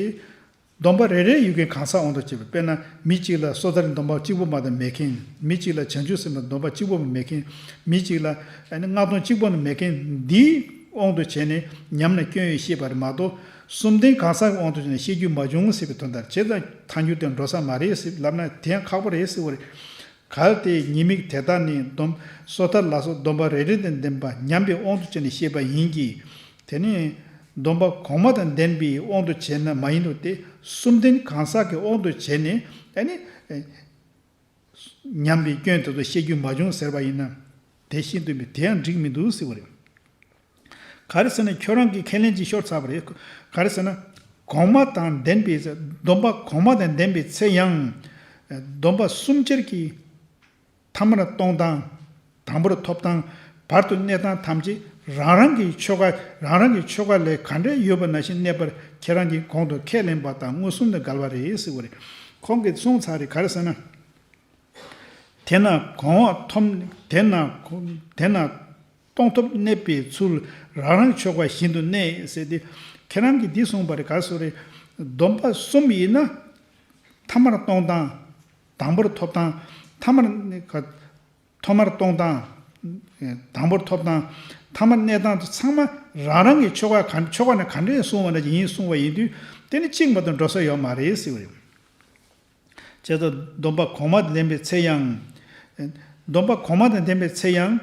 སྡོམ་པ་རེ་རེ་ཡོད་མཁན་གང་ཟག་དབང་དུ་བྱས་པ། དཔེར་ན་མི་གཅིག་ལ་སོ་ཐར་སྡོམ་པ་གཅིག་པོ་མ་གཏོགས་མེད་མཁན། མི་གཅིག་ལ་བྱང་ཆུབ་སེམས་དཔའི་སྡོམ་པ་གཅིག་པོ་མེད་མཁན། མི་གཅིག་ལ་ཨ་ནི་སྔགས་སྡོམ་གཅིག་པོ་ནི་མེད་མཁན་འདིའི་དབང་དུ་བྱས་ནས་ཉམས་ན་སྐྱོན་ཡོད་བཤད་པ་རེད་མ་གཏོགས། གསུམ་ལྡན་གང་ཟག་གི་དབང་དུ་བྱས་ནས་བཤད་རྒྱུ་མ་བྱུང་ཟེར་བའི་དོན་དག་རེད། བྱས་ཙང་ཐལ་འགྱུར་དེ་འགྲོ་ས་མ་རེད་ཟེར་ལབ་ན་དེ་ཡང་ཁག་པོ་རེད་ཟེར་བ་རེད། གལ་ཏེ་ཉེས་དམིགས་དེ་དག་ནི་སྡོམ་སོ་ཐར་ལ་སོགས་སྡོམ་པ་རེ་རེ་དང་ལྡན་པ་མཉམ་པའི་དབང་དུ་བྱས་ནས་བཤད་པ་ཡིན་གྱི། དེ་ནི་སྡོམ་པ་གོང་མ་དང་ལྡན་པའི་དབང་དུ་བྱས་ན་མ་ཡིན་ནོ་སྟེ། གསུམ་ལྡན་གང་ཟག་གི་དབང་དུ་བྱས་ནས་ཨ་ནི་ཉམས་པའི་སྐྱོན་དེ་ཚོ་བཤད་རྒྱུ་མ་བྱུང་ཟེར་བ་ཡིན་ན་དེ་ཤིན་ཏུ་མི་དེ་ཡང་འགྲིག་མི་འདུག་ཟེར་བ་རེད། ག་རེ་ཟེར་ན་ཁྱོད་རང་གིས་ཁས་ལེན་གྱིས་ཤོར་ཚར་བ་རེད། ག་རེ་ཟེར་ན་གོང་མ་དང་ལྡན་པའི་སྡོམ་པ་གོང་མ་དང་ལྡན་པའི་ཚེ་ཡང་སྡོམ་པ་གསུམ་ཆར་གྱི་ཐ་མར་གཏོང་སྟངས། དང་པོར་ཐོབ་སྟངས། བར་དུ་གནས་སྟངས་ཐམས་ཅད་རང་རང་གི་ཆོ་ག་རང་རང་གི་ཆོ་ག་ལས་ག་འདྲ་ཡོད་པ་ནང་བཞིན་གནས་པར་ཁྱེད་རང་གིས་གོང་དུ་ཁས་ལེན་པ་དང་མངོན་སུམ་དུ་འགལ་བ་རེད་ཟེར་བ་རེད། ཁོང་གིས་གསུངས་ཚར་རེད། ག་རེ་ཟེར་ན། དེས་ན་གོང་འོག་ཐོབ། དེས་ན་དེས་ན་གཏོང་ཐབས་གནས་པའི་ཚུལ་རང་རང་ཆོ་ག་བཞིན་དུ་གནས་ཟེར་ཏེ། ཁྱེད་རང་གིས་འདི་གསུངས་པ་རེད། ག་རེ་ཟེར་རེད། སྡོམ་པ་གསུམ་ཡིན་ན། ཐ་མར་གཏོང་སྟངས། དང་པོར་ཐོབ་སྟངས། ཐ་མར་ག་ཐོག་མར་གཏོང་སྟངས། དང་པོར་ཐོབ་སྟངས། ཐ་མར་གནས་སྟངས་དེ་ཚང་མ་རང་རང་གི་ཆོ་ག་ག་ཆོ་ག་ནས་ག་འདྲས་གསུངས་པ་ན་ཡིན་གསུངས་པ་ཡིན་དུས་དེ་ནི་གཅིག་མ་གཏོགས་འགྲོ་ས་ཡོད་མ་རེད་ཟེར་བ་རེད། བྱས་ཙང་སྡོམ་པ་གོང་མ་དང་ལྡན་པའི་ཚེ་ཡང་། སྡོམ་པ་གོང་མ་དང་ལྡན་པའི་ཚེ་ཡང་།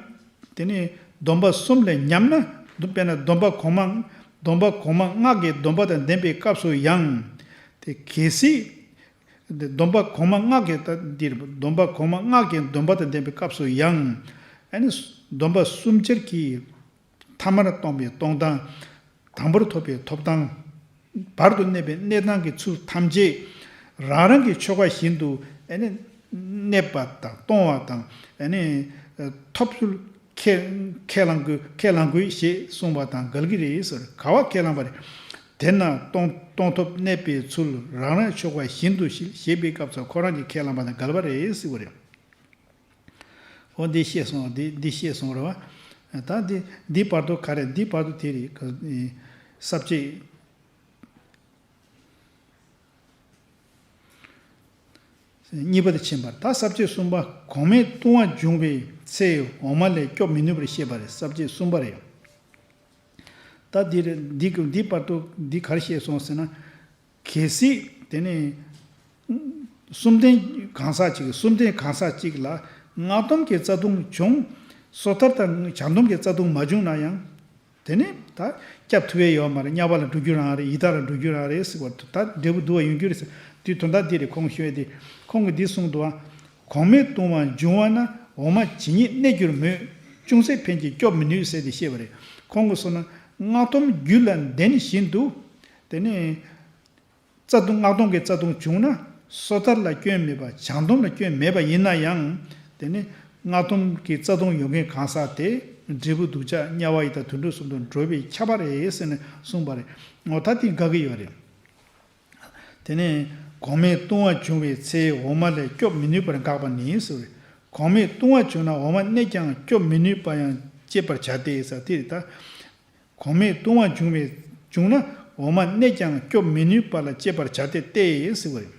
དེ་ནི་སྡོམ་པ་གསུམ་ལས་ཉམས་ན། དཔེར་ན་སྡོམ་པ་གོང་མ། སྡོམ་པ་གོང་མ་སྔགས་ཀྱི་སྡོམ་པ་དང་ལྡན་པའི་སྐབས་སུ་ཡང་། དེ་གལ་སྲིད། སྡོམ་པ་གོང་མ་སྔགས་ཀྱི་ད་འདིར་སྡོམ་པ་གོང་མ་སྔགས་ཀྱི་སྡོམ་པ་དང་ལྡན་པའི་སྐབས་སུ་ཡང་། ཨ་ནི་སྡོམ་པ་གསུམ་ཆར་གྱི་ཐ་མར་གཏོང་བའི་གཏོང་སྟངས། དང་པོར་ཐོབ་པའི་ཐོབ་སྟངས། བར་དུ་གནས་པའི་གནས་སྟངས་ཀྱི་ཚུལ་ཐམས་ཅད་རང་རང་གི་ཆོ་ག་བཞིན་དུ་ཨ་ནི་གནས་པ་དང་གཏོང་བ་དང་ཨ་ནི་ཐོབ་ཚུལ་ཁས་ཁས་བླང་དགོས་ཁས་བླང་དགོས་ཞེས་གསུངས་པ་དང་འགལ་གྱི་རེད་ཟེར། ག་བ་ཁས་བླངས་པ་རེད། དེས་ན་གཏོང་གཏོང་ཐབས་གནས་པའི་ཚུལ་རང་རང་ཆོ་ག་བཞིན་དུ་ཞེས་པའི་སྐབས་སུ་ཁོ་རང་གིས་ཁས་བླངས་པ་དང་འགལ་བ་རེད་ཟེར་བ་རེད། འོ་འདི་ཤེས་སོང་། འདི་འདི་ཤེས་སོང་རེད་བ། ད་འདི་འདི་བར་དུ་ག་རེ་འདི་བར་དུ་དེ་རེད། ས་བཅད་གཉིས་པ་དེ་ཕྱིན་པ་ད་ས་བཅད་གསུམ་པ་གོང་མའི་ལྟུང་བ་འབྱུང་བའི་ཚེ་འོག་མ་ལས་སྐྱོབ་མི་ནུས་པར་བཤད་པ་རེད། ས་བཅད་གསུམ་པ་རེད། ད་འདི་རེད། འདི་གི་འདི་བར་དུ་འདི་ག་རེ་བཤད་སོང་ཟེར་ན། གལ་སྲིད་དེ་ནི་གསུམ་ལྡན་གང་ཟག་ཅིག་གསུམ་ལྡན་གང་ཟག་ཅིག་ལ་སྔགས་སྡོམ་གྱི་རྩ་ལྟུང་བྱུང་། སོ་ཐར་དང་བྱང་སྡོམ་གྱི་རྩ་ལྟུང་མ་བྱུང་ན་ཡང་། དེ་ནི་ད་སྐྱབས་ཐུབ་ཡས་ཡོད་མ་རེད། དམྱལ་བ་ལ་འགྲོ་རྒྱུ་རང་རེད། ཡི་དྭགས་ལ་འགྲོ་རྒྱུ་རང་རེད་ཟེར་བ་ད་འབྲས་བུ་སྡུག་པ་ཡོང་རྒྱུ་རེད་ཟེར་དུས་དོན་དག་འདི་རེད། ཁོང་ཞུ་ཡས་དེ་ཁོང་གིས་འདི་གསུངས་འདུག་ཨ། གོང་མའི་ལྟུང་བ་འབྱུང་བ་ན་འོག་མ་ཇི་སྙེད་གནས་གྱུར་མོད། ཅུང་ཟད་ཕན་གྱི་སྐྱོབ་མི་ནུས་ཟེར་ཏེ་བཤད་པ་རེད། ཁོང་གིས་གསུངས་ན་སྔགས་སྡོམ་རྒྱུད་ལ་ལྡན་བཞིན་དུ། དེ་ནི་རྩ་ལྟུང་སྔགས་སྡོམ་གྱི་རྩ་ལྟུང་བྱུང་ན་སོ་ཐར་ལ་སྐྱོན་མེད་པ་བྱང་སྡོམ་ལ་སྐྱོན་མེད་པ་ཡིན་ན་ཡང་། དེ་ནི་སྔགས་སྡོམ་གྱི་རྩ་ལྟུང་ཡོད་མཁན་གང་ཟག་དེ་འབྲས་བུ་སྡུག་ཅག་དམྱལ་བ་ཡི་དྭགས་དུད་འགྲོ་གསུམ་དུ་འགྲོ་བའི་ཁྱབ་པ་རེད་ཟེར་ནས་གསུངས་པ་རེད། འོ་ད་དེ་དགའ་གི་ཡོད་རེད། དེ་ནས་གོང་མའི་ལྟུང་བ་བྱུང་བའི་ཚེ་འོག་མ་ལས་སྐྱོབ་མི་ནུས་པར་འགག་པ་ནི་ཟེར་བས། གོང་མའི་ལྟུང་བ་བྱུང་ན་འོག་མ་གནས་ཀྱང་སྐྱོབ་མི་ནུས་པ་ཡང་བཅད་པར་བྱ་སྟེ་ཟེར་དེ་རེད་ད། གོང་མའི་ལྟུང་བ་བྱུང་བའི་བྱུང་ན་འོག་མ་གནས་ཀྱང་སྐྱོབ་མི་ནུས་པ་ལ་བཅད་པར་བྱ་སྟེ་སྟེ་ཟེར་བ་རེད།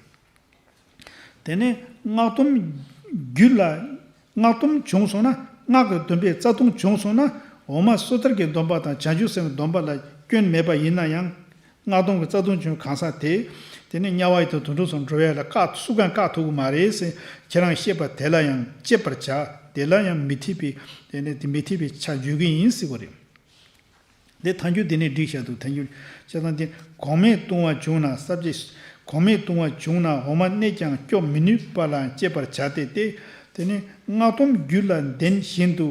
དེ་ནས་སྔགས་སྡོམ་རྒྱུད་ལ། སྔགས་སྡོམ་བྱུང་སོང་ན་སྔགས་ཀྱི་སྡོམ་པའི་རྩ་ལྟུང་བྱུང་སོང་ན་འོག་མ་སོ་ཐར་གྱི་སྡོམ་པ་དང་བྱང་ཆུབ་སེམས་ཀྱི་སྡོམ་པ་ལ་སྐྱོན་མེད་པ་ཡིན་ན་ཡང་། སྔགས་སྡོམ་གྱི་རྩ་ལྟུང་བྱུང་གང་ཟག་དེ། དེ་ནི་དམྱལ་བ་ཡི་དྭགས་དུད་འགྲོ་ཚོ་འགྲོ་ཡ་ལ་བཀག་སུ་གང་བཀག་ཐུབ་ཀྱི་མ་རེད་ཟེར་ཁྱེད་རང་བཤད་པ་དེ་ལ་ཡང་བཅད་པར་བྱ། དེ་ལ་ཡང་མི་ཐེག་པའི་དེ་ནི་དེ་མི་ཐེག་པའི་ཆ་བརྗོད་ཀྱི་ཡིན་ཟེར་བ་རེད། དེ་ཐལ་འགྱུར་དེ་ནས་བསྒྲིགས་བཞག་འདུག་ཐལ་འགྱུར་བྱས་ཙང་དེ་གོང་མས་ལྟུང་བ་བྱུང་ན་ས་བཅད། གོང་མས་ལྟུང་བ་བྱུང་ན་འོག་མ་གནས་ཀྱང་སྐྱོབ་མི་ནུས་པ་ལ་དཔྱད་པར་བྱ་སྟེ། དེ་དེ་ནི་སྔགས་སྡོམ་རྒྱུད་ལ་ལྡན་བཞིན་དུ།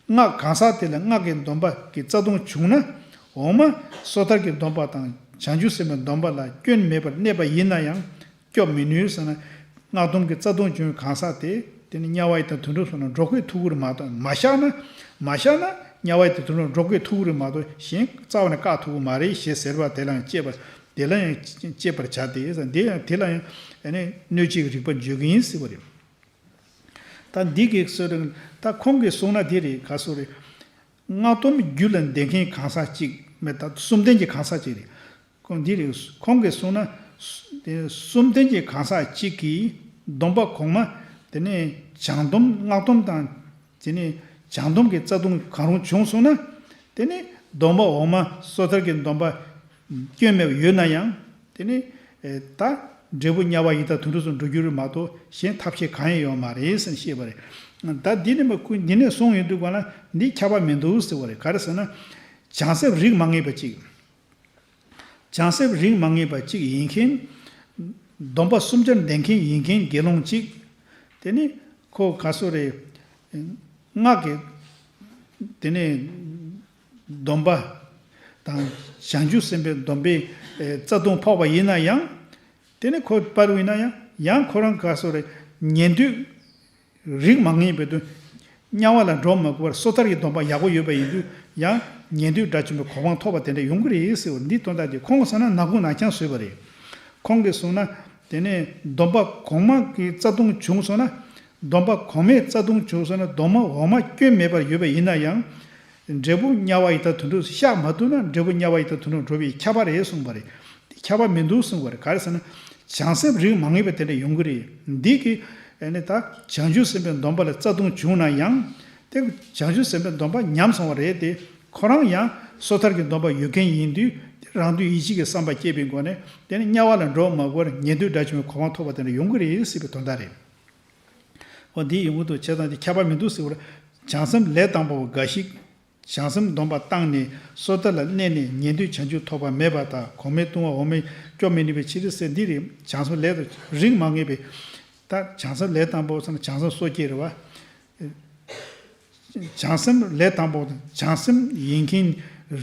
སྔགས་གང་ཟག་དེ་ལ་སྔགས་ཀྱི་སྡོམ་པ་གི་རྩ་ལྟུང་བྱུང་ན། འོག་མ་སོ་ཐར་གྱི་སྡོམ་པ་དང་བྱང་ཆུབ་སེམས་དཔའི་སྡོམ་པ་ལ་སྐྱོན་མེད་པར་གནས་པ་ཡིན་ན་ཡང་། སྐྱོབ་མི་ནུས་ཟེར་ན། སྔགས་སྡོམ་གྱི་རྩ་ལྟུང་བྱུང་བའི་གང་ཟག་དེ། དེ་ནི་དམྱལ་བ་ཡི་དྭགས་དུད་འགྲོ་ཚོ་ནང་འགྲོ་དགོས་ཐུག་གི་རེད་མ་གཏོགས། མ་བཞག་ན། མ་བཞག་ན་དམྱལ་བ་ཡི་དྭགས་དུད་འགྲོ་འགྲོ་དགོས་ཐུག་གི་རེད་མ་གཏོགས། གཞན་རྩ་བ་ནས་བཀག་ཐུབ་ཀྱི་མ་རེད་ཞེས་ཟེར་བ་དེ་ལ་ཡང་དཔྱད་པ། དེ་ལ་ཡང་དཔྱད་པར་བྱ་སྟེ་ཟེར། དེ་ཡང་དེ་ལ་ཡང་ཨ་ནི་གནོད་བྱེད་ཀྱི་རིགས་པ་བརྗོད་ཀྱི་ཡིན་ཟེར་བ་རེད། ད་འདི་གི་སོ་རེད། ད་ཁོང་གིས་གསུངས་ན་དེ་རེད། ག་སོ་རེད། སྔགས་སྡོམ་རྒྱུད་ལ་ལྡན་མཁན་གང་ཟག་གཅིག་མེད་ད་གསུམ་ལྡན་གྱི་གང་ཟག་གཅིག་རེད། ཁོང་འདི་རེད། ཁོང་གིས་གསུངས་ན། དེ་གསུམ་ལྡན་གྱི་གང་ཟག་གཅིག་གིས་སྡོམ་པ་གོང་མ། དེ་ནས་བྱང་སྡོམ་སྔགས་སྡོམ་དང་། དེ་ནས་བྱང་སྡོམ་གྱི་རྩ་ལྟུང་གང་རུང་བྱུང་སོང་ན། དེ་ནས་སྡོམ་པ་འོག་མ་སོ་ཐར་གྱི་སྡོམ་པ་སྐྱོན་མེད་པ་ཡོད་ན་ཡང་། དེ་ནས་ད་འབྲས་བུ་དམྱལ་བ་ཡི་དྭགས་དུད་འགྲོ་ཚོ་འགྲོ་རྒྱུ་རེད་མ་གཏོགས་གཞན་ཐབས་ཤེས་གང་ཡང་ཡོད་མ་རེད་ཟེར་བཤད་པ་རེད། ད་འདི་ནས་མ་ཁུ་འདི་ནས་གསུངས་ཡོང་དུས་ག་ལ་འདི་ཁྱབ་པ་མི་འདུག་ཟེར་བ་རེད། ག་རེ་ཟེར་ན། བྱང་སེམས་རིགས་མ་ངེས་པ་གཅིག་བྱང་སེམས་རིགས་མ་ངེས་པ་གཅིག་ཡིན་མཁན། སྡོམ་པ་གསུམ་ཆར་ལྡན་མཁན་ཡིན་མཁན་དགེ་སློང་གཅིག་དེ་ནི་ཁོ་ག་སོ་རེད། སྔགས་ཀྱི་དེ་ནི་སྡོམ་པ་དང་བྱང་ཆུབ་སེམས་དཔའི་སྡོམ་པའི་རྩ་ལྟུང་ཕོག་པ་ཡིན་ན་ཡང་། དེ་ནི་ཁོ་པར་ཡིན་ན་ཡང་ཡང་ཁོ་རང་ག་སོ་རེད། ཉན་ཐོས་རིགས་མ་ངེས་པའི་དུས། དམྱལ་བ་ལ་འགྲོ་མ་དགོས་པར་སོ་ཐར་གྱི་སྡོམ་པ་ཡག་པོ་ཡོད་པ་ཡིན་དུས་ཡང་ཉན་ཐོས་དགྲ་བཅོམ་པའི་གོ་འཕང་ཐོབ་པ་དེ་འདྲ་ཡོང་གི་རེད་ཟེར་བ་འདི་དོན་དག་དེ་ཁོང་གིས་གསུངས་ན་ནག་ཁུང་ནག་རྐྱང་བཟོས་པ་རེད། ཁོང་གིས་གསུངས་ན། དེ་ནས་སྡོམ་པ་གོང་མ་གི་རྩ་ལྟུང་བྱུང་སོང་ན། སྡོམ་པ་གོང་མའི་རྩ་ལྟུང་བྱུང་སོང་ན་སྡོམ་པ་འོག་མ་སྐྱོན་མེད་པར་ཡོད་པ་ཡིན་ན་ཡང་། འབྲས་བུ་དམྱལ་བ་ཡི་དྭགས་དུད་འགྲོ་བཤགས་མ་ཐུབ་ན་འབྲས་བུ་དམྱལ་བ་ཡི་དྭགས་དུད་འགྲོ་འགྲོ་བའི་ཁྱབ་པ་རེད་གསུངས་པ་རེད། དེ་ཁྱབ་པ་མི་འདུག་གསུངས་པ་རེད། ག་རེ་ཟེར་ན། བྱང་སེམས་རིགས་མ་ངེས་པ་དེ་འདྲ་ཡོང་གི་རེད། འདི་གི་ཨ་ནི་ད་བྱང་ཆུབ་སེམས་དཔའི་སྡོམ་པ་ལ་རྩ་ལྟུང་བྱུང་ན་ཡང་། དེ་བྱང་ཆུབ་སེམས་དཔའི་སྡོམ་པ་ཉམས་སོང་བ་རེད་དེ། ཁོ་རང་ཡང་སོ་ཐར་གྱི་སྡོམ་པ་ཡོད་མཁན་ཡིན་དུས་དེ་རང་དོན་ཡིད་བྱེད་ཀྱི་བསམ་པ་སྐྱེས་པའི་སྒོ་ནས་དེ་ནི་དམྱལ་བ་ལ་འགྲོ་མ་དགོས་པར་ཉན་ཐོས་དགྲ་བཅོམ་པའི་གོ་འཕང་ཐོབ་པ་དེ་འདྲ་ཡོང་གི་རེད་ཟེར་བའི་དོན་དག་རེད། འོ་འདི་ཡོང་གི་འདུག་བྱས་ཙང་འདི་ཁྱབ་པ་མི་འདུག་ཟེར་བར། བྱང་སེམས་ལས་དང་པོ་འགའ་ཞིག་བྱང་སེམས་སྡོམ་པ་བཏང་ནས་སོ་ཐར་ལ་གནས་ནས་ཉན་ཐོས་བྱང་ཆུབ་ཐོབ་པ་མེད་པར་ཐལ། གོང་མའི་ལྟུང་བ་འོག་མས་སྐྱོབ་མི་ནུས་པའི་ཕྱིར་ཟེར་འདི་རེད། བྱང་སེམས་ལས་དང་རིགས་མ་ངེས་པའི། ད་བྱང་སེམས་ལས་དང་པོ་ཟེར་ན་བྱང་སེམས་སོ་སྐྱེ་རེད་བ། བྱང་སེམས་ལས་དང་པོ་བྱང་སེམས་ཡིན་མཁན་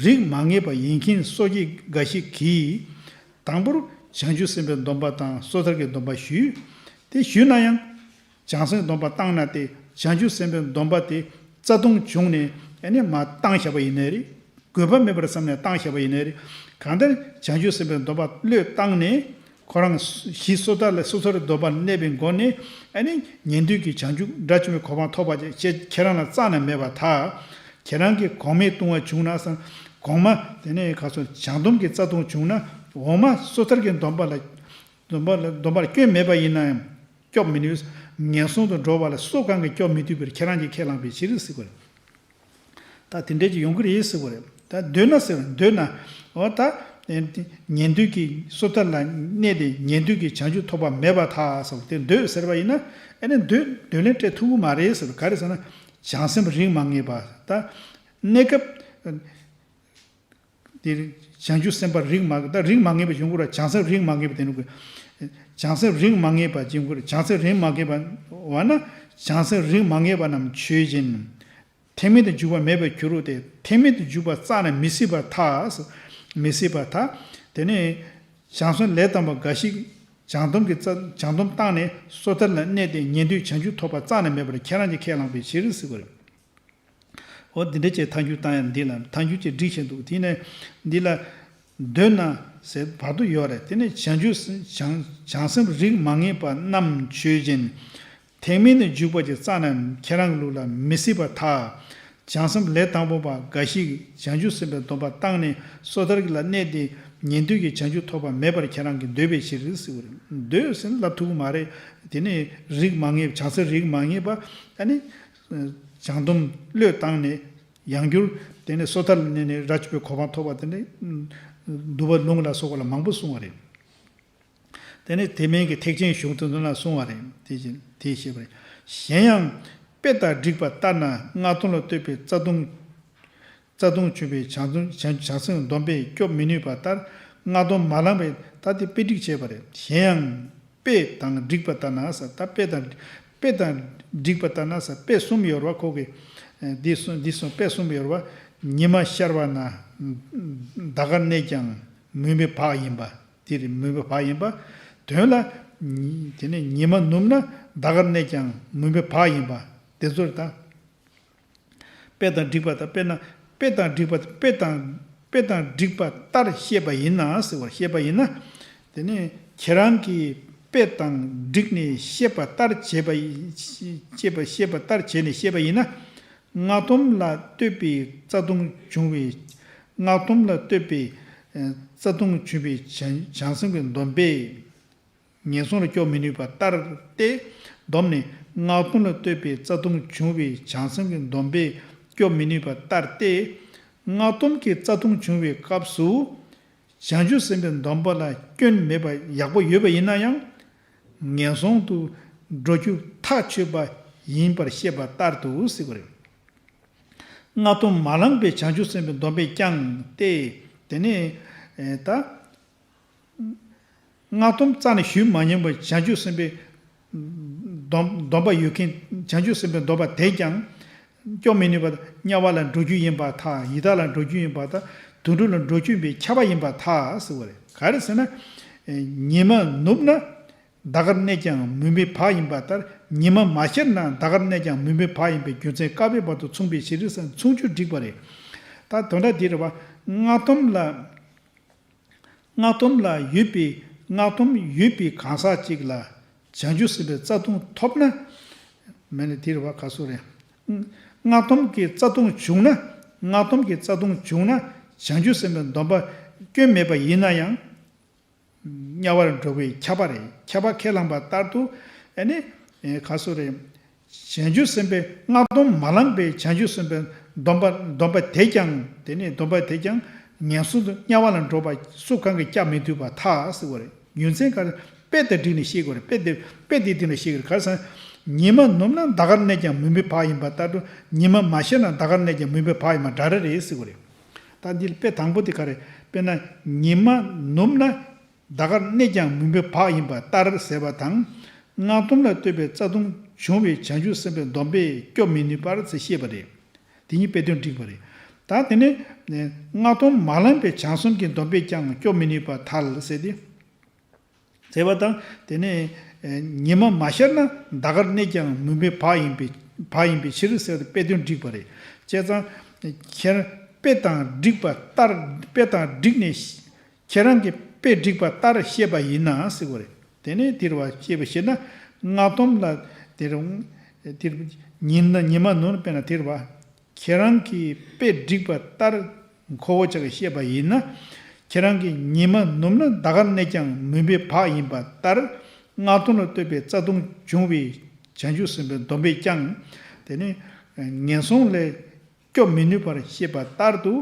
རིགས་མ་ངེས་པ་ཡིན་མཁན་སོ་སྐྱེ་འགའ་ཞིག་གིས། དང་པོར་བྱང་ཆུབ་སེམས་དཔའི་སྡོམ་པ་དང་སོ་ཐར་གྱི་སྡོམ་པ་ཞུས། དེ་ཞུས་ན་ཡང་། བྱང་སེམས་སྡོམ་པ་བཏང་ན་དེ་བྱང་ཆུབ་སེམས་དཔའི་སྡོམ་པ་དེ་རྩ་ལྟུང་བྱུང་ནས་ཨ་ནི་མར་བཏང་བཞག་པ་ཡིན་ནའི་རེད། དགོས་པ་མེད་པར་བསམ་ནས་བཏང་བཞག་པ་ཡིན་ནའི་རེད། གང་ལྟར་བྱང་ཆུབ་སེམས་དཔའི་སྡོམ་པ་བློས་བཏང་ནས་ཁོ་རང་གཞི་སོ་ཐར་ལ་སོ་ཐར་སྡོམ་པར་གནས་པའི་སྒོ་ནས་ཨ་ནི་ཉན་ཐོས་ཀྱི་བྱང་ཆུབ་དགྲ་བཅོམ་པའི་གོ་འཕང་ཐོབ་པ་ཅེས་ཁྱེད་རང་ལ་རྩ་ནས་མེད་པར་ཐལ། ཁྱེད་རང་གིས་གོང་མའི་ལྟུང་བ་བྱུང་ན་བསམ། གོང་མ་དེ་ནས་ག་སོ་བྱང་སྡོམ་གྱི་རྩ་ལྟུང་བྱུང་ན་འོག་མ་སོ་ཐར་གྱི་སྡོམ་པ་ལ་སྡོམ་པ་ལ་སྡོམ་པར་སྐྱོན་མེད་པ་ཡིན་ན་ཡང་། སྐྱོབ་མི་ནུས། ངན་སོང་དུ་འགྲོ་བ་ལ་སུ་གང་གིས་སྐྱོབ་མི་ཐུབ་པར་ཁྱེད་རང་གིས་ཁས་བླངས་པའི་ཕྱིར་ཟེར་དགོས། ད་དེ་འདྲས་ཀྱི་ཡོང་གི་རེད་ཟེར་དགོས་རེད། ད་འདོད་ན་ཟེར་བ་འདོད་ན། འོ་ད། ཉན་ཐོས་ཀྱི་སོ་ཐར་ལ་གནས་ཏེ་ཉན་ཐོས་ཀྱི་བྱང་ཆུབ་ཐོབ་པ་མེད་པར་ཐལ་ཟེར་བ་དེ་འདོད་ཟེར་བ་ཡིན་ན། ཨ་ནི་འདོད་འདོད་ལན་སྤྲད་ཐུབ་ཀྱི་མ་རེད་ཟེར་བ་ག་རེ་ཟེར་ན། བྱང་སེམས་རིགས་མ་ངེས་པ་ད། གནས་སྐབས། དེ་བྱང་ཆུབ་སེམས་དཔའ་རིགས་མ་ད་རིགས་མ་ངེས་པ་ཡོང་གི་རེད། བྱང་སེམས་རིགས་མ་ངེས་པ་དེ་ནི་དགོས། བྱང་སེམས་རིགས་མ་ངེས་པ་ཡོང་གི་རེད། བྱང་སེམས་རིགས་མ་ངེས་པ་བ་ན། བྱང་སེམས་རིགས་མ་ངེས་པ་རྣམས་ཆོས་ཅན། ཐེག་དམན་དུ་འཇུག་པ་མེད་པར་འགྱུར་རོ་སྟེ། ཐེག་དམན་དུ་འཇུག་པ་རྩ་ནས་མི་སྲིད་པར་ཐལ། མི་སྲིད་པར་ཐལ། དེ་ནས་བྱང་སེམས་ལས་དང་པོ་འགའ་ཞིག་བྱང་སྡོམ་གྱི་རྩ་བྱང་སྡོམ་བཏང་ནས་སོ་ཐར་ལ་གནས་ཏེ་ཉན་ཐོས་བྱང་ཆུབ་ཐོབ་པ་རྩ་ནས་མེད་པར་ཁྱེད་རང་གིས་ཁས་བླངས་པའི་ཕྱིར་ཟེར་དགོས་རེད། འོ་འདི་འདྲ་བྱས་ཐལ་འགྱུར་བཏང་ཡ་འདི་ལ་ཐལ་འགྱུར་གྱིས་བསྒྲིགས་བཞིན་འདུག་དེ་ནས་འདི་ལ་འདོད་ན་ཟེར་བར་དུ་ཡོད་རེད། དེ་ནས་བྱང་ཆུབ་བྱང་བྱང་སེམས་རིགས་མ་ངེས་པ་རྣམས་ཆོས་ཅན། ཐེག་དམན་དུ་འཇུག་པ་ཅིག་རྩ་ནས་ཁྱེད་རང་གི་ལུགས་ལ་མི་སྲིད་པར་ཐལ། བྱང་སེམས་ལས་དང་པོ་པ་འགའ་ཞིག་བྱང་ཆུབ་སེམས་དཔའི་སྡོམ་པ་བཏང་ནས་སོ་ཐར་གྱི་ལ་གནས་ཏེ་ཉན་ཐོས་ཀྱི་བྱང་ཆུབ་ཐོབ་པ་མེད་པར་ཁྱེད་རང་གིས་འདོད་པའི་ཕྱིར་ཟེར་བ་རེད། འདོད་ཟེར་ན་ལབ་ཐུབ་ཀྱི་མ་རེད། དེ་ནས་རིགས་མ་ངེས་བྱང་སེམས་རིགས་མ་ངེས་པ་ཨ་ནི། བྱང་སྡོམ་བློས་བཏང་ནས་ཡང་བསྐྱར་དེ་ནས་སོ་ཐར་ལ་གནས་ནས་ར་ཆུ་པའི་གོ་འཕང་ཐོབ་པ་དེ་འདྲ་འདུལ་བ་ལུང་ལ་སོགས་པ་ལ་མང་པོ་གསུངས་པ་རེད། དེ་ནས་དེ་མིན་གྱི་ཐེག་ཆེན་གཞུང་དེ་ཚོ་ལ་གསུངས་པ་རེད། དེ་བཞིན་དེ་ཤེས་པ་རེད། གཞན་ཡང་དཔེ་ལྟར་བསྒྲིགས་པ་ལྟར་ན་སྔགས་སྡོམ་ལ་ལྟོས་པའི་རྩ་ལྟུང་ རྩ་ལྟུང་བྱུང་བའི་བྱང་སེམས་བྱང་སེམས་སྡོམ་པས་སྐྱོབ་མི་ནུས་པ་ལྟར། སྔགས་སྡོམ་མ་བླངས་པས། ད་དེ་དཔེ་སྒྲིག་བྱས་པ་རེད། གཞན་ཡང་དཔེ་དང་འགྲིག་པ་ལྟར་ན་ཟེར། ད་དཔེ་དང་དཔེ་དང་འགྲིག་པ་ལྟར་ན་ཟེར། དཔེ་གསུམ་ཡོད་རེད་བ། ཁོ་གི་འདི་གསུམ་འདི་གསུམ་དཔེ་གསུམ་ཡོད་རེད་བ། ཉི་མ་ཤར་བ་ན་འདའ་ཁར་གནས་ཀྱང་མུན་པའི་བག་ཡིན་པ། དེ་རེད། མུན་པའི་བག་ཡིན་པ། དོན་ལ་ཉི་དེ་ནས་ཉི་མ་ནུབ་ན་འདའ་ཁར་གནས་ཀྱང་མུན་པའི་བག་ཡིན་པ། དེ་ཚོར་ད། དཔེ་དང་འགྲིག་པ་དང་། དཔེར་ན་དཔེ་དང་འགྲིག་པ་དཔེ་དང་དཔེ་དང་འགྲིག་པ་ལྟར་བཤད་པ་ཡིན་ན་ཟེར་བར། བཤད་པ་ཡིན་ན། དེ་ནས་ཁྱེད་རང་གིས་དཔེ་དང་འགྲིག་ནས་བཤད་པ་ལྟར་བྱས་པ་ཡིན། བཤད་པ་བཤད་པ་ལྟར་བྱས་ནས་བཤད་པ་ཡིན་ན། སྔགས་སྡོམ་ལ་ལྟོས་པའི་རྩ་ལྟུང་བྱུང་བའི། སྔགས་སྡོམ་ལ་ལྟོས་པའི་ཨ་རྩ་ལྟུང་བྱུང་བའི་བྱང་བྱང་སེམས་ཀྱི་སྡོམ་པས། ངན་སོང་ལ་སྐྱོབ་མི་ནུས་པ་ལྟར་ཏེ། སྡོམ་ནི་སྔགས་སྡོམ་ལ་ལྟོས་པའི་རྩ་ལྟུང་བྱུང་བའི་བྱང་སེམས་ཀྱི་སྡོམ་པས་སྐྱོབ་མི་ནུས་པ་ལྟར་ཏེ། སྔགས་སྡོམ་གྱི་རྩ་ལྟུང་བྱུང་བའི་སྐབས་སུ། བྱང་ཆུབ་སེམས་དཔའི་སྡོམ་པ་ལ་སྐྱོན་མེད་པ་ཡག་པོ་ཡོད་པ་ཡིན་ན་ཡང་། ངན་སོང་དུ་འགྲོ་རྒྱུ་ཐག་ཆོད་པ་ཡིན་པར་བཤད་པ་ལྟར་དུ་ཟེར་བ་རེད། སྔགས་སྡོམ་མ་བླངས་པའི་བྱང་ཆུབ་སེམས་དཔའི་སྡོམ་པས་ཀྱང་སྟེ། དེ་ནས་ཨེ་ད། སྔགས་སྡོམ་རྩ་ནས་ཞུས་མ་མྱོང་བའི་བྱང་ཆུབ་སེམས་དཔའི་སྡོམ་སྡོམ་པ་ཡོད་མཁན། བྱང་ཆུབ་སེམས་དཔའི་སྡོམ་པ་དེས་ཀྱང་སྐྱོབ་མི་ནུས་པ། དམྱལ་བ་ལ་འགྲོ་རྒྱུ་ཡིན་པར་ཐལ། ཡི་དྭགས་ལ་འགྲོ་རྒྱུ་ཡིན་པར་ཐལ། དུད་འགྲོ་ལ་འགྲོ་རྒྱུ་ཡིན་པས་ཁྱབ་པ་ཡིན་པར་ཐལ་ཟེར་བ་རེད། ག་རེ་ཟེར་ན། ཉི་མ་ནུབ་ན་འདའ་ཁར་གནས་ཀྱང་མུན་པའི་བག་ཡིན་པ་ལྟར། ཉི་མ་མ་ཤར་ན་འདའ་ཁར་གནས་ཀྱང་མུན་པའི་བག་ཡིན་པའི་རྒྱུ་མཚན་བསྐལ་པའི་བར་དུ་མཚུངས་པའི་ཕྱིར་ཟེར། མཚུངས་ཆོས་བསྒྲིགས་པ་རེད། ད་དོན་དག་འདི་རེད་བ། སྔགས་སྡོམ་ལ། སྔགས་སྡོམ་ལ་ཡོད་པའི། སྔགས་སྡོམ་ཡོད་པའི་གང་ཟག་ཅིག་ལ་བྱང་ཆུབ་སེམས་དཔའི་རྩ་ལྟུང་ཐོབ་ན། མེད་ན་དེ་རེད་བ། ག་སོ་རེད། སྔགས་སྡོམ་གྱི་རྩ་ལྟུང་བྱུང་ན། སྔགས་སྡོམ་གྱི་རྩ་ལྟུང་བྱུང་ན་བྱང་ཆུབ་སེམས་དཔའི་སྡོམ་པ་སྐྱོན་མེད་པ་ཡིན་ན་ཡང་། དམྱལ་བར་འགྲོ་བའི་ཁྱབ་པ་རེད། ཁྱབ་པ་ཁས་བླངས་པ་ལྟར་དུ། ཨ་ནི། ཨེ་ག་སོ་རེད། བྱང་ཆུབ་སེམས་དཔའི་སྔགས་སྡོམ་མ་བླངས་པའི་བྱང་ཆུབ་སེམས་དཔའི་སྡོམ་པ་སྡོམ་པ་དེས་ཀྱང་། དེ་ནས་སྡོམ་པ་དེས་ཀྱང་ངན་སོང་དུ་དམྱལ་བ་ལ་འགྲོ་བ་སུ་གང་གིས་བསྐྱབ་མི་ཐུབ་པར་ཐལ་ཟེར་བ་རེད། རྒྱུ་མཚན་ག་རེ། དཔེ་དང་བསྒྲིགས་ནས་བཤད་དགོས་རེད། དཔེ་དེ་དཔེ་དེ་བསྒྲིགས་ནས་བཤད་དགོས་རེད། ག་རེ་ཟེར་ན། ཉི་མ་ནུབ་ན་འདའ་ཁར་གནས་ཀྱང་མུན་པའི་བག་ཡིན་པ་ལྟར་དུ། ཉི་མ་མ་ཤར་ན་འདའ་ཁར་གནས་ཀྱང་མུན་པའི་བག་ཡིན་པ་འདྲ་འདྲ་རེད་ཟེར་བ་རེད། ད་འདི་ལ་དཔེ་དང་པོ་དེ་ག་རེ། དཔེར་ན་ཉི་མ་ནུབ་ན། འདའ་ཁར་གནས་ཀྱང་མུན་པའི་བག་ཡིན་པ་ལྟར་ཟེར་བ་དང་། སྔགས་སྡོམ་ལ་ལྟོས་པའི་རྩ་ལྟུང་བྱུང་བའི་བྱང་ཆུབ་སེམས་དཔའི་སྡོམ་པས་སྐྱོབ་མི་ནུས་པར་ཟེར་བཤད་པ་རེད། དེ་གཉིས་དཔེ་དོན་བསྒྲིགས་པ་རེད། ད་དེ་ནས་སྔགས་སྡོམ་མ་བླངས་པའི་བྱང་སེམས་ཀྱི་སྡོམ་པས་ཀྱང་སྐྱོབ་མི་ནུས་པར་ཐལ་ཟེར་ཏེ། ཟེར་བ་དང་། དེ་ནས་ཉི་མ་མ་ཤར་ན་འདའ་ཁར་གནས་ཀྱང་མུན་པའི་བག་ཡིན་པའི་བག་ཡིན་པའི་ཕྱིར་ཟེར་ཏེ་དཔེ་དོན་བསྒྲིགས་པ་རེད། བྱས་ཙང་། ཁྱེད་དཔེ་དང་བསྒྲིགས་པ་ལྟར། དཔེ་དང་བསྒྲིགས་ནས། ཁྱེད་རང་གིས་དཔེ་བསྒྲིགས་པ་ལྟར་བཤད་པ་ཡིན་ན་ཟེར་བ་རེད། དེ་ནས་དེ་རེད་བ། བཤད་པ་བཤད་ན། སྔགས་སྡོམ་ལ་དེ་རུང་། དེ་ཉིན་ན་ཉི་མ་ནུབ་ན། དཔེར་ན་དེ་རེད་བ། ཁྱེད་རང་གིས་དཔེ་བསྒྲིགས་པ་ལྟར་ཁོ་བོ་ཅག་གིས་བཤད་པ་ཡིན་ན། ཁྱེད་རང་གིས་ཉི་མ་ནུབ་ན་འདའ་ཁར་གནས་ཀྱང་མུན་པའི་བག་ཡིན་པ་ལྟར། སྔགས་སྡོམ་ལ་ལྟོས་པའི་རྩ་ལྟུང་བྱུང་བའི་བྱང་ཆུབ་སེམས་དཔའི་སྡོམ་པས་ཀྱང་། དེ་ནི་ངན་སོང་ལས་སྐྱོབ་མི་ནུས་པར་བཤད་པ་ལྟར་དུ།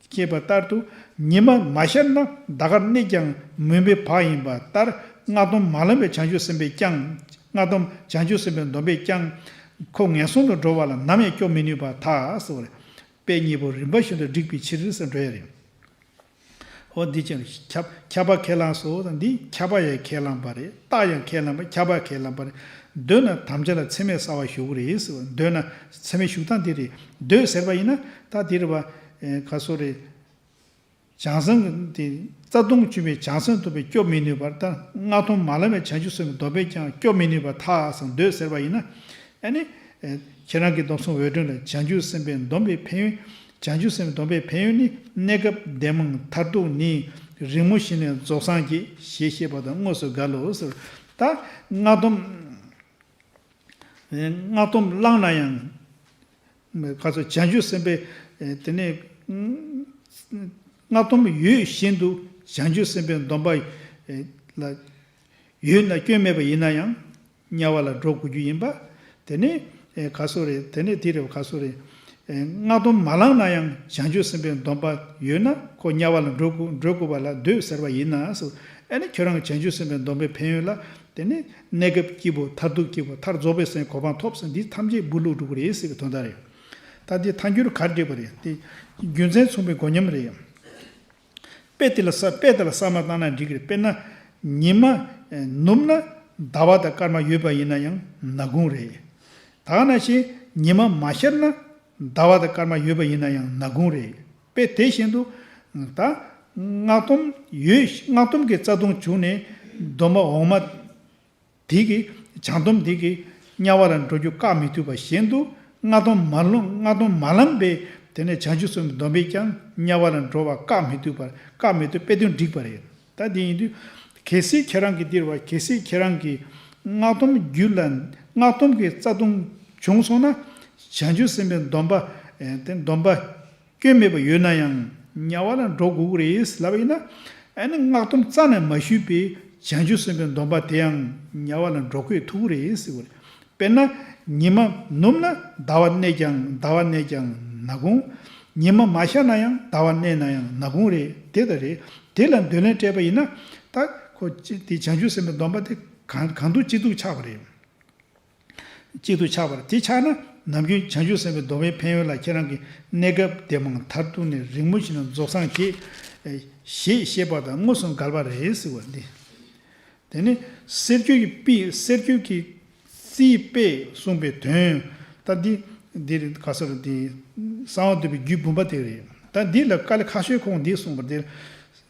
བཤད་པ་ལྟར་དུ། ཉི་མ་མ་ཤར་ན་འདའ་ཁར་གནས་ཀྱང་མུན་པའི་བག་ཡིན་པ་ལྟར། སྔགས་སྡོམ་མ་བླངས་པའི་བྱང་ཆུབ་སེམས་དཔས་ཀྱང་། སྔགས་སྡོམ་བྱང་ཆུབ་སེམས་དཔའི་སྡོམ་པས་ཀྱང་། ཁོ་ངན་སོང་དུ་འགྲོ་བ་ལ་ནམ་ཡང་སྐྱོབ་མི་ནུས་པར་ཐལ་ཟེར་བ་རེད། དཔེ་གཉིས་པོ་རིམ་པ་བཞིན་དུ་བསྒྲིགས་པའི་ཕྱིར་ཟེར་འགྲོ་ཡ་རེད། འོ་འདི་ཅན་ཁྱབ་ཁྱབ་པ་ཁས་བླངས་སོ་དང་། འདི་ཁྱབ་པ་ཡང་ཁས་བླངས་པ་རེད། རྟགས་ཡང་ཁས་བླངས་པ། ཁྱབ་པ་ཁས་བླངས་པ་རེད། འདོད་ན་དམ་བཅའ་ལ་མཚམས་མེད་གསལ་བར་ཞུ་གི་རེད་ཟེར་བ། འདོད་ན་མཚམས་མེད་ཞུ་སྟངས་འདི་རེད། འདོད་ཟེར་བ་ཡིན་ན་ད་འདི་རེད་བ། ཨེ་ག་སོ་རེད། བྱང་སེམས་ཀྱི་དེ་རྩ་ལྟུང་བྱུང་བའི་བྱང་སེམས་སྡོམ་པས་སྐྱོབ་མི་ནུས་པར་ཐལ། སྔགས་སྡོམ་མ་བླངས་པའི་བྱང་ཆུབ་སེམས་ཀྱི་སྡོམ་པས་ཀྱང་སྐྱོབ་མི་ནུས་པར་ཐལ་ཟེར། འདོད་ཟེར་བ་ཡིན་ན། ཨ་ནི། ཨེ་ཁྱེད་རང་གི་སྡོམ་གསུམ་འོད་འཕྲོ་ལ། བྱང་ཆུབ་སེམས་དཔའི་སྡོམ་པའི་ཕན་ཡོན། བྱང་ཆུབ་སེམས་སྡོམ་པའི་ཕན་ཡོན་ནི། གནས་སྐབས་བདེ་མང་མཐར་ཐུག་ནི། རིང་མོ་ཞིག་ནས་རྫོགས་སངས་རྒྱས་ཞེས་བཤད་པ་དང་དངོས་སུ་འགལ་ལོ་ཟེར། ད་སྔགས་སྡོམ། ཨེ་སྔགས་སྡོམ་བླངས་ན་ཡང་། ཁ་ཚོ་བྱང་ཆུབ་སེམས་དཔའི། ཨེ་དེ་ནས། སྔགས་སྡོམ་ཡོད་བཞིན་དུ་བྱང་ཆུབ་སེམས་དཔའི་སྡོམ་པ། ཨེ་ལ། ཡོད་ན་སྐྱོན་མེད་པ་ཡིན་ན་ཡང་། དམྱལ་བ་ལ་འགྲོ་དགོས་རྒྱུ་ཡིན་པ། དེ་ནས། ཨེ་ག་སོ་རེད། དེ་ནས་དེ་རེད་བ། ག་སོ་རེད། ཨེ་སྔགས་སྡོམ་མ་བླངས་ན་ཡང་བྱང་ཆུབ་སེམས་དཔའི་སྡོམ་པ་ཡོད་ན་ཁོ་དམྱལ་བ་ལ་འགྲོ་དགོས་འགྲོ་དགོས་པ་ལ་འདོད་ཟེར་བ་ཡིན་ན་ཟེར། ཨ་ནི་ཁྱོད་རང་གི་བྱང་ཆུབ་སེམས་དཔའི་སྡོམ་པའི་ཕན་ཡོན་ལ། དེ་ནས་གནས་སྐབས་སྐྱིད་པོ། མཐར་ཐུག་སྐྱིད་པོ། མཐར་རྫོགས་པའི་སེམས་གོ་འཕང་ཐོབ་ཟེར། འདི་ཐམས་ཅད་འབུལ་ལུགས་འགྲོ་གི་རེད་ཟེར་བའི་དོན་དག་རེད། ད་འདི་ཐལ་འགྱུར་ག་རེ་འགྲིག་པ་རེད། དེ་རྒྱུ་མཚན་མཚུངས་པའི་མགོ་སྙོམས་རེད། དཔེ་དེ་ལ་ས་དཔེ་དེ་ལ་བསམ་བློ་བཏང་ན་འགྲིག་གི་རེད། དཔེར་ན། ཉི་མ་ནུབ་ན་ཟླ་བ་དང་སྐར་མ་ཡོད་པ་ཡིན་ན་ཡང་ནག་ཁུང་རེད། ད་ག་ནང་བཞིན་ཉི་མ་མ་ཤར་ན་ཟླ་བ་དང་སྐར་མ་ཡོད་པ་ཡིན་ན་ཡང་ནག་ཁུང་རེད། དཔེ་དེ་བཞིན་དུ། ད་སྔགས་སྡོམ་ཡོད། སྔགས་སྡོམ་གྱི་རྩ་ལྟུང་བྱུང་ནས་སྡོམ་པ་འོག་མ་དེ་གི་བྱང་སྡོམ་དེ་གི་དམྱལ་བ་ལ་འགྲོ་རྒྱུ་བཀག་མི་ཐུབ་པ་བཞིན་དུ། སྔགས་སྡོམ་མ་ལོངས། སྔགས་སྡོམ་མ་ལངས་པའི་དེ་ནས་བྱང་ཆུབ་སེམས་སྡོམ་པས་ཀྱང་དམྱལ་བ་ལ་འགྲོ་བ་བཀག་མི་ཐུབ་པར། བཀག་མི་ཐུབ། དཔེ་དོན་འགྲིག་པ་རེད། ད་དེ་ཡིན་དུས། གལ་སྲིད་ཁྱེད་རང་གིས་འདིར་བ། གལ་སྲིད་ཁྱེད་རང་གིས་སྔགས་སྡོམ་རྒྱུད་ལ། སྔགས་སྡོམ་གྱི་རྩ་ལྟུང་བྱུང་སོང་ན། བྱང་ཆུབ་སེམས་དཔའི་སྡོམ་པ། ཨེ། དེ་སྡོམ་པ་སྐྱོན་མེད་པ་ཡོད་ན་ཡང་དམྱལ་བ་ལ་འགྲོ་དགོས་ཀྱི་རེད་ལབ་པ་ཡིན་ན། ཨ་ནི་སྔགས་སྡོམ་རྩ་ནས་མ་ཞུས་པའི་བྱང་ཆུབ་སེམས་དཔའི་སྡོམ་པ་དེ་ཡང་དམྱལ་བ་ལ་འགྲོ་བཀོད་ཐུབ་ཀྱི་རེད་ཟེར་བ་རེད། དཔེར་ན། ཉི་མ་ནུབ་ན་ཟླ་བ་གནས་ཀྱང་། ཟླ་བ་གནས་ཀྱང་ནག་ཁུང་། ཉི་མ་མ་ཤར་ན་ཡང་ཟླ་བ་གནས་ན་ཡང་ནག་ཁུང་རེད། དེ་ལྟར་རེད། དེ་ལ་འདོད་ལན་སྤྲད་པ་ཡིན་ན། ད་ཁོ་ཅི་དེ་བྱང་ཆུབ་སེམས་དཔའི་སྡོམ་པ་དེ་གང་གང་དུ་ཅི་ཐུག་ཆགས་པ་རེད། གཅིག་ཏུ་ཆགས་པར་དེ་ཆགས་ན། ནམ་རྒྱུན་བྱང་ཆུབ་སེམས་དཔའི་སྡོམ་པའི་ཕན་ཡོན་ལ་ཁྱེད་རང་གི་གནས་སྐབས་དེ་མང་མཐར་ཐུག་ནས་རིང་མོ་ཞིག་ན་རྫོགས་སངས་རྒྱས། ཞེས་བཤད་པ་དང་དངོས་སུ་འགལ་བ་རེད་ཟེར་བ་འདི། དེ་ནི་གསེར་འགྱུར་གྱི་དཔེ། གསེར་འགྱུར་གྱི་རྩིས་དཔེས་གསུངས་པའི་དོན། ད་འདི་འདིར་ག་སོར་འདི་གསང་བ་འདུས་པའི་རྒྱུད་བུམ་པ་དེ་རེད། ད་འདི་ལ་དཀའ་ལས་ཁག་ཤོས་ཁོང་འདིས་གསུངས་པ་དེ།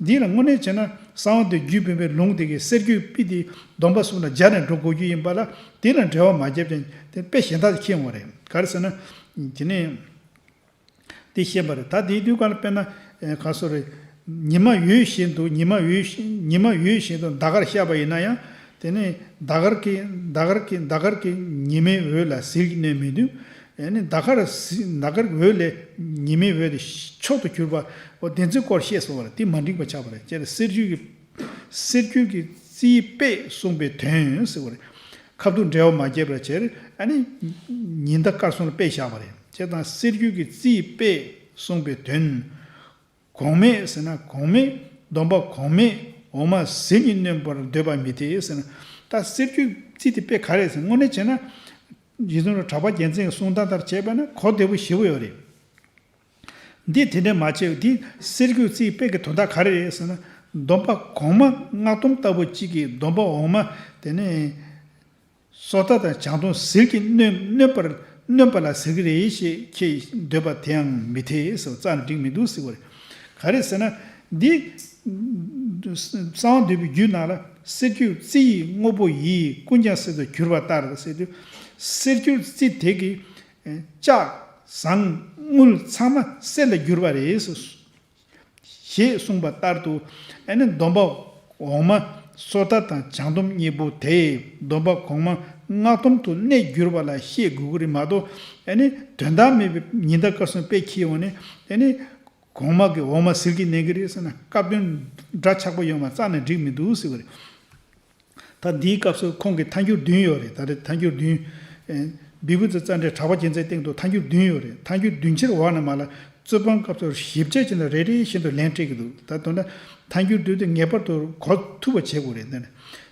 འདི་ལ་དངོས་གནས་བྱས་ན་གསང་བ་འདུས་རྒྱུད་བུམ་པའི་ལུང་དེ་གི་གསེར་འགྱུར་དཔེ་དེ་སྡོམ་པ་གསུམ་ལ་སྦྱར་ནས་འགྲོ་དགོས་རྒྱུ་ཡིན་པ་ལ། དེ་ལ་འགྲེལ་བ་མ་བརྒྱབ་ཀྱང་དེ་དཔེ་གཞན་དག་ཅིག་ཁྱེར་ཡོང་བ་རེད། ག་རེ་ཟེར་ན། དེ་ནས་དེ་བཤད་པ་རེད། ད་དེའི་དུས་སྐབས་ལ་དཔེར་ན། ཨེ། ག་སོ་རེད། ཉི་མ་འོད་བཞིན་དུ། ཉི་མ་འོད་ཉི་མ་འོད་བཞིན་དུ་ཟླ་གར་ཤར་བ་ཡིན་ན་ཡང་། དེ་ནས་ཟླ་གར་གྱི་ཟླ་གར་གྱི་ཟླ་གར་གྱི་ཉི་མའི་འོད་ལ་ཟིལ་གྱིས་གནོན་མི་འདུག་ཨེ་ནི་ཟླ་གར་ཟི་ཟླ་གར་གྱི་འོད་ལས་ཉི་མའི་འོད་དེ་མཆོག་ཏུ་གྱུར་པ། འོ་དེ་ཚོའི་སྐོར་བཤད་སོང་བ་རེད། དེ་མ་འགྲིག་པ་ཆགས་པ་རེད། ཅེས་གསེར་འགྱུར་གྱི་གསེར་འགྱུར་གྱི་རྩིས་དཔེས་གསུངས་པའི་དོན་ཟེར་བ་རེད། ཁ་ཐུག་འགྲེལ་བ་མ་བརྒྱབ་པར་བྱས། ཨ་ནི་ཉི་ཟླ་སྐར་གསུམ་ལ་དཔེ་བཞག་པ་རེད། བྱས་ཙང་གསེར་འགྱུར་གྱི་རྩིས་དཔེས་གསུངས་པའི་དོན། གོང་མས་ཟེར་ན། གོང་མས། སྡོམ་པ་གོང་མས་འོག་མ་ཟིལ་གྱིས་གནོན་པར་འདོད་པ་མི་འཐད་ཟེར་ན། ད་གསེར་འགྱུར་རྩིས་དེ་དཔེ་ག་རེ་ཟེར། དངོས་གནས་བྱས་ན། རྗེ་བཙུན་གྲགས་པ་རྒྱལ་མཚན་གྱི་གསུང་སྟངས་ལྟར་བྱས་པ་ན་གོ་བདེ་པོ་ཞེ་པོ་ཡོད་རེད། འདི་དེ་འདྲ་མ་བྱས། འདི་གསེར་འགྱུར་རྩིས་དཔེ་གི་དོན་དག་ག་རེ་རེད་ཟེར་ན། སྡོམ་པ་གོང་མ་སྔགས་སྡོམ་ལྟ་བུ་གཅིག་གིས་སྡོམ་པ་འོག་མ་དེ་ནས་སོ་ཐར་དང་བྱང་སྡོམ་ཟིལ་གྱིས་གནོན་གནོན་པར་གནོན་པ་ལ་ཟེར་གྱི་རེད་ཞེས་ཁྱེད་འདོད་པ་དེའང་མི་འཐད་ཟེར། རྩ་ནས་འགྲིག་མི་འདུག་ཟེར་བ་རེད། ག་རེ་ཟེར་ན། འདི་གསང་བ་འདུས་པའི་རྒྱུད་ནང་ལ། གསེར་འགྱུར་རྩི་ཡི་དངོས་པོ་ཡིས། ཀུན་ཀྱང་གསེར་དུ་གྱུར་པ་ལྟར་ཟེར་དུས། གསེར་འགྱུར་རྩི་དེ་གིས་ལྕགས་ཟངས་དངུལ་ཚང་མ་གསེར་ལ་གྱུར་པ་རེད་ཟེར། ཞེས་གསུངས་པ་ལྟར་དུ། ཨ་ནི་སྡོམ་པ་འོག་མ་སོ་ཐར་དང་བྱང་སྡོམ་གཉིས་པོ་དེས་སྡོམ་པ་གོང་མ་སྔགས་སྡོམ་དུ་གནས་གྱུར་པ་ལ་བཤད་དགོས་ཀྱི་རེད་མ་གཏོགས། ཨ་ནི་དོན་དག་མེད་པའི་ཉི་ཟླ་སྐར་གསུམ་དཔེ་ཁྱེར་ཡོང་ནས། ཨ་ནི་གོང་མ་གི་འོག་མ་ཟིལ་གྱིས་གནོན་གྱི་རེད་ཟེར་ན་སྐབས་དོན་འདྲ་ཆགས་པོ་ཡོང་བ་རྩ་ནས་འགྲིག་མི་འདུག་ཟེར་བ་རེད། ད་འདིའི་སྐབས་སུ་ཁོང་གི་ཐལ་འགྱུར་བདུན་ཡོད་རེད། ད་རེས་ཐལ་འགྱུར་བདུན། ཨེ། བི་བྷཱུ་ཏི་ཙནྡྲའི་གྲགས་པ་རྒྱལ་མཚན་སྟེང་དུ་ཐལ་འགྱུར་བདུན་ཡོད་རེད། ཐལ་འགྱུར་བདུན་ཆར་འོག་ནས་མར་ལ་རྩོད་སྤོང་སྐབས་སུ་ཞིབ་དཔྱད་བྱས་ནས་རེ་རེ་བཞིན་དུ་ལན་སྤྲད་ཀྱི་འདུག་ད་དོན་ན་ཐལ་འགྱུར་བདུན་དེ་ངེས་པར་དུ་གོ་ཐུབ་པ་བྱེད་དགོས་རེད། འདི་ནི་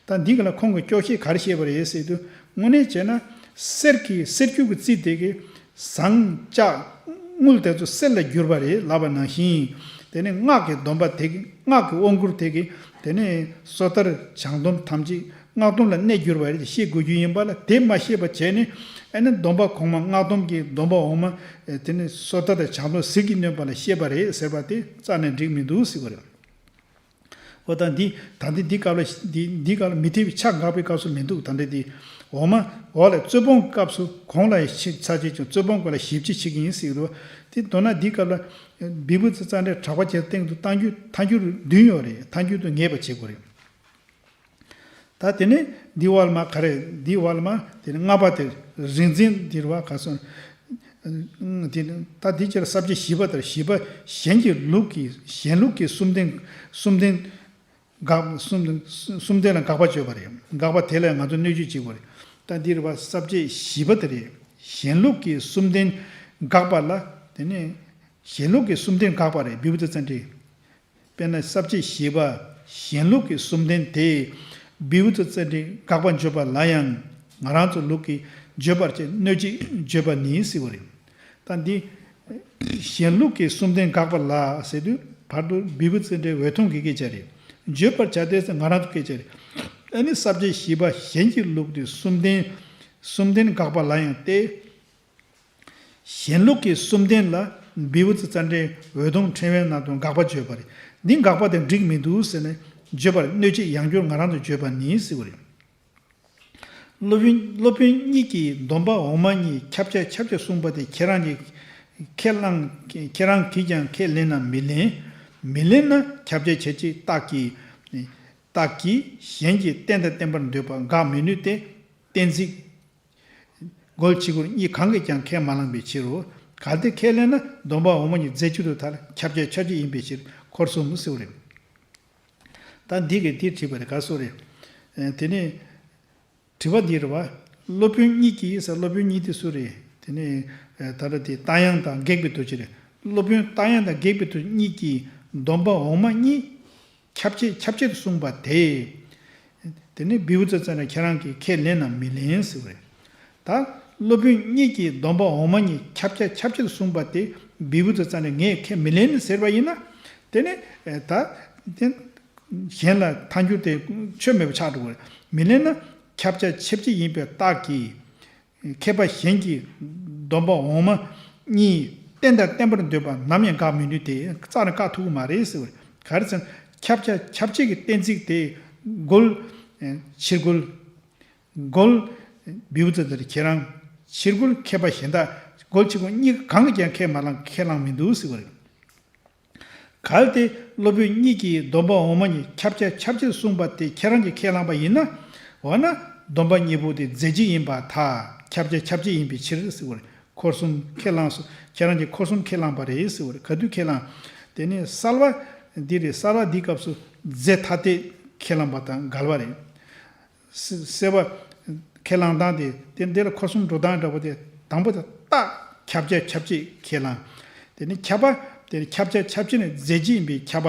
ད་འདི་ག་ལ་ཁོང་གིས་སྐྱོ་ཤས་ག་རེ་བཤད་པ་རེད་ཟེར་དུས། དངོས་གནས་བྱས་ན་གསེར་གྱི་གསེར་འགྱུར་གྱི་རྩི་དེ་གིས་ཟངས་ལྕགས་དངུལ་དེ་ཚོ་གསེར་ལ་གྱུར་པ་རེད་ལབ་པ་ནང་བཞིན། དེ་ནས་སྔགས་ཀྱི་སྡོམ་པ་དེ་གིས། སྔགས་ཀྱི་དབང་བསྐུར་དེ་གིས་དེ་ནས་སོ་ཐར་བྱང་སྡོམ་ཐམས་ཅད་སྔགས་སྡོམ་ལ་གནས་གྱུར་པ་རེད་ཅེས་བཤད་དགོས་རྒྱུ་ཡིན་པ་ལ། དེ་མ་བཤད་པ་བྱས་ནས། ཨ་ནི་སྡོམ་པ་གོང་མ་སྔགས་སྡོམ་གྱི་སྡོམ་པ་འོག་མ། དེ་ནས་སོ་ཐར་དང་བྱང་སྡོམ་ཟིལ་གྱིས་གནོན་པ་ལ་བཤད་པ་རེད་ཟེར་བ་དེ་རྩ་ནས་འགྲིག་མི་འདུག་ཟེར་བ་རེད། འོ་ད་འདི་ད་འདི་འདི་སྐབས་ལ་འདི་འདི་སྐབས་ལ་མི་འཐད་པའི་ཆ་འགག་པའི་སྐབས་སུ་མི་འདུག་ད་འདྲ་འདི་འོག་མ་འོག་ལ་རྩོད་སྤོང་སྐབས་སུ་གོང་ལ་ཡང་ཕྱིན་ཚར་བྱས་ཀྱང་རྩོད་སྤོང་སྐོར་ལ་ཞིབ་དཔྱད་བྱེད་ཀྱི་ཡིན་ཟེར་གྱི་འདུག་དེ་མདོར་ན་འདི་སྐབས་ལ་བི་བྷཱུ་ཏི་ཙནྡྲའི་གྲགས་པ་རྒྱལ་སྟེང་དུ་ཐལ་འགྱུར་ཐལ་འགྱུར་བདུན་ཡོད་རེད། ཐལ་འགྱུར་དུ་ངེས་པ་བྱེད་དགོས་རེད། ད་དེ་ནས་འདི་བར་མ་ག་རེ། འདི་བར་མ་དེ་ནས་ལྔ་པ་དེ་རིག་འཛིན་འདིར་བ་ག་སོང་། དེ་ནས་ད་འདི་ཕྱིར་ས་བཅད་བཞི་པ་དེར། བཞི་པ་གཞན་གྱི་ལུགས་ཀྱི་གཞན་ལུགས་ཀྱི་གསུམ་ལྡན་གསུམ་ལྡན་དགག་གསུམ་གསུམ་ལྡན་ལ་དགག་པ་བརྗོད་པ་རེད། དགག་པ་དེ་ལ་ང་ཚོ་གནོད་བྱེད་བྱེད་དགོས་རེད། ད་འདིར་བ་ས་བཅད་བཞི་པ་དེ་རེད། གཞན་ལུགས་ཀྱི་གསུམ་ལྡན་དགག་པ་ལ། དེ་ནས་གཞན་ལུགས་ཀྱི་གསུམ་ལྡན་དགག་པ་རེད། བི་བྷཱུ་ཏི་ཙནྡྲའི། དཔེར་ན་ས་བཅད་བཞི་པ་གཞན་ལུགས་ཀྱི་གསུམ་ལྡན་དེས་བི་བྷཱུ་ཏི་ཙནྡྲའི་དགག་པ་བརྗོད་པ་ལ་ཡང་ང་རང་ཚོ་ལུགས་ཀྱིས་བརྗོད་པར་བྱེད། གནོད་བྱེད་བརྗོད་པ་ནི་ཟེར་བ་རེད། ད་འདི་ གཞན་ལུགས་ཀྱི་གསུམ་ལྡན་དགག་པ་ལ་ཟེར་དུས་བར་དུ་བི་བུ་ཙི་འདྲའི་འོད་སྟོང་གི་སྐད་ཆ་རེད། བརྗོད་པར་བྱ་སྟེ་ཟེར་ང་རང་ཚོ་སྐད་ཆ་རེད། ཨ་ནི་ས་བཅད་བཞི་པ་གཞན་གྱི་ལུགས་ཏེ་གསུམ་ལྡན། གསུམ་ལྡན་དགག་པ་ལ་ཡང་སྟེ། གཞན་ལུགས་ཀྱི་གསུམ་ལྡན་ལ་བི་བུ་ཙི་ཙ་འདྲའི་འོད་སྟོང་ཕྲེང་བའི་ནང་དུ་དགག་པ་བརྗོད་པ་རེད། འདི་དགག་པ་དེ་འགྲིག་མི་འདུག་ཟེར་ནས་བརྗོད་པར་གནོད་བྱེད་ཡང་བསྐྱར་ང་རང་ཚོ་བརྗོད་པ་ནི་ཟེར་བ་རེད། སློབ་དཔོན་སློབ་དཔོན་གཉིས་ཀྱིས་སྡོམ་པ་འོག་མ་གཉིས་ཁྱབ་བྱ་ཁྱབ་བྱེད་གསུངས་པ་དེ་ཁྱེད་རང་གིས་ཁས་བླངས་ཁྱེད་རང་གིས་ཀྱང་ཁས་ལེན་ནམ་མི་ལེན། མི་ལེན་ན་ཁྱབ་བྱ་བྱེད་ཀྱི་རྟགས་ཀྱིས་རྟགས་ཀྱིས་གཞན་གྱིས་བསྟན་དང་བསྟན་པར་འདོད་པ་དགག་མི་ནུས་ཏེ། གཏན་ཚིགས་རྒོལ་ཕྱི་རྒོལ་གཉིས་གང་གིས་ཀྱང་ཁས་མ་བླངས་པའི་ཕྱིར་རོ། གལ་ཏེ་ཁས་ལེན་ན་སྡོམ་པ་འོག་མ་གཉིས་རྫས་གཅིག་ཏུ་ཐལ། ཁྱབ་བྱ་ཁྱབ་བྱེད་ཡིན་པའི་ཕྱིར་འཁོར་གསུམ་ཟེར་བ་རེད། ད་འདི་གིས་འདི་དྲིས་པ་རེད་ག་སོ་རེད། ཨེ་དེ་ནས་དྲི་བ་འདི་རེད་བ། སློབ་དཔོན་གཉིས་ཀྱིས་ཟེར་སློབ་དཔོན་གཉིས་དེ་སུ་རེད། དེ་ནས་ཨེ་ད་ལྟ་དེ་རྟ་དབྱངས་དང་སྒེག་པའི་རྡོ་རྗེ་རེད། སློབ་དཔོན་རྟ་དབྱངས་དང་སྒེག་པའི་རྡོ་རྗེ་གཉིས་ཀྱིས་སྡོམ་པ་འོག་མ་གཉིས་ཁྱབ་བྱེད་ཁྱབ་བྱེད་དུ་གསུངས་པ་དེ། དེ་ནས་བི་བུ་ཙི་ཙ་ནས་ཁྱེད་རང་གིས་ཁས་ལེན་ནམ་མི་ལེན་ཟེར་བ་རེད། ད་སློབ་དཔོན་གཉིས་ཀྱིས་སྡོམ་པ་འོག་མ་གཉིས་ཁྱབ་བྱ་ཁྱབ་བྱེད་དུ་གསུངས་པ་དེ་བི་བུ་ཙི་ཙ་ནས་ངས་ཁས་མི་ལེན་ཟེར་བ་ཡིན་ན། དེ་ནས་ཨེ་ད་དེ་གཞན་ལ་ཐལ་འགྱུར་དེ་ཆོས་མེད་པ་ཆགས་འགྲོ་གི་རེད། མི་ལེན་ན་ཁྱབ་བྱ་ཁྱབ་བྱེད་ཡིན་པའི་རྟགས་ཀྱིས། མཁས་པ་གཞན་གྱིས་སྡོམ་པ་འོག་མ་གཉིས་བསྟན་དང་བསྟན་པར་འདོད་པ་ནམ་ཡང་དགག་མི་ནུས་ཏེ་རྩ་ནས་བཀག་ཐུབ་ཀྱི་མ་རེད་ཟེར་བ་རེད། ག་རེ་ཟེར་ན་ཁྱབ་བྱ་ཁྱབ་བྱེད་ཀྱི་གཏན་ཚིགས་དེ་རྒོལ། ཕྱིར་རྒོལ། རྒོལ། བི་བུ་ཙི་ཙ་ཁྱེད་རང་། ཕྱིར་རྒོལ་མཁས་པ་གཞན་དག་རྒོལ་ཕྱིར་རྒོལ་གཉིས་གང་གིས་ཀྱང་ཁས་མ་བླངས་ཁས་བླངས་མི་འདུག་ཟེར་བ་རེད། གལ་ཏེ་སློབ་དཔོན་གཉིས་ཀྱིས་སྡོམ་པ་འོག་མ་གཉིས་ཁྱབ་བྱ་ཁྱབ་བྱེད་གསུངས་པ་དེ་ཁྱེད་རང་གིས་ཁས་བླངས་པ་ཡིན་ན། འོ་ན་སྡོམ་པ་གཉིས་པོ་དེ་རྫས་གཅིག་ཡིན་པར་ཐལ། ཁྱབ་བྱ་ཁྱབ་བྱེད་ཡིན་པའི་ཕྱིར་ཟེར་བ་རེད། འཁོར་གསུམ་ཁས་བླངས་སོ། ཁྱེད་རང་གིས་འཁོར་གསུམ་ཁས་བླངས་པ་རེད་ཟེར་བ་རེད། ག་དུས་ཁས་བླངས། དེ་ནས་གསལ་བ་འདི་རེད། གསལ་བ་འདིའི་སྐབས་སུ་རྫས་ཐ་དད་ཁས་བླངས་པ་དང་འགལ་བ་རེད། སེ་སེལ་བ་ཁས་བླངས་སྟངས་དེ་དེ་འདི་ལ་འཁོར་གསུམ་འགྲོ་སྟངས་འདྲ་པོ་དེ་དང་པོ་དེ་རྟགས་ཁྱབ་བྱ་ཁྱབ་བྱེད་ཁས་བླངས། དེ་ནི་ཁྱབ་པ་དེ་ནི་ཁྱབ་བྱ་ཁྱབ་བྱེད་ནི་རྫས་གཅིག་ཡིན་པའི་ཁྱབ་པ་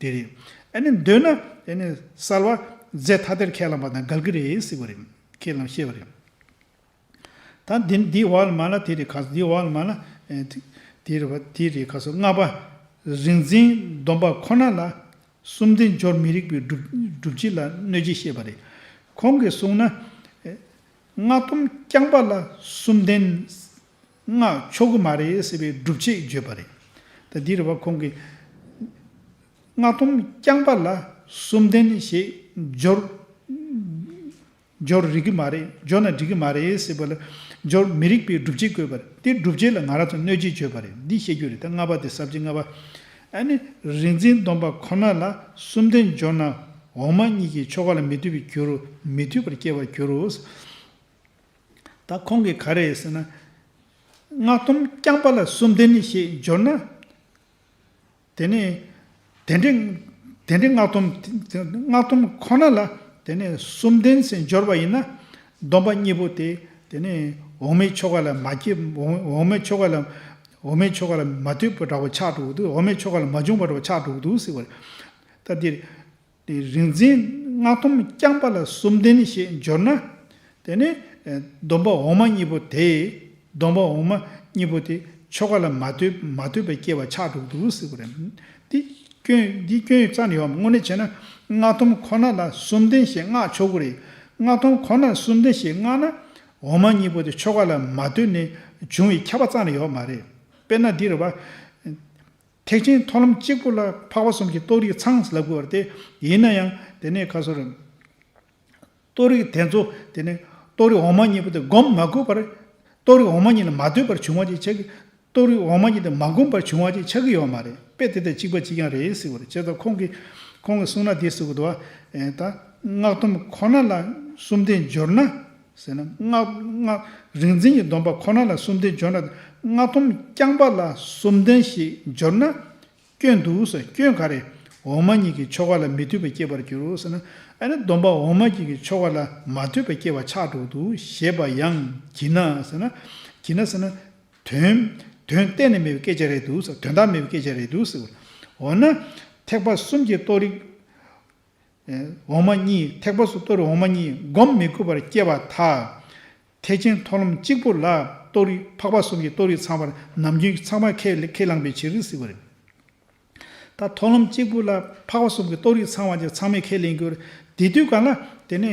དེ་རེད། ཨ་ནི་འདོད་ན་དེ་ནི་གསལ་བ་རྫས་ཐ་དད་ཁས་བླངས་པ་དང་འགལ་གྱི་རེད་ཟེར་བ་རེད། ཁས་བླངས་བཤད་པ་རེད། ད་འདི་འདི་བ་ལ་མ་ལ་དེ་རེད་ག་འདི་བ་ལ་མ་ལ་ཨེ་དེ་དེ་རེད་བ་དེ་རེད་ག་སོ་ལྔ་པ། རིག་འཛིན་སྡོམ་པ་ཁོ་ན་ལ། གསུམ་ལྡན་སྦྱོར་མི་རིགས་པའི་སྒྲུབ་སྒྲུབ་བྱེད་ལ་གནོད་བྱེད་བཤད་པ་རེད། ཁོང་གིས་གསུངས་ན། སྔགས་སྡོམ་རྐྱང་པ་ལ་གསུམ་ལྡན་སྔགས་ཆོག་གི་མ་རེད་ཟེར་བའི་སྒྲུབ་བྱེད་བརྗོད་པ་རེད། ད་འདི་རེད་བ་ཁོང་གིས། སྔགས་སྡོམ་རྐྱང་པ་ལ་གསུམ་ལྡན་ཞེས་སྦྱོར། སྦྱོར་རིགས་ཀྱི་མ་རེད། སྦྱོར་ན་འགྲིག་གི་མ་རེད་ཟེར་བ་ལ་སྦྱོར་མི་རིགས་པའི་སྒྲུབ་བྱེད་བཀོད་པ་རེད། དེ་སྒྲུབ་བྱེད་ལ་ང་རང་ཚོ་གནོད་བྱེད་བརྗོད་པ་རེད། འདི་བཤད་རྒྱུ་རེད། ད་ལྔ་པ་དེ་ས་བཅད་ལྔ་པ། ཨ་ནི་རིག་འཛིན་སྡོམ་པ་ཁོ་ན་ལ་གསུམ་ལྡན་སྦྱོར་ན་འོག་མ་གཉིས་ཀྱི་ཆོ་ག་ལ་མི་ལྟོས་པར་འགྱུར་རོ། མི་ལྟོས་པར་སྐྱེ་བར་འགྱུར་རོ། ད་ཁོང་གིས་ག་རེ་ཟེར་ན། སྔགས་སྡོམ་རྐྱང་པ་ལ་གསུམ་ལྡན་ཞེས་སྦྱོར་ན། དེ་ནས་དེ་འདྲའི་དེ་འདྲའི་སྔགས་སྡོམ་སྔགས་སྡོམ་ཁོ་ན་ལ་དེ་ནས་གསུམ་ལྡན་ཟེར་སྦྱོར་བ་ཡིན་ན། སྡོམ་པ་གཉིས་པོ་དེ་དེ་ནས་འོག་མའི་ཆོ་ག་ལ་མ་སྐྱེ། འོག་འོག་མའི་ཆོ་ག་ལ་འོག་མའི་ཆོ་ག་ལ་མ་ལྟོས་པ་འདྲ་བོ་ཆགས་འགྲོ་གི་འདུག་འོག་མའི་ཆོ་ག་ལ་མ་བྱུང་བ་འདྲ་བོ་ཆགས་འགྲོ་གི་འདུག་ཟེར་བ་རེད། ད་འདིར། དེ་རིག་འཛིན་སྔགས་སྡོམ་རྐྱང་པ་ལ་གསུམ་ལྡན་ཞེས་སྦྱོར་ན། དེ་ནི་སྡོམ་པ་འོག་མ་གཉིས་པོ་དེ། སྡོམ་པ་འོག་མ་གཉིས་པོ་དེ་ཆོ་ག་ལ་མ་ལྟོས་མ་ལྟོས་པའི་སྐྱེ་བ་ཆགས་འགྲོ་གི་འདུག་ཟེར་བ་རེད། འདི་སྐྱོན་འདི་སྐྱོན་རྩ་ནས་ཡོད་མ་རེད། དངོས་གནས་བྱས་ན་སྔགས་སྡོམ་ཁོ་ན་ལ་གསུམ་ལྡན་ཞེས་བསྔགས་ཆོག་གི་རེད། སྔགས་སྡོམ་ཁོ་ན་ལ་གསུམ་ལྡན་ཞེས་བསྔགས་ན། འོག་མ་གཉིས་པོ་དེ་ཆོ་ག་ལ་མ་ལྟོས་ནས་བྱུང་བའི་ཁྱབ་པ་རྩ་ནས་ཡོད་མ་རེད། དཔེར་ན་འདི་རེད་བ། ཐེག་ཆེན་མཐོང་ལམ་གཅིག་པུ་ལ་འཕགས་པ་གསུམ་གྱི་རྟོགས་རིགས་ཚང་ཟེར་ལབ་དགོས་པ་རེད་དེ། ཡིན་ན་ཡང་དེ་ནས་ཁ་སོ་རེད། རྟོགས་རིགས་དེ་ཚོ་དེ་ནས་རྟོགས་རིགས་འོག་མ་གཉིས་པོ་དེ་སྒོམ་མ་དགོས་པར། རྟོགས་རིགས་འོག་མ་གཉིས་ལ་མ་ལྟོས་པར་བྱུང་བ་ཅིག་ཆགས་ཀྱི། རྟོགས་རིགས་འོག་མ་གཉིས་དེ་མ་བསྒོམས་པར་བྱུང་བ་ཅིག་ཆགས་ཀྱི་ཡོད་མ་རེད། དཔེ་དེ་དང་གཅིག་པ་གཅིག་རྐྱང་རེད་ཟེར་བ་རེད། བྱས་ཙང་ཁོང་གིས་ཁོང་གིས་གསུངས་ན་དེ་ཟེར་གི་འདུག་བ། ད་སྔགས་སྡོམ་ཁོ་ན་ལ་གསུམ་ལྡན་སྦྱོར་ན། ཟེར་ན་སྔགས་སྔགས་རིག་འཛིན་གྱི་སྡོམ་པ་ཁོ་ན་ལ་གསུམ་ལྡན་སྦྱོར་ན། སྔགས་སྡོམ་རྐྱང་པ་ལ་གསུམ་ལྡན་ཞེས་སྦྱོར་ན་སྐྱོན་འདུག་ཟེར། སྐྱོན་ག་རེ། འོག་མ་གཉིས་ཀྱི་ཆོ་ག་ལ་མི་ལྟོས་པའི་སྐྱེ་བར་འགྱུར་རོ་ཟེར་ན། ཨ་ནི་སྡོམ་པ་འོག་མ་གཉིས་ཀྱི་ཆོ་ག་ལ་མ་ལྟོས་པའི་སྐྱེ་བ་ཆགས་འགྲོ་འདུག་ཞེས་པ་ཡང་བགྱིས་ན་ཟེར་ན། བགྱིས་ན་ཟེར་ན། དོན་དོན་གཏན་ནས་མེད་པའི་སྐད་ཆ་རེད་འདུག་ཟེར། དོན་དག་མེད་པའི་སྐད་ཆ་རེད་འདུག་ཟེར། འོ་ན། ཐེག་པ་གསུམ་གྱི་རྟོགས་རིགས། འོག་མ་གཉིས། ཐེག་པ་གསུམ་རྟོགས་རིགས་འོག་མ་གཉིས་སྒོམ་མི་དགོས་པར་སྐྱེ་བར་ཐལ། ཐེག་ཆེན་མཐོང་ལམ་གཅིག་པུ་ལ་ རྟོགས་རིགས་འཕགས་པ་གསུམ་གྱི་རྟོགས་རིགས་ཚང་བར་ནམ་རྒྱུན་ཚང་མ་ཁས་ཁས་བླངས་པའི་ཕྱིར་ཟེར་བ་རེད། ད་མཐོང་ལམ་གཅིག་པུ་ལ་འཕགས་པ་གསུམ་གྱི་རྟོགས་རིགས་ཚང་བ་ཅིག་ཚང་མས་ཁས་ལེན་དགོས་རེད། དེ་དུས་ག་ལ་དེ་ནས་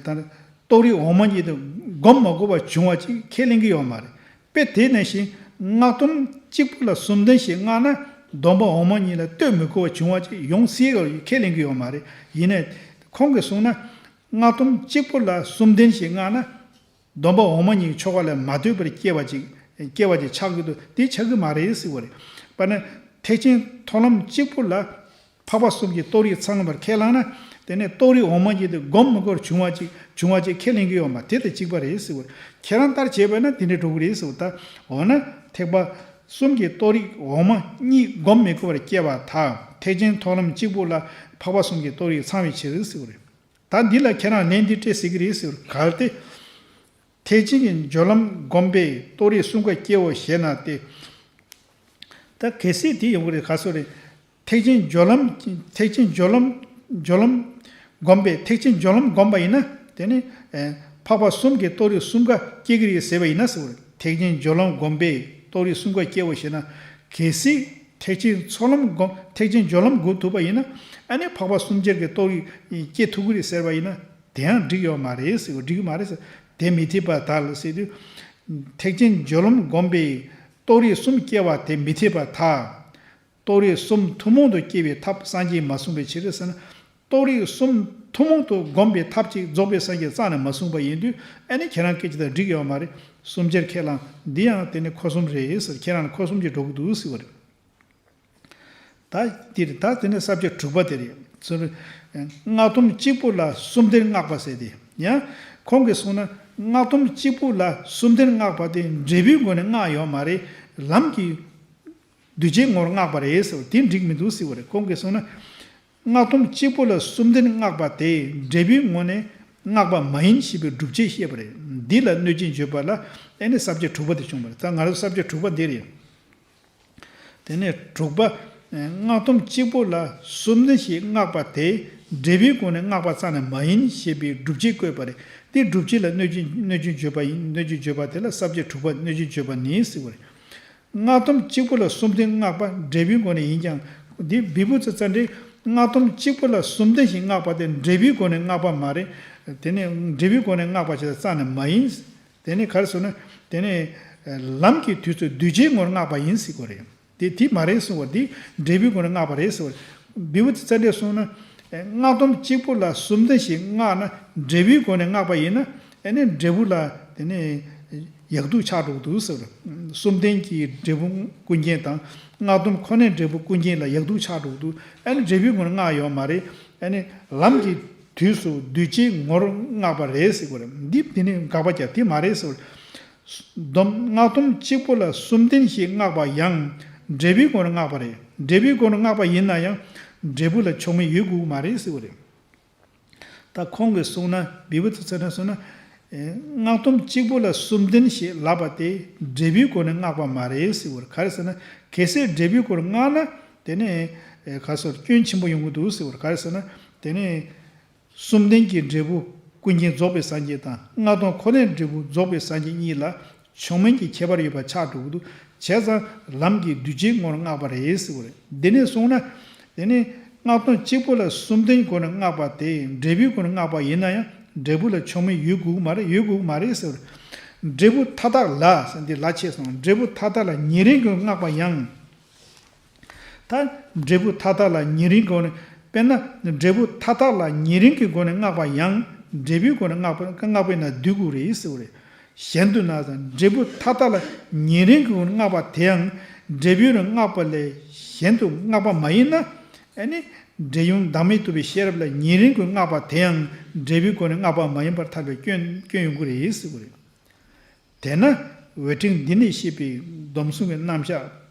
ད་རྟོགས་རིགས་འོག་མ་གཉིས་དེ་སྒོམ་མ་དགོས་པར་བྱུང་བ་ཅིག་ཁས་ལེན་གྱི་ཡོད་མ་རེད། དཔེ་དེ་ནང་བཞིན་སྔགས་སྡོམ་གཅིག་པུ་ལ་གསུམ་ལྡན་ཞེས་བསྔགས་ན་སྡོམ་པ་འོག་མ་གཉིས་ལ་ལྟོས་མི་དགོས་པར་བྱུང་བ་ཅིག་ཡོང་སྲིད་ཀྱི་ཁས་ལེན་གྱི་ཡོད་མ་རེད། ཡིན་ནའི་ཁོང་གིས་གསུངས་ན་སྔགས་སྡོམ་གཅིག་པུ་ལ་གསུམ་ལྡན་ཞེས་བསྔགས་ན། སྡོམ་པ་འོག་མ་གཉིས་ཆོ་ག་ལས་མ་ལྟོས་པར་སྐྱེ་བ་ཅིག་སྐྱེ་བ་ཅིག་ཆགས་ཀྱི་འདུག་དེ་ཆགས་ཀྱི་མ་རེད་ཟེར་བ་རེད། དཔེར་ན་ཐེག་ཆེན་མཐོང་ལམ་གཅིག་པུ་ལ་འཕགས་པ་གསུམ་གྱི་རྟོགས་རིགས་ཚང་བར་ཁས་བླངས་ན། དེ་ནས་རྟོགས་རིགས་འོག་མ་གཉིས་དེ་སྒོམ་མི་དགོས་པར་བྱུང་བ་ཅིག་བྱུང་བ་ཅིག་ཁས་ལེན་གྱི་ཡོད་མ་དེ་དང་གཅིག་པ་རེད་ཟེར་བ་རེད། ཁྱེད་རང་ལྟར་བྱས་པས་ན་དེ་འདྲ་འགྲོ་གི་རེད་ཟེར་བ། ད་འོ་ན་ཐེག་པ་གསུམ་གྱི་རྟོགས་རིགས་འོག་མ་གཉིས་སྒོམ་མི་དགོས་པར་སྐྱེ་བ་དག་ཐེག་ཆེན་མཐོང་ལམ་གཅིག་པུ་ལ་འཕགས་པ་གསུམ་གྱི་རྟོགས་རིགས་ཚང་བའི་ཕྱིར་ཟེར་བ་རེད། ད་འདི་ལ་ཁྱེད་རང་ལན་འདི་སྤྲད་སྲིད་ཀྱི་རེད་ཟེར་བར་གལ་ཏེ། ཐེག་ཆེན་གྱི་སྦྱོར་ལམ་བསྒོམས་པས་རྟོགས་རིགས་གསུམ་ཀ་སྐྱེའོ་ཞེ་ན་སྟེ། ད་གལ་སྲིད་དེ་ཡོང་གི་རེད་ག་སོ་རེད། ཐེག་ཆེན་སྦྱོར་ལམ་ཐེག་ཆེན་སྦྱོར་ལམ་སྦྱོར་ལམ་བསྒོམས་པས་ཐེག་ཆེན་སྦྱོར་ལམ་བསྒོམས་པ་ཡིན་ན་དེ་ནི་འཕགས་པ་གསུམ་གྱི་རྟོགས་རིགས་གསུམ་ཀ་སྐྱེ་གི་རེད་ཟེར་བ་ཡིན་ན་ཟེར་བ་རེད། ཐེག་ཆེན་སྦྱོར་ལམ་བསྒོམས་པས་རྟོགས་རིགས་གསུམ་ཀ་སྐྱེའོ་ཞེ་ན། གལ་སྲིད་ཐེག་ཆེན་ཚོགས་ལམ་བསྒོམ་ཐེག་ཆེན་སྦྱོར་ལམ་བསྒོམ་ཐུབ་པ་ཡིན་ན་ཨ་ནི་འཕགས་པ་གསུམ་ཆར་གྱི་རྟོགས་རིགས་སྐྱེ་ཐུབ་ཀྱི་རེད་ཟེར་བ་ཡིན་ན་དེ་ཡང་འགྲིག་ཡོད་མ་རེད་ཟེར་བ་འགྲིག་གི་མ་རེད་ཟེར། དེ་མི་འཐད་པར་ཐལ་ཟེར་དུས། ཐེག་ཆེན་སྦྱོར་ལམ་བསྒོམས་པས་རྟོགས་རིགས་གསུམ་སྐྱེ་བ་དེ་མི་འཐད་པར་ཐལ། རྟོགས་རིགས་གསུམ་ཐུན་མོང་དུ་སྐྱེ་བའི་ཐབས་སངས་རྒྱས་མ་གསུངས་པའི་ཕྱིར་ཟེར་ན། རྟོགས་རིགས་གསུམ་ཐུན་མོང་དུ་བསྒོམ་པའི་ཐབས་ཅིག་རྫོགས་པའི་སངས་རྒྱས་རྩ་ནས་མ་གསུངས་པ་ཡིན་དུས་ཨ་ནི་ཁྱེད་རང་སྐད་ཆ་དང་འགྲིག་ཡོད་མ་རེད། གསུམ་ཆར་ཁས་བླངས་འདི་ཡང་དེ་ནི་འཁོར་གསུམ་རེད་ཟེར་ཁྱེད་རང་འཁོར་གསུམ་གྱི་འགྲོ་གི་འདུག་ཟེར་བ་རེད། ད་འདིར་ད་དེ་ནི་ས་བཅད་དྲུག་པ་དེ་རེད། ཚུར་སྔགས་སྡོམ་གཅིག་པུ་ལ་གསུམ་ལྡན་བསྔགས་པ་ཟེར་ཏེ་ཡང་ཁོང་གིས་གསུངས་ན་སྔགས་སྡོམ་གཅིག་པུ་ལ་གསུམ་ལྡན་བསྔགས་པ་དེ་འབྲས་བུའི་སྒོ་ནས་བསྔགས་ཡོད་མ་རེད། ལམ་གྱི་གདུལ་བྱའི་ངོར་བསྔགས་པ་རེད་ཟེར་བ་དེ་འགྲིག་མི་འདུག་ཟེར་བ་རེད། ཁོང་གིས་གསུངས་ན། སྔགས་སྡོམ་གཅིག་པུ་ལ་གསུམ་ལྡན་བསྔགས་པ་དེ་འབྲས་བུའི་ངོ་ནས་བསྔགས་པ་མ་ཡིན་ཞེས་པའི་སྒྲུབ་བྱེད་བཤད་པ་རེད། འདི་ལ་གནོད་བྱེད་བརྗོད་པ་ལ་ཨེ་ནི་ས་བཅད་དྲུག་པ་དེ་བྱུང་བ་རེད། ད་ང་རང་ཚོ་ས་བཅད་དྲུག་པ་འདི་རེད། དེ་ནས་དྲུག་པ། སྔགས་སྡོམ་གཅིག་པུ་ལ་གསུམ་ལྡན་ཞེས་བསྔགས་པ་དེ་འབྲས་བུའི་སྒོ་ནས་བསྔགས་པ་རྩ་ནས་མ་ཡིན་ཞེས་པའི་སྒྲུབ་བྱེད་བཀོད་པ་རེད། དེ་སྒྲུབ་བྱེད་ལ་གནོད་བྱེད་གནོད་བྱེད་བརྗོད་པ་ཡིན། གནོད་བྱེད་བརྗོད་པ་དེ་ལ་ས་བཅད་དྲུག་པ་གནོད་བྱེད་བརྗོད་པ་ནི་ཟེར་བ་རེད། སྔགས་སྡོམ་གཅིག་པུ་ལ་གསུམ་ལྡན་བསྔགས་པ་འབྲས་བུའི་སྒོ་ནས་ཡིན་ཀྱང་འདི་བི་བུ་ཙི་ཙ་འདྲའི་སྔགས་སྡོམ་གཅིག་པུ་ལ་གསུམ་ལྡན་ཞེས་བསྔགས་པ་དེ་འབྲས་བུའི་སྒོ་ནས་བསྔགས་པ་མ་རེད། དེ་ནས་འབྲས་བུའི་སྒོ་ནས་བསྔགས་པ་ཞེས་རྩ་ནས་མ་ཡིན། དེ་ནས་ག་རེ་ཟེར་ན། དེ་ནས་ལམ་གྱི་དུས་སུ་གདུལ་བྱའི་ངོར་བསྔགས་པ་ཡིན་ཟེར་གོ་རེད། དེ་དེ་མ་རེད་གསུང་བ་འདི་འབྲས་བུའི་སྒོ་ནས་བསྔགས་པ་རེད་ཟེར་བ་རེད། བི་བུ་ཙི་ཙ་འདྲས་གསུངས་ན། སྔགས་སྡོམ་གཅིག་པུ་ལ་གསུམ་ལྡན་ཞེས་བསྔགས་ན་འབྲས་བུའི་སྒོ་ནས་བསྔགས་པ་ཡིན་ན་ཨེ་ནི་འབྲས་བུ་ལ་དེ་ནས་ཡག་སྡུག་ཆགས་འགྲོ་གི་འདུག་ཟེར། གསུམ་ལྡན་གྱི་འབྲས་བུ་ཀུན་མཁྱེན་དང་སྔགས་སྡོམ་ཁོ་ནའི་འབྲས་བུ་ཀུན་མཁྱེན་ལ་ཡག་སྡུག་ཆགས་འགྲོ་གི་འདུག་ཨེ་ནི་འབྲས་བུའི་སྒོ་ནས་བསྔགས་ཡོད་མ་རེད། ཨེ་ནི་ལམ་གྱི་དུས་སུ་གདུལ་བྱའི་ངོར་བསྔགས་པ་རེད་ཟེར་གོ་རེད། འདི་དེ་ནི་དགག་པ་རྒྱག་དེ་མ་རེད་ཟེར། སྡོམ་སྔགས་སྡོམ་གཅིག་པུ་ལ་གསུམ་ལྡན་ཞེས་བསྔགས་པ་ཡང་འབྲས་བུའི་སྒོ་ནས་བསྔགས་པ་རེད། འབྲས་བུའི་སྒོ་ནས་བསྔགས་པ་ཡིན་ན་ཡང་འབྲས་བུ་ལ་ཕྱོགས་མིན་ཡོད་དགོས་ཀྱི་མ་རེད་ཟེར་བ་རེད། ད་ཁོང་གིས་གསུངས་ན་བི་བུ་ཙི་ཙ་ནས་གསུངས་ན། སྔགས་སྡོམ་གཅིག་པུ་ལ་གསུམ་ལྡན་ཞེས་ལབ་པ་དེ་འབྲས་བུའི་སྒོ་ནས་བསྔགས་པ་མ་རེད་ཟེར་བ་རེད། ག་རེ་ཟེར་ན་གལ་སྲིད་འབྲས་བུའི་སྒོ་ནས་བསྔགས་ན་དེ་ནས་ག་སོར་སྐྱོན་ཆེན་པོ་ཡོང་གི་འདུག་ཟེར་བ་རེད། ག་རེ་ཟེར་ན་དེ་ནས། གསུམ་ལྡན་གྱི་འབྲས་བུ་ཀུན་མཁྱེན་རྫོགས་པའི་སངས་རྒྱས་དང་སྔགས་སྡོམ་ཁོ་ནའི་འབྲས་བུ་རྫོགས་པའི་སངས་རྒྱས་གཉིས་ལ་ཕྱོགས་མིན་གྱི་ཁྱད་པར་ཡོད་པ་ཆགས་འགྲོ་གི་འདུག་བྱས་ཙང་ལམ་གྱི་གདུལ་བྱའི་ངོར་བསྔགས་པ་རེད་ཟེར་བ་རེད། འདི་ནས་གསུངས་ན། དེ་ནི་སྔགས་སྡོམ་གཅིག་པུ་ལ་གསུམ་ལྡན་སྒོ་ནས་བསྔགས་པ་དེ་འབྲས་བུའི་སྒོ་ནས་བསྔགས་པ་ཡིན་ན་ཡང་འབྲས་བུ་ལ་ཕྱོགས་མིན་ཡོད་དགོས་ཀྱི་མ་རེད་ཡོད་དགོས་ཀྱི་མ་རེད་ཟེར་བ་རེད། འབྲས་བུ་མཐའ་དག་ལ་ཟེར་འདི་ལ་ཆེ་སོང་འབྲས་བུ་མཐའ་དག་ལ་ཉེ་རིང་གི་བསྔགས་པ་ཡང་། ད་འབྲས་བུ་མཐའ་དག་ལ་ཉེ་རིང་སྒོ་ནས་དཔེར་ན་འབྲས་བུ་མཐའ་དག་ལ་ཉེ་རིང་གི་སྒོ་ནས་བསྔགས་པ་ཡང་འབྲས་བུའི་སྒོ་ནས་བསྔགས་པ་བསྔགས་པས་ན་བསྡུ་དགོས་རེད་ཟེར་བ་རེད། གཞན་དུ་ན་འབྲས་བུ་མཐའ་དག་ལ་ཉེ་རིང་གི་སྒོ་ནས་བསྔགས་པ་དེའང་འབྲས་བུའི་རང་བསྔགས་པ་ལས་གཞན་དུ་བསྔགས་པ་མ་ཡིན་ན་ཨ་ནི་འབྲས་ཡུམ་བདག་མེད་རྟོགས་པའི་ཤེས་རབ་ལ་ཉེ་རིང་གི་བསྔགས་པ་དེའང་འབྲས་བུའི་སྒོ་ནས་བསྔགས་པ་མ་ཡིན་པར་ཐལ་བའི་སྐྱོན་སྐྱོན་ཡོང་གི་རེད་ཟེར་བ་རེད། དེས་ན་འོད་ཕྲེང་འདི་ནས་བཤད་པའི་སྡོམ་གསུམ་གྱི་རྣམ་གཞག་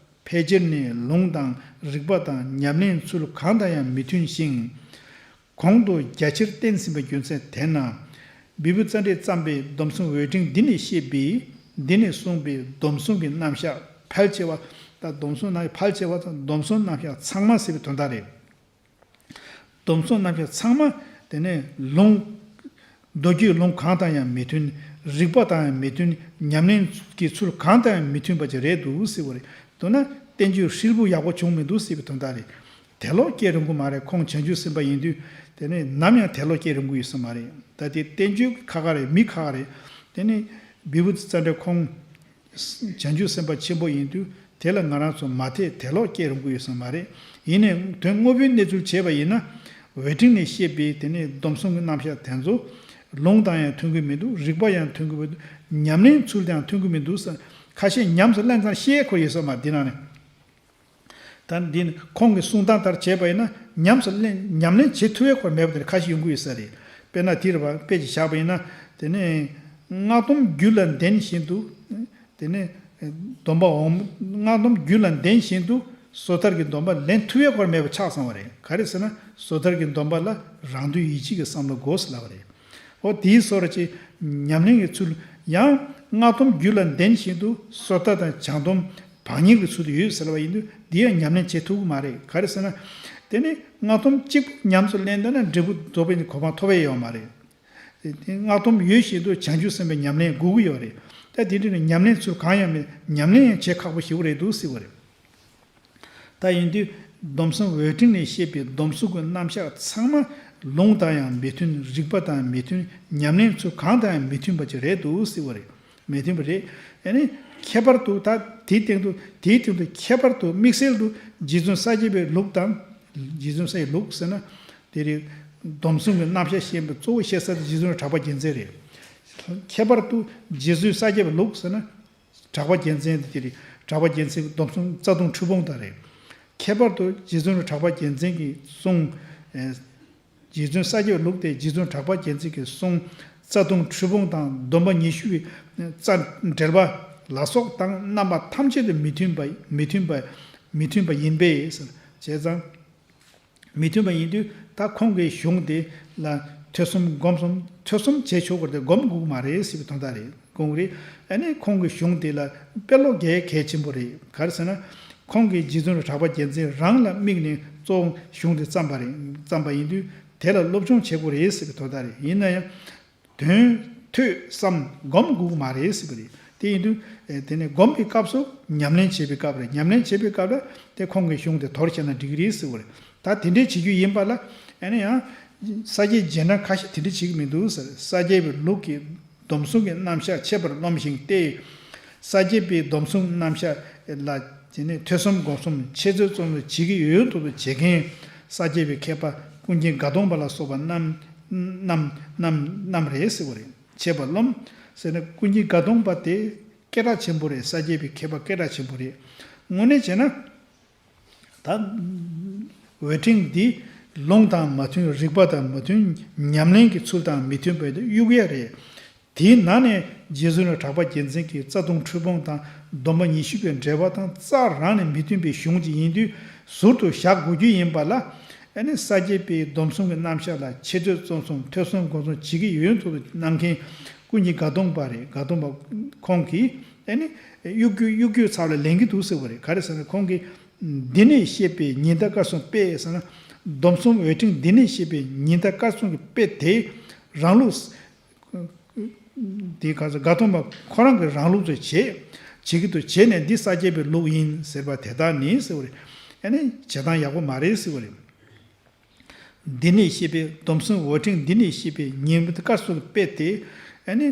ཕལ་ཆེར་ནི་ལུང་དང་རིགས་པ་དང་ཉམས་ལེན་ཚུལ་གང་དང་ཡང་མི་མཐུན་ཞིང་། གོང་དུ་རྒྱ་ཆེར་བསྟན་ཟིན་པའི་རྒྱུ་མཚན་དེས་ན། བི་བུ་ཙ་འདྲས་བརྩམས་པའི་སྡོམ་གསུམ་འོད་ཕྲེང་འདི་ནས་བཤད་པའི་འདི་ནས་གསུངས་པའི་སྡོམ་གསུམ་གྱི་རྣམ་གཞག་ཕལ་ཆེ་བ་དང་སྡོམ་གསུམ་རྣམ་ཕལ་ཆེ་བ་དང་སྡོམ་གསུམ་རྣམ་གཞག་ཚང་མ་ཟེར་བའི་དོན་དག་རེད། སྡོམ་གསུམ་རྣམ་གཞག་ཚང་མ་དེ་ནས་ལུང་། མདོ་རྒྱུད་ལུང་གང་དང་ཡང་མི་མཐུན། རིགས་པ་དང་ཡང་མི་མཐུན། ཉམས་ལེན་གྱི་ཚུལ་གང་དང་ཡང་མི་མཐུན་པ་ཅིག་རེད་འདུག་ཟེར་བ་རེད། མདོར་ན་བསྟན་བཅོས་ཧྲིལ་པོ་ཡག་པོ་བྱུང་མི་འདུག་ཟེར་བའི་དོན་དག་རེད། དེ་ལོག་སྐྱེ་རུང་གི་མ་རེད། ཁོང་བྱང་ཆུབ་སེམས་དཔའ་ཡིན་དུས་དེ་ནས་ནམ་ཡང་དེ་ལོག་སྐྱེ་རུང་གི་ཡོད་ས་མ་རེད། ད་དེ་བསྟན་བཅོས་ཁག་ཁག་རེད། མི་ཁག་ཁག་རེད། དེ་ནས་བི་བྷུ་ཏི་ཙནྡྲ་ཁོང་བྱང་ཆུབ་སེམས་དཔའ་ཆེན་པོ་ཡིན་དུས་དེ་ལ་ང་རང་ཚོ་མ་དད་དེ་ལོག་སྐྱེ་རུང་གི་ཡོད་ས་མ་རེད། ཡིན་ནའི་དོན་དངོས་པོའི་གནས་ཚུལ་བྱས་པ་ཡིན་ན། འོད་ཕྲེང་ནས་བཤད་པའི་དེ་ནས་སྡོམ་གསུམ་གྱི་རྣམ་གཞག་དེ་ཚོ་ལུང་དང་ཡང་མཐུན་གྱི་མི་འདུག་རིགས་པ་ཡང་མཐུན་གྱི་མི་འདུག་ཉམས་ལེན་ཚུལ་དང་མཐུན་གྱི་མི་འདུག་ཟེར། ཁ་ཤས་ཉམས་སུ་ལེན་ཙང་ཤེས་ཁོ་ཡོད་ས་མ་འདི་ནང་ནས། ད་འདི་ནི་ཁོང་གི་གསུང་སྟངས་ལྟར་བྱས་པ་ཡིན་ན་ཉམས་སུ་ལེན་ཉམས་ལེན་བྱེད་ཐུབ་པའི་ཁོ་མེད་པ་དེ་ཁ་ཤས་ཡོང་གི་ཡོད་ས་རེད། དཔེར་ན་དེ་རེད་པ། དཔེ་ཅིག་བཞག་པ་ཡིན་ན། དེ་ནས་སྔགས་སྡོམ་རྒྱུད་ལ་ལྡན་བཞིན་དུ། དེ་ནས་སྡོམ་པ་འོག་མ། སྔགས་སྡོམ་རྒྱུད་ལ་ལྡན་བཞིན་དུ་སོ་ཐར་གྱི་སྡོམ་པ་ལེན་ཐུབ་པའི་ཁོ་མེད་པ་ཆགས་སོང་བ་རེད། ག་རེ་ཟེར་ན་སོ་ཐར་གྱི་སྡོམ་པ་ལ་རང་དོན་ཡིད་བྱེད་ཀྱི་བསམ་བློ་དགོས་ཟེར་ལབ་པ་རེད། འོ་དེའི་བཟོ་འདྲ་ཅིག་ཉམས་ལེན་གྱི་ཚུལ། ཡང་སྔགས་སྡོམ་རྒྱུད་ལ་ལྡན་བཞིན་དུ་སོ་ཐར་དང་བྱང་སྡོམ་བག་ཉལ་གྱི་ཚུལ་དུ་ཡོད་ཟེར་བ་ཡིན་དུས་འདི་ཡང་ཉམས་ལེན་བྱེད་ཐུབ་ཀྱི་མ་རེད། ག་རེ་ཟེར་ན། དེ་ནི་སྔགས་སྡོམ་གཅིག་པུ་ཉམས་སུ་ལེན་ཐུབ་ན་འབྲས་བུ་རྫོགས་པའི་གོ་འཕང་ཐོབ་ཡས་ཡོད་མ་རེད། དེ་དེ་སྔགས་སྡོམ་ཡོད་བཞིན་དུ་བྱང་ཆུབ་སེམས་དཔའི་ཉམས་ལེན་དགོས་ཀྱི་ཡོད་རེད། ད་དེ་འདྲ་ནི་ཉམས་ལེན་ཚུལ་གང་ཡང་མེད། ཉམས་ལེན་ཡང་བྱེད་ཁག་པོ་ཞེ་པོ་རེད་འདུག་ཟེར་བ་རེད། ད་ཡིན་དུས་སྡོམ་གསུམ་འོད་ཕྲེང་ནས་བཤད་པའི་སྡོམ་གསུམ་གྱི་རྣམ་གཞག་ཚང་མ་ལུང་དང་ཡང་མི་མཐུན། རིགས་པ་དང་མི་མཐུན། ཉམས་ལེན་ཚུལ་གང་དང་ཡང་མི་མཐུན་པ་ཅིག་རེད་འདུག་ཟེར་བ་རེད། མི་མཐུན་པ་རེད། ཨ་ནི་ཁྱད་པར་དུ་ད་དེའི་སྟེང་དུ་དེའི་སྟེང་དུ་ཁྱད་པར་དུ་དམིགས་བསལ་དུ་རྗེ་བཙུན་ས་སྐྱ་པའི་ལུགས་དང་། རྗེ་བཙུན་ས་སྐྱའི་ལུགས་ཟེར་ན་དེ་རེད། སྡོམ་གསུམ་གྱི་རྣམ་གཞག་བཤད་པའི་གཙོ་བོ་བཤད་ས་དེ་རྗེ་བཙུན་གྲགས་པ་རྒྱལ་མཚན་རེད། ཁྱད་པར་དུ་རྗེ་བཙུན་ས་སྐྱ་པའི་ལུགས་ཟེར་ན། གྲགས་པ་རྒྱལ་མཚན་དེ་རེད། གྲགས་པ་རྒྱལ་མཚན་གྱི་སྡོམ་གསུམ་རྩ་ལྟུང་འཁྲུལ་སྤོང་དང་རེད། ཁྱད་པར་དུ་རྗེ་བཙུན་གྲགས་པ་རྒྱལ་མཚན་གྱི་གསུང་། ཨེ། རྗེ་བཙུན་ས་སྐྱའི་ལུགས་དེ་རྗེ་བཙུན་གྲགས་པ་རྒྱལ་མཚན་གྱི་གསུང་རྩ་ལྟུང་འཁྲུལ་སྤོང་དང་སྡོམ་པ་ཉི་ཤུ་པའི་རྩ་འགྲེལ་པ་ལ་སོགས་དང་རྣམ་པ་ཐམས་ཅད་དུ་མི་མཐུན་པ་མི་མཐུན་པ་མི་མཐུན་པ་ཡིན་པས། བྱས་ཙང་། མི་མཐུན་པ་ཡིན་དུས་ད་ཁོང་གི་གཞུང་དེ་ལ་ཐོས་བསམ་སྒོམ་གསུམ། ཐོས་བསམ་བྱས་ཆོག་གི་རེད་དེ་སྒོམ་དགོས་ཀྱི་མ་རེད་ཟེར་བའི་དོན་དག་རེད། དགོངས་རེད། ཨ་ནི་ཁོང་གི་གཞུང་དེ་ལ་དཔེ་ཀློག་གལ་གལ་ཆེན་པོ་རེད། ག་རེ་ཟེར་ན། ཁོང་གིས་རྗེ་བཙུན་གྲགས་པ་རྒྱལ་མཚན་རང་ལ་དམིགས་ནས་གཙོ་བོ་གཞུང་དེ་བརྩམས་པ་རེད། བརྩམས་པ་ཡིན་དུས་དེ་ལ་སློབ་སྦྱོང་བྱེད་དགོས་རེད་ཟེར་བའི་དོན་དག་རེད། ཡིན་ན་ཡང་། དོན་ཐོས་བསམ་སྒོམ་དགོས་ཀྱི་མ་རེད་ཟེར་བ་རེད། དེ་ཡིན་དུས་ཨེ་དེ་ནས་སྒོམ་པའི་སྐབས་སུ་ཉམས་ལེན་བྱེད་པའི་སྐབས་རེད། ཉམས་ལེན་བྱེད་པའི་སྐབས་ལ་དེ་ཁོང་གི་གཞུང་དེ་དོར་བྱས་ན་འགྲིག་གི་རེད་ཟེར་བ་རེད། ད་དེ་འདྲའི་བྱེད་རྒྱུ་ཡིན་པ་ལ་ཨ་ནི་ཡང་ས་སྐྱའི་རྗེས་འབྲང་ཁ་ཤས་དེ་འདྲ་བྱེད་ཀྱི་མི་འདུག་ཟེར། ས་སྐྱའི་ལུགས་ཀྱི་སྡོམ་གསུམ་གྱི་རྣམ་གཞག་འཆད་པར་རློམ་ཞིང་སྟེ། ས་སྐྱ་པའི་སྡོམ་གསུམ་རྣམ་གཞག་ལ་དེ་ནས་ཐོས་བསམ་སྒོམ་གསུམ་འཆད་རྩོད་རྩོམ་གསུམ་བྱེད་ཀྱི་ཡོད་མདོག་ཏུ་བྱེད་མཁན་ས་སྐྱ་པའི་མཁས་པ་ཀུན་མཁྱེན་དགའ་གདོང་པ་ལ་སོགས་པ་རྣམས་རྣམས་རྣམས་རྣམས་རེད་ཟེར་བ་རེད། འཆད་པར་རློམ་ཟེར་ན་ཀུན་མཁྱེན་དགའ་གདོང་པ་དེ་སྐད་གྲགས་ཆེན་པོ་རེད། ས་སྐྱ་པའི་མཁས་པ་སྐད་གྲགས་ཆེན་པོ་རེད། དངོས་གནས་བྱས་ན། ད། འོད་ཕྲེང་འདི་ལུང་དང་མ་མཐུན། རིགས་པ་དང་མ་མཐུན། ཉམས་ལེན་གྱི་ཚུལ་དང་མི་མཐུན་པའི་གཡུག་ཡ་རེད། དེའི་ནང་ནས་རྗེ་བཙུན་གྲགས་པ་རྒྱལ་མཚན་གྱི་རྩ་ལྟུང་འཁྲུལ་སྤོང་དང་སྡོམ་པ་ཉི་ཤུ་པའི་འགྲེལ་པ་དང་རྩ་རང་ནས་མི་མཐུན་པའི་གཞུང་ཅིག་ཡིན་དུས་ཟུར་དུ་བཞག་དགོས་རྒྱུ་ཡིན་པ་ལ། ཨ་ནི་ས་སྐྱ་པའི་སྡོམ་གསུམ་གྱི་རྣམ་གཞག་ལ་འཆད་རྩོད་རྩོམ་གསུམ་ཐོས་བསམ་སྒོམ་གསུམ་བྱེད་ཀྱི་ཡོད་མདོག་ཏུ་གནང་མཁན་ཀུན་མཁྱེན་དགའ་གདོང་པ་རེད། དགའ་གདོང་པ་ཁོང་གིས་ཨ་ནི་གཡུག་རྒྱུ་གཡུག་རྒྱུའི་ཚབ་ལ་ལེན་གྱི་འདུག་ཟེར་བ་རེད། ག་རེ་ཟེར་ན་ཁོང་གིས། འདི་ནས་བཤད་པའི་ཉི་ཟླ་སྐར་གསུམ་དཔེ་ཟེར་ན། སྡོམ་གསུམ་འོད་ཕྲེང་འདི་ནས་བཤད་པའི་ཉི་ཟླ་སྐར་གསུམ་གྱི་དཔེ་དེ་རང་ལུགས། དེ་ག་ཚོད་དགའ་སྟོན་པ་ཁོ་རང་གི་རང་ལུགས་སུ་བྱེད། བྱེད་ཀྱི་འདུག་བྱས་ནས་འདི་ས་སྐྱ་པའི་ལུགས་ཡིན་ཟེར་བ་དེ་དག་ནི་ཟེར་བ་རེད། ཨ་ནི་བྱེད་སྟངས་ཡག་པོ་མ་རེད་ཟེར་བ་རེད། འདི་ནས་བཤད་པའི་སྡོམ་གསུམ་འོད་ཕྲེང་འདི་ནས་བཤད་པའི་ཉི་ཟླ་སྐར་གསུམ་གྱི་དཔེ་དེ་ཨ་ནི།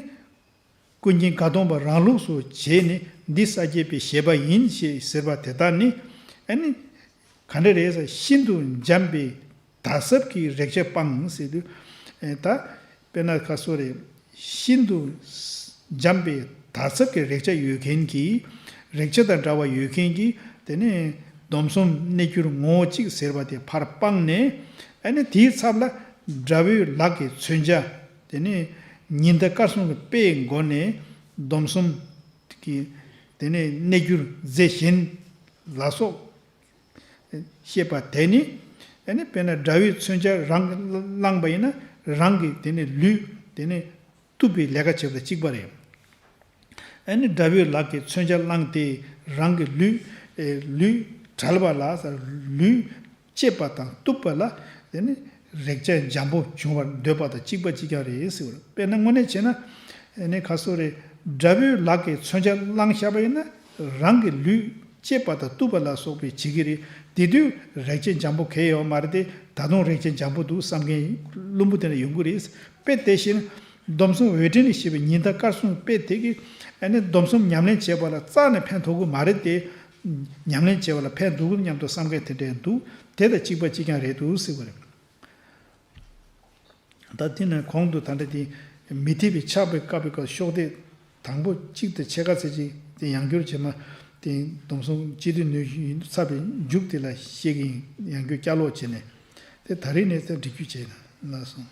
ཀུན་མཁྱེན་དགའ་གདོང་པ་རང་ལུགས་སུ་བྱས་ནས་འདི་ས་སྐྱ་པའི་བཞེད་པ་ཡིན་ཞེས་ཟེར་བ་དེ་དག་ནི་ཨ་ནི་ག་འདྲ་རེད་ཟེར། ཤིན་ཏུ་འཇམ་པའི་དག་ཚབ་ཀྱི་རེག་བྱ་སྤངས་ཟེར་དུས་ད་དཔེར་ན་ཁ་སོ་རེད། ཤིན་ཏུ་འཇམ་པའི་དག་ཚབ་ཀྱི་རེག་བྱ་ཡོད་མཁན་གྱི་རེག་བྱ་དང་འདྲ་བ་ཡོད་མཁན་གྱི་དེ་ནས་སྡོམ་གསུམ་གནས་གྱུར་ངོ་བོ་གཅིག་ཟེར་བ་དེ་ཕར་སྤངས་ནས་ཨ་ནི་དེའི་ཚབ་ལ་དགྲ་བོའི་ལག་གི་མཚོན་ཆ། དེ་ནས་ཉི་ཟླ་སྐར་གསུམ་གྱི་དཔེའི་སྒོ་ནས་སྡོམ་གསུམ་གྱི་དེ་ནས་གནས་གྱུར་རྫས་གཞན་ལ་སོགས་བཤད་པ་དེ་ནི་ཨ་ནི་དཔེར་ན་དགྲ་བོའི་མཚོན་ཆ་རང་གིས་བླངས་པ་ཡིན་ན་རང་གི་དེ་ནས་ལུས་དེ་ནས་གཏུབ་པའི་ལས་ཀ་བྱེད་པ་དང་གཅིག་པ་རེད། ཨ་ནི་དགྲ་བོའི་ལག་གི་མཚོན་ཆ་བླངས་ཏེ་རང་གི་ལུས་ལུས་བྲལ་བ་ལ་ལུས་བཅད་པ་དང་གཏུབ་པ་ལ་དེ་ནི་རེག་བྱ་འཇམ་པོ་བྱུང་བར་འདོད་པ་དང་གཅིག་པ་གཅིག་རྐྱང་རེད་ཟེར་བ་རེད། དཔེར་ན་དངོས་གནས་བྱས་ན་ ཨ་ནི་ཁ་སོ་རེད། དགྲ་བོའི་ལག་གི་མཚོན་ཆ་བླངས་བཞག་པ་ཡིན་ན་རང་གི་ལུས་གཅེས་པ་དང་གཏུབ་པ་ལ་སོགས་པའི་བྱེད་ཀྱི་རེད། དེ་དུས་རེག་བྱའི་འཇམ་པོ་གལ་ཡོད་མ་རེད་དེ། ད་དུང་རེག་བྱའི་འཇམ་པོ་འདུག་བསམ་མཁན་བླུན་པོ་དེ་འདྲ་ཡོང་གི་རེད། དཔེ་དེ་བཞིན་སྡོམ་གསུམ་འོད་འདྲེན་ལས་བཤད་པའི་ཉི་ཟླ་སྐར་གསུམ་དཔེ་དེ་གིས་ཨ་ནི་སྡོམ་གསུམ་ཉམས་ལེན་བྱས་པ་ལ་རྩ་ནས་ཕན་ཐོགས་ཀྱི་མ་རེད་དེ། ཉམས་ལེན་བྱས་པ་ལ་ཕན་ཐོགས་ཀྱི་མཉམ་དུ་བསམ་མཁན་དེ་འདྲ་འདུག་དེ་དང་གཅིག་པ་གཅིག་རྐྱང་རེད་འདུག་ཟེར་བ་རེད། ད་དེ་ནས་གོང་དུ་ད་ལྟ་དེ་མི་ཐེག་པའི་ཕྱག་དཔེ་བཀབ་པའི་སྐབས་ཤོག་དེབ་དང་པོ་གཅིག་དང་ཕྱེད་ཀ་ཚད་ཅིག་དེ་ཡང་བསྐྱར་བྱས་མ་དེ་སྡོམ་གསུམ་སྤྱི་དོན་ནུས་ཤུགས་ཡིན་ཚར་བའི་མཇུག་དེ་ལ་བཤད་ཀྱི་ཡིན། ཡང་བསྐྱར་བསྐྱར་ཀློག་བྱས་ནས་དེ་ད་རེས་ནས་དེ་འབྲི་རྒྱུ་བྱས་ན་ལགས་སོ།